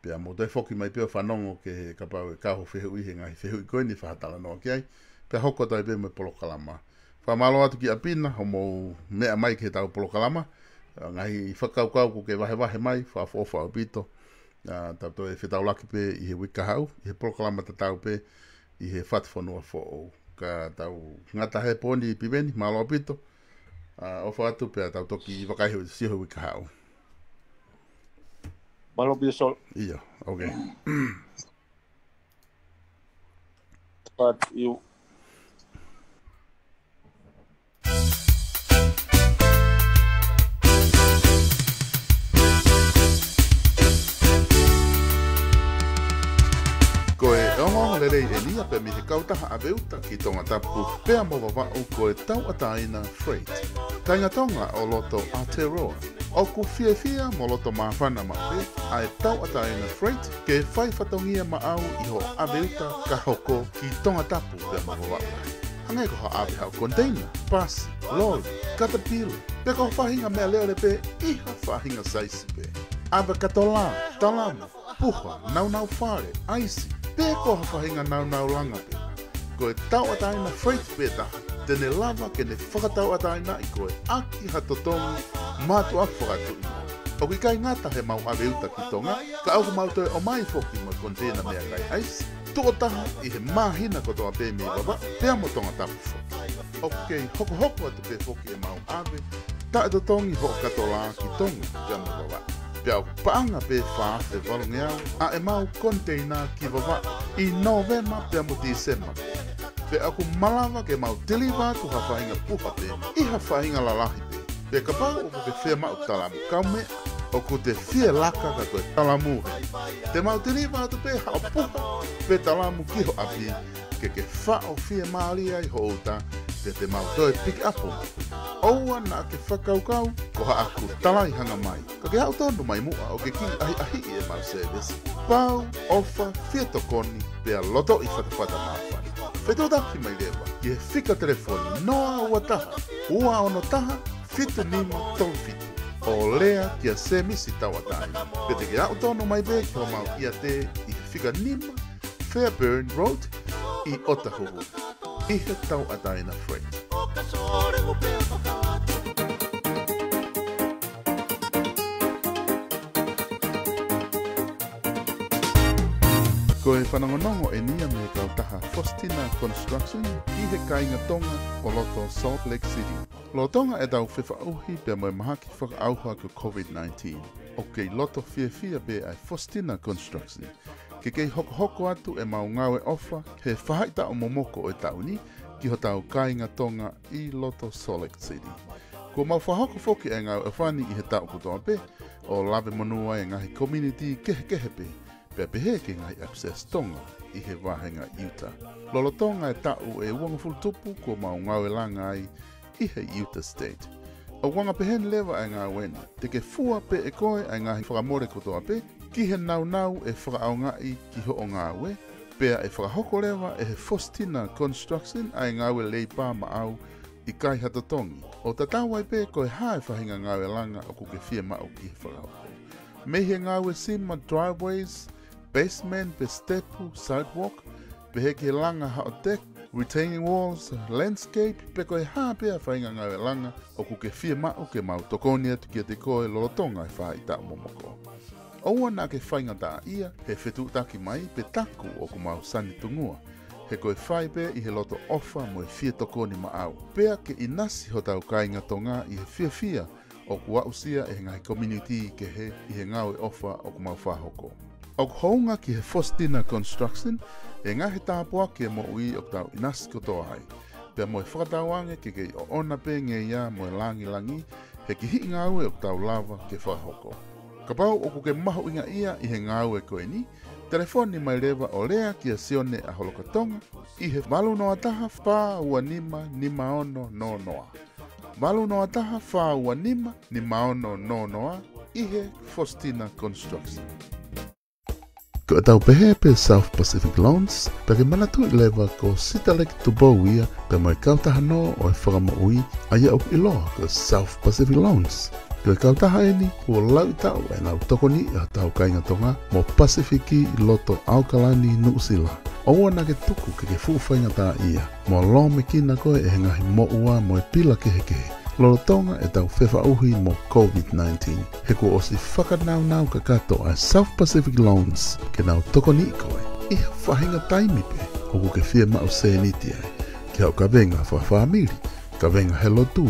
Pea mou toe foki mai pē ʻo fanongo ki he kapau ʻe kau ho fehuʻi he ngaahi fehuʻi ko eni fakatalanoa ki ai. Pea hoko atu ai pē mo e polokalama. Fakamālō atu ki ʻApina, hoʻomou meʻa mai ki heʻetau polokalama. ʻA, ngaahi fakakaukau kuo ke vahevahe mai, fakaʻofoʻofa ʻaupito. ʻA, tau toe fetaulaki pē ʻi he uike kahaʻu, ʻi he polokalama tatau pē, ʻi he Fatufonua Foʻou. Ka tau ngata he pō ni Piveni, mālō ʻaupito. ʻA, ʻofa atu pea tau toki vakai he sio he uike kahaʻu. Mālō ʻaupito Sol. ʻIo, okay. But you Ko e ongoongo lelei eni ia pē mei he kautaha ʻave uta ki Tongatapu pea mo Vavaʻu ko e Tauʻatāina Freight. Kāinga Tonga ʻo loto Aotearoa, ʻoku fiefia mo loto māfana maʻu pē ʻa e Tauʻatāina Freight ke fai fatongia maʻau ʻi hoʻo ʻave uta ka hoko ki Tongatapu pea mo Vavaʻu. Hangē ko ha ʻave haʻo container, pasi, loli, katapila, pe ko ha faʻahinga meʻalele pē ʻi ha faʻahinga size pē. ʻAve katolā, talamu, puha, naunau fale, ʻaisi, pe ko ha faʻahinga naunau langa pē. Ko e Tauʻatāina Freight pē taha te ne lava ke ne fakatauʻatāinaʻi koe ʻaki ha totongi mātuʻaki fakatuʻi moʻoni. ʻOku ʻikai ngata heʻemau ʻave uta ki Tonga, ka ʻoku mau toe ʻomai foki mo e container meʻakai ʻaisi, tuʻo taha ʻi he māhina kotoa pē mei Vavaʻu pea mo Tongatapu foki. ʻOku kei hokohoko atu pē foki ʻemau ʻave taʻetotongi hoʻo katolā ki Tonga pea mo Vavaʻu. Pea ʻoku paʻanga pē fā afe valungeau ʻa ʻemau container ki Vavaʻu ʻi Nōvema pea mo Tīsema. Pea ʻoku malava ke mau tiliva atu ha faʻahinga puha pē ʻi ha faʻahinga lalahi pē. Pea kapau ʻoku ke fiemaʻu talamu kaumeʻa, ʻoku te fie laka ka ko e talamu hē. Te mau tiliva atu pē haʻo puha pe talamu ki ho ʻapi, ke ke faʻo fiemālie ai ho uta, pea te mau toe pick up. ʻOua naʻa ke fakakaukau ko haʻaku talaihanga mai. Ka ke aʻu tonu mai muʻa ʻo ke kiʻi ʻahiʻahiʻi ʻemau service. Pau, ʻofa, fie tokoni, pea lotoʻi fatafata māfana. Fetuʻutaki mai leva ki he fika telefoni noa ua taha, ua ono taha, fitu nima tolu fitu. ʻO lea kia Semisi Tauʻatāina. Pe te ke aʻu tonu mai pē ki homau ʻiate ʻi he fika nima Fairburn Road ʻi Otahuhu, ʻi he Tauʻatāina Freight. Ko e fanongonongo eni ia mei he kautaha Faustina Construction ʻi he kāinga Tonga ʻo loto Salt Lake City. Lolotonga ʻetau fefaʻuhi pea mo e mahaki fakaʻauha ko e COVID nineteen, ʻoku kei loto fiefia pē ʻa e Faustina Construction ke kei hokohoko atu ʻemau ngāue ʻofa he faʻahitaʻu momoko ʻo e taʻu ni ki hotau kāinga Tonga ʻi loto Salt Lake City. Kuo mau fakahoko foki ʻa e ngāue ʻofa ni ʻi he taʻu kotoa pē, ʻo lave monū ai e ngaahi community kehekehe pē, pea pehē ki he ngaahi Access Tonga ʻi he vāhenga Utah. Lolotonga e taʻu ʻe uangofulu tupu kuo mau ngāue langa ai ʻi he Utah State. ʻOku anga pehē ni leva ʻa e ngāue ni, te ke fua pē ʻe koe ʻa e ngaahi fakamole kotoa pē ki he naunau ʻe fakaʻaongaʻi ki hoʻo ngāue, pea ʻe fakahoko leva ʻe he Faustina Construction ʻa e ngāue leipa maʻau ʻikai ha totongi, ʻo tatau ai pē ko e hā e faʻahinga ngāue langa ʻoku ke fiemaʻu ke fakahoko. Mei he ngāue sima, driveways, basement pe sitepu, sidewalk, pehē ki he langa haʻo deck, retaining walls, landscape, pe ko e hā pē ʻa e faʻahinga ngāue langa ʻoku ke fiemaʻu ke mau tokoni atu kiate koe lolotonga e faʻahitaʻu momoko. ʻOua naʻa ke faingataʻaʻia he fetuʻutaki mai pe taku ʻoku mau sanitungua. He ko e fai pē ʻi he loto ʻofa mo e fie tokoni maʻau. Pea ke ʻinasi hotau kāinga Tonga ʻi he fiefia ʻoku aʻusia ʻe he ngaahi community kehe ʻi he ngāue ʻofa ʻoku mau fakahoko. ʻOku hounga ki he Faustina Construction e ngaahi tāpuaki e moʻui ʻoku tau ʻinasi kotoa ai, pea mo e fakatauange ke kei ʻoʻona pē ngeia mo e langilangi he kihiʻi ngāue ʻoku tau lava ke fakahoko. Kapau ʻoku ke mahuʻingaʻia ʻi he ngāue ko eni, telefoni mai leva ʻo lea kia Sione ʻAholokatonga ʻi he valu noa taha fā ua nima nima ono noa noa. Valu noa taha fā ua nima nima ono noa noa ʻi he Faustina Construction. Ko ʻetau pehē pē South Pacific Loans, pea ke manatuʻi leva ko Sitaleki Tupou ia, pea mo e kautaha nō ʻo e fakamoʻui, ʻa ia ʻoku ʻiloa ko South Pacific Loans. Ko e kautaha eni, kuo lauʻi taʻu ʻenau tokoniʻi ʻa hotau kāinga Tonga mo Pasifiki ʻi loto ʻAokalani, Nuʻusila. ʻOua naʻa ke tuku ke ke fuʻu faingataʻaʻia mo lōmekina koe ʻe he ngaahi moʻua mo e pila kehekehe lolotonga ʻetau fefaʻuhi mo COVID nineteen. He kuo ʻosi fakanaunau kakato ʻa e South Pacific Loans ke nau tokoniʻi koe ʻi ha faʻahinga taimi pē ʻoku ke fiemaʻu sēniti ai, ki haʻo kavenga fakafāmili, kavenga he lotu,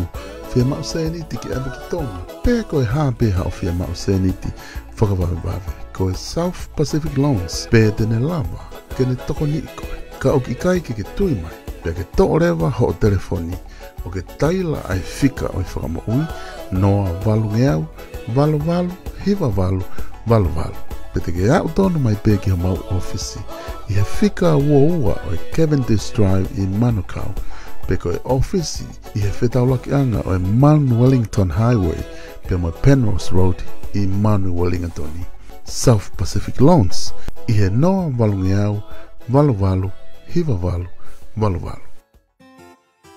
fiemaʻu sēniti ke ʻave ki Tonga, pe ko e hā pē haʻo fiemaʻu sēniti fakavavevave, ko e South Pacific Loans pē te ne lava ke ne tokoniʻi koe. Ka ʻoku ʻikai ke ke tui mai, pea ke toʻo leva hoʻo telefoni ʻo ke taila ʻa e fika ʻo e fakamoʻui, noa valungeau valu valu hiva valu valu valu. Pe te ke aʻu tonu mai pē ki homau ʻōfisi ʻi he fika ua ua ʻo e Cavendish Drive ʻi Manukau, pe ko e ʻōfisi ʻi he fetaulakiʻanga ʻo e Mount Wellington Highway pea mo e Penrose Road ʻi Mount Wellington. South Pacific Loans ʻi he noa valungeau valu valu hiva valu valu valu.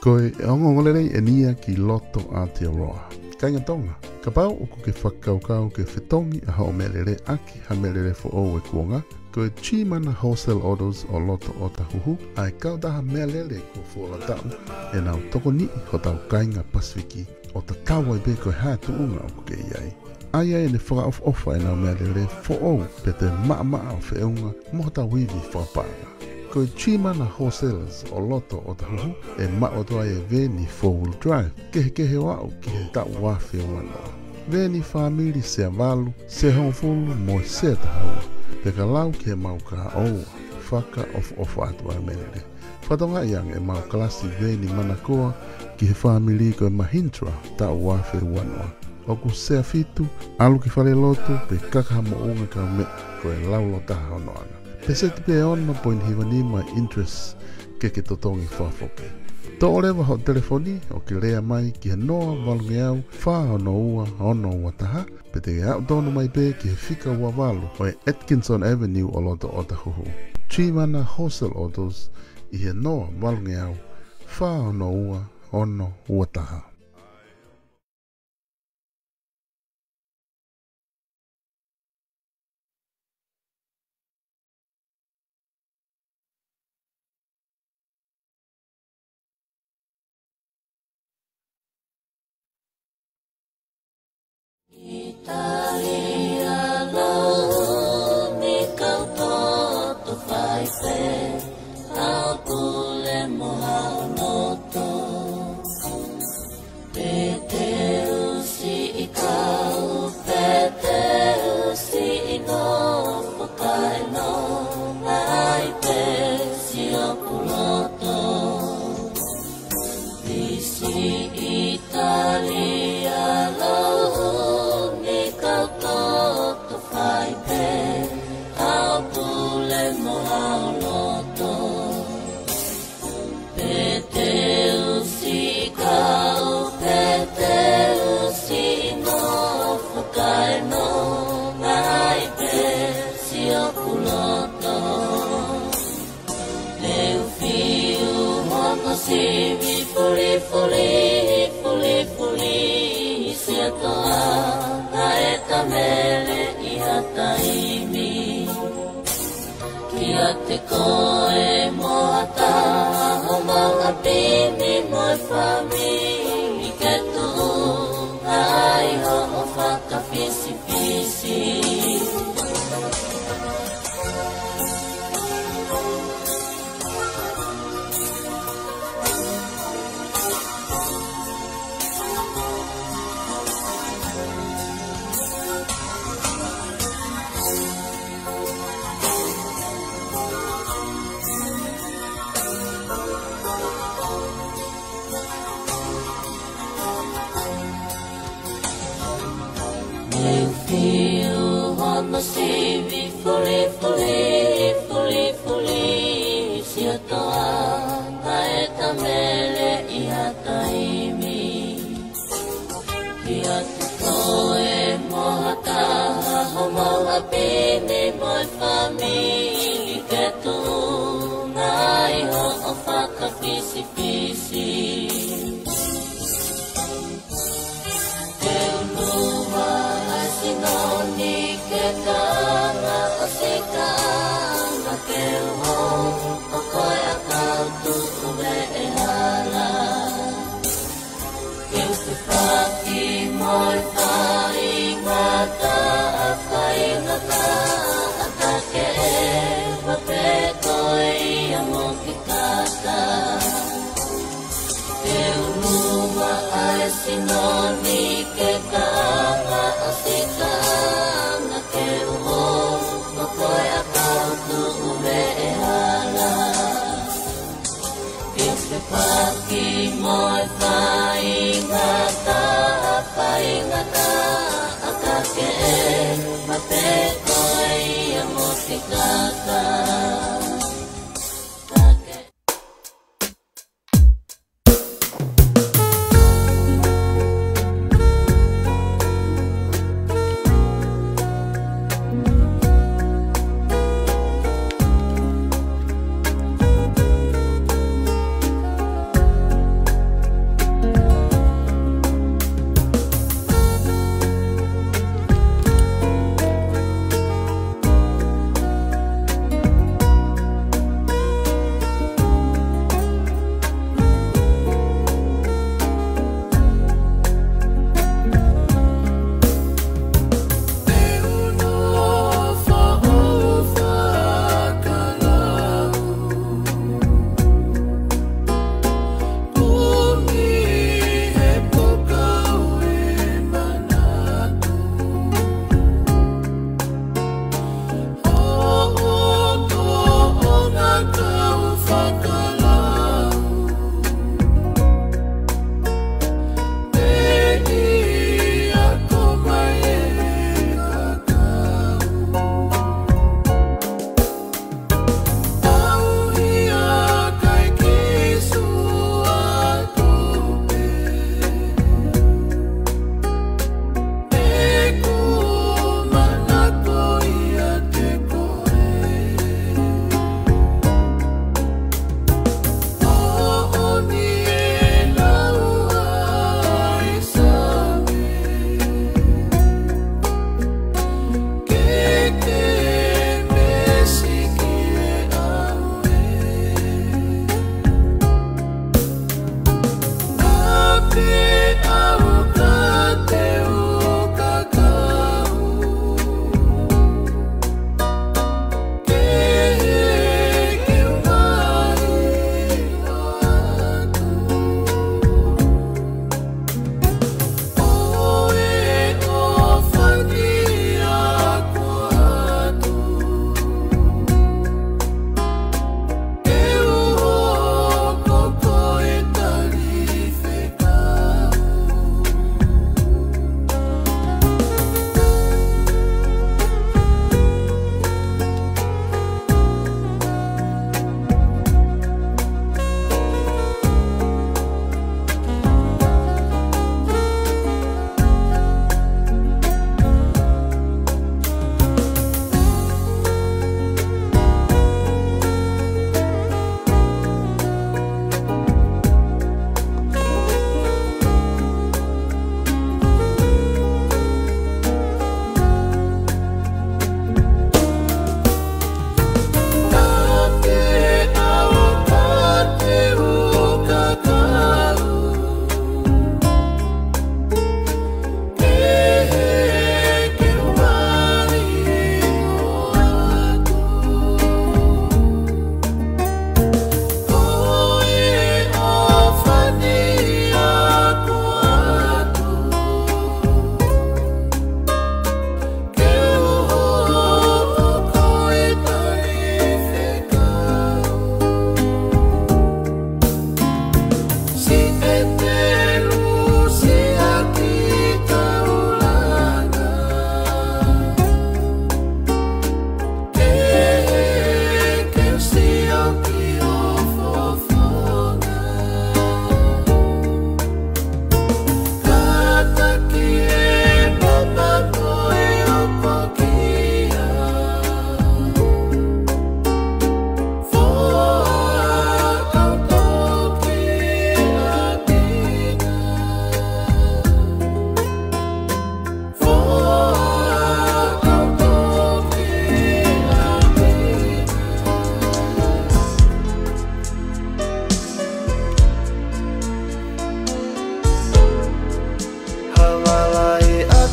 Ko e ongoongolelei eni ia ki loto Aotearoa. Kāinga Tonga, kapau ʻoku ke fakakaukau ke fetongi ʻa hoʻo meʻalele ʻaki ha meʻalele foʻou e kuonga, ko e Chimana Wholesale Autos ʻo loto Otahuhu ʻa e kautaha meʻalele kuo fuoloa taʻu ʻenau tokoniʻi hotau kāinga Pasifiki, ʻo tatau ai pē ko e hā e tuʻunga ʻoku ke ʻi ai. ʻA ia ʻe ne fakaʻofoʻofa ʻenau meʻalele foʻou pea toe maʻamaʻa ʻo feʻunga mo hotau ivi fakapaʻanga. Ko e Chimana Wholesalers ʻo loto Otahuhu ʻe maʻu atu ai e veeni four wheel drive kehekehe ʻo aʻu ki he taʻu ua afe ua noa. Veeni fāmili sea valu, sea hongofulu mo e sea taha ua, pea ka lau ki heʻemau kahaʻu ʻoua, fakaʻofoʻofa atu ʻa e meʻalele. Fakatokangaʻi ange ʻemau kalasi veeni manakoa ki he fāmili ko e Mahindra taʻu ua afe ua noa. ʻOku sea fitu, ʻalu ki falelotu pe kaka ha moʻunga kaumeʻa ko e laulo taha hono ʻana. Peseti pē ono poini hiva nima interest ke ke totongi fakafoki. Toʻo leva hoʻo telefoni ʻo ke lea mai ki he noa valungeau fā ono ua ono ua taha, pe te ke aʻu tonu mai pē ki he fika ua valu ʻo e Atkinson Avenue ʻo loto Otahuhu. Chimana Wholesale Autos ʻi he noa valungeau fā ono ua ono ua taha. ʻItālia lau mi kau toto fai pē, ʻa pule mo hao loto. Peteʻusi ʻi kau, Peteʻusi ʻi nofo kae nonga ai pē siʻoku loto. Visi ʻItālia lau mi kau toto fai pē, ʻa pule mo hao loto. Peteʻusi ʻi kau, Peteʻusi ʻi nofo kae nonga ai pē siʻoku loto. Te u fiu hono sivi fulifuli, fulifuli ʻi Seatoa, naʻe ta mele ʻi ha taimi. Kiate koe mo ha taha homau ʻapi ni mo e fāmili ke tuʻunga ai hoʻo fakafisifisi. Fiu hono sivi fulifuli, fulifuli, siʻoto ʻa e taʻamele ʻi ha taimi. Kiate koe mo ha taha homou ʻapi ni mo e fāmili ke tuʻunga ʻi hoʻo fakafisifisi. Ke ʻunu ʻa e sino ni ke kaanga ʻo sikaanga ke uho, ko koe ʻa kau tuʻu veʻe hala. Ke u fepaki mo e faingataʻa, faingataʻa ʻa e kakeʻe ma pe koe ia mo ke kata. Ke ʻunu ʻa e sino ni ke kaanga ʻo sikaanga ke uho, ko koe ʻa kau tuʻu veʻe hala. Ke u fepaki mo e faingataʻa, faingataʻa ʻa e kakeʻe ma pe koe ia mo ke kata.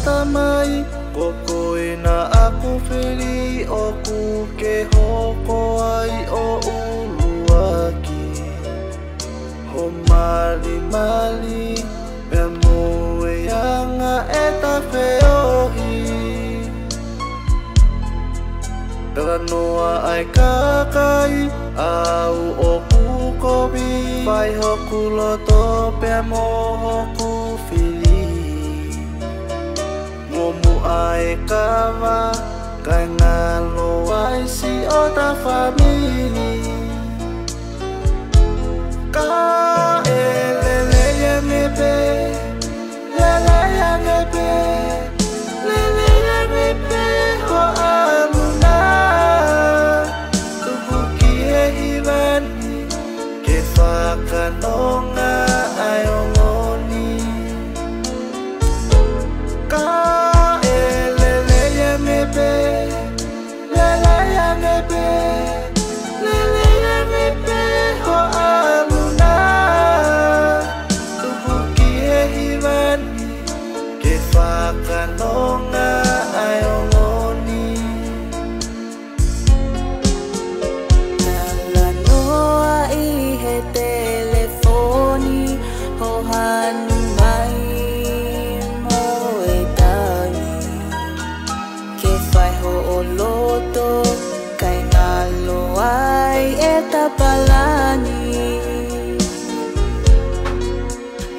Tamai, ko koe naʻa ku fili ʻoku ke hoko ai ʻo ʻuluaki. Ho malimali, pea mo e anga ʻeta feohi. Talanoa ai kakai, au ʻoku kovi, fai hoku loto pea mo hoku fili. Mo muʻa e kava, kae ngalo ai siʻota fāmili. Ka e lelei ange pē, lelei ange pē, lelei ange pē ho ʻalu na. Tuku ki he hiva ni, ke fakanonga ai ongo ni. Ka e lelei ange pē, lelei ange pē, lelei ange pē ho ʻalu na. Tuku ki he hiva ni, ke fakanonga ai ongo ni. Talanoa ʻi he telefoni, hoʻo hanu mai mo e tangi. Ke fai hoʻo loto, kae ngalo ai ʻeta palani.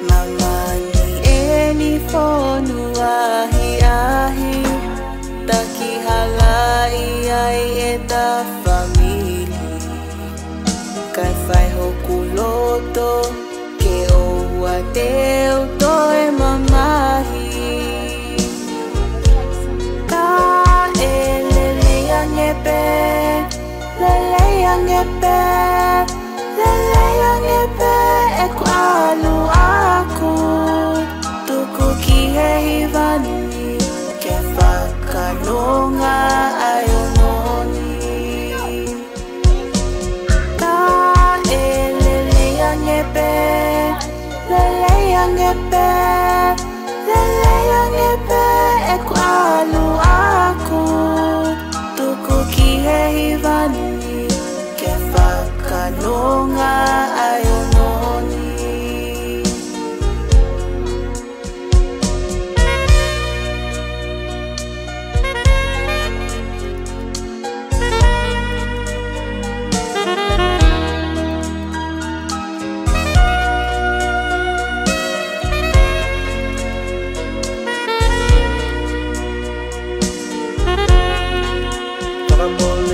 Māmani eni, fonu ahiahi, takihalaʻi ai ʻeta fāmili. Kae fai hoku loto, ke ʻoua te u toe mamahi. Ka e lelei ange pē, lelei ange pē, lelei ange pē ʻeku ʻalu ʻaʻaku. Tuku ki he hiva ni, ke fakanonga ai ongo ni. Ka e lelei ange pē, lelei ange pē, lelei ange pē ʻeku ʻalu ʻaʻaku. Tuku ki he hiva ni, ke fakanonga ai ongo ni.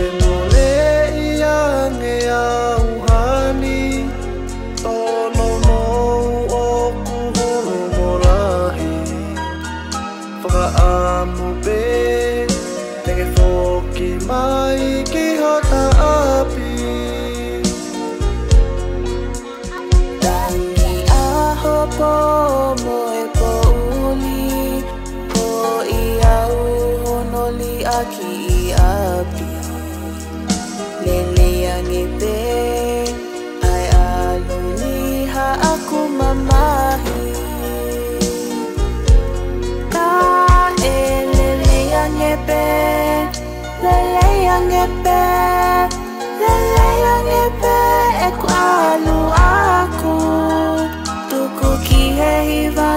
Fakamolemoleʻi ange au, hani, tōnounou ʻoku holo mo lahi. Fakaʻamu pē te ke foki mai ki hota ʻapi. Tangi ʻaho, pō mo e poʻuli, foʻi au hono liʻaki ʻi ʻapi. Lelei ange pē ʻa e ʻalu ni haʻaku mamahi. Ka e lelei ange pē, lelei ange pē, lelei ange pē ʻeku ʻalu ʻaʻaku. Tuku ki he hiva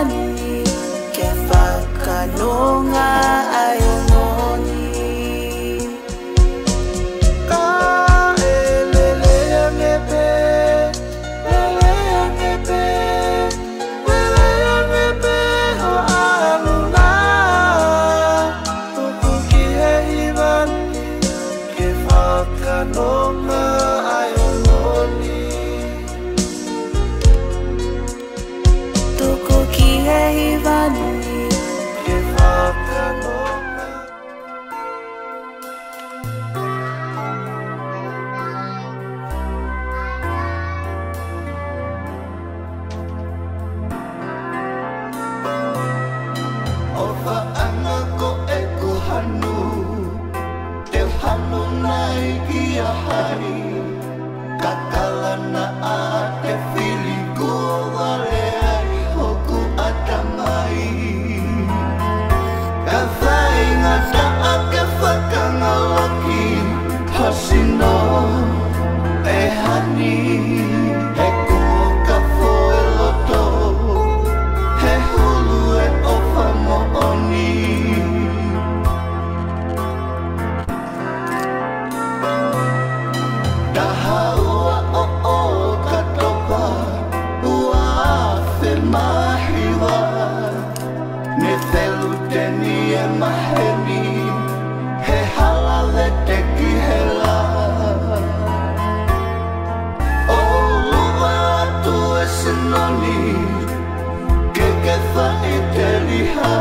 Ke ke faʻiteliha,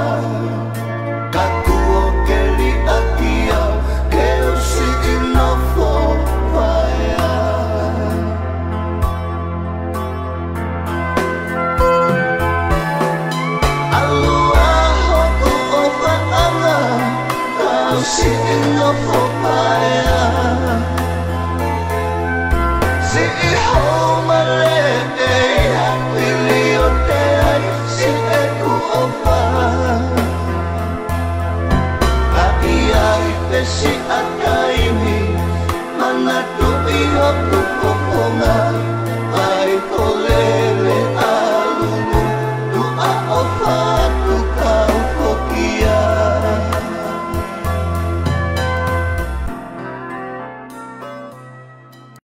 ka kuo ke liʻaki au ke u siʻi nofo paea. ʻAlu ā hoku ʻofaʻanga, ka u siʻi nofo paea.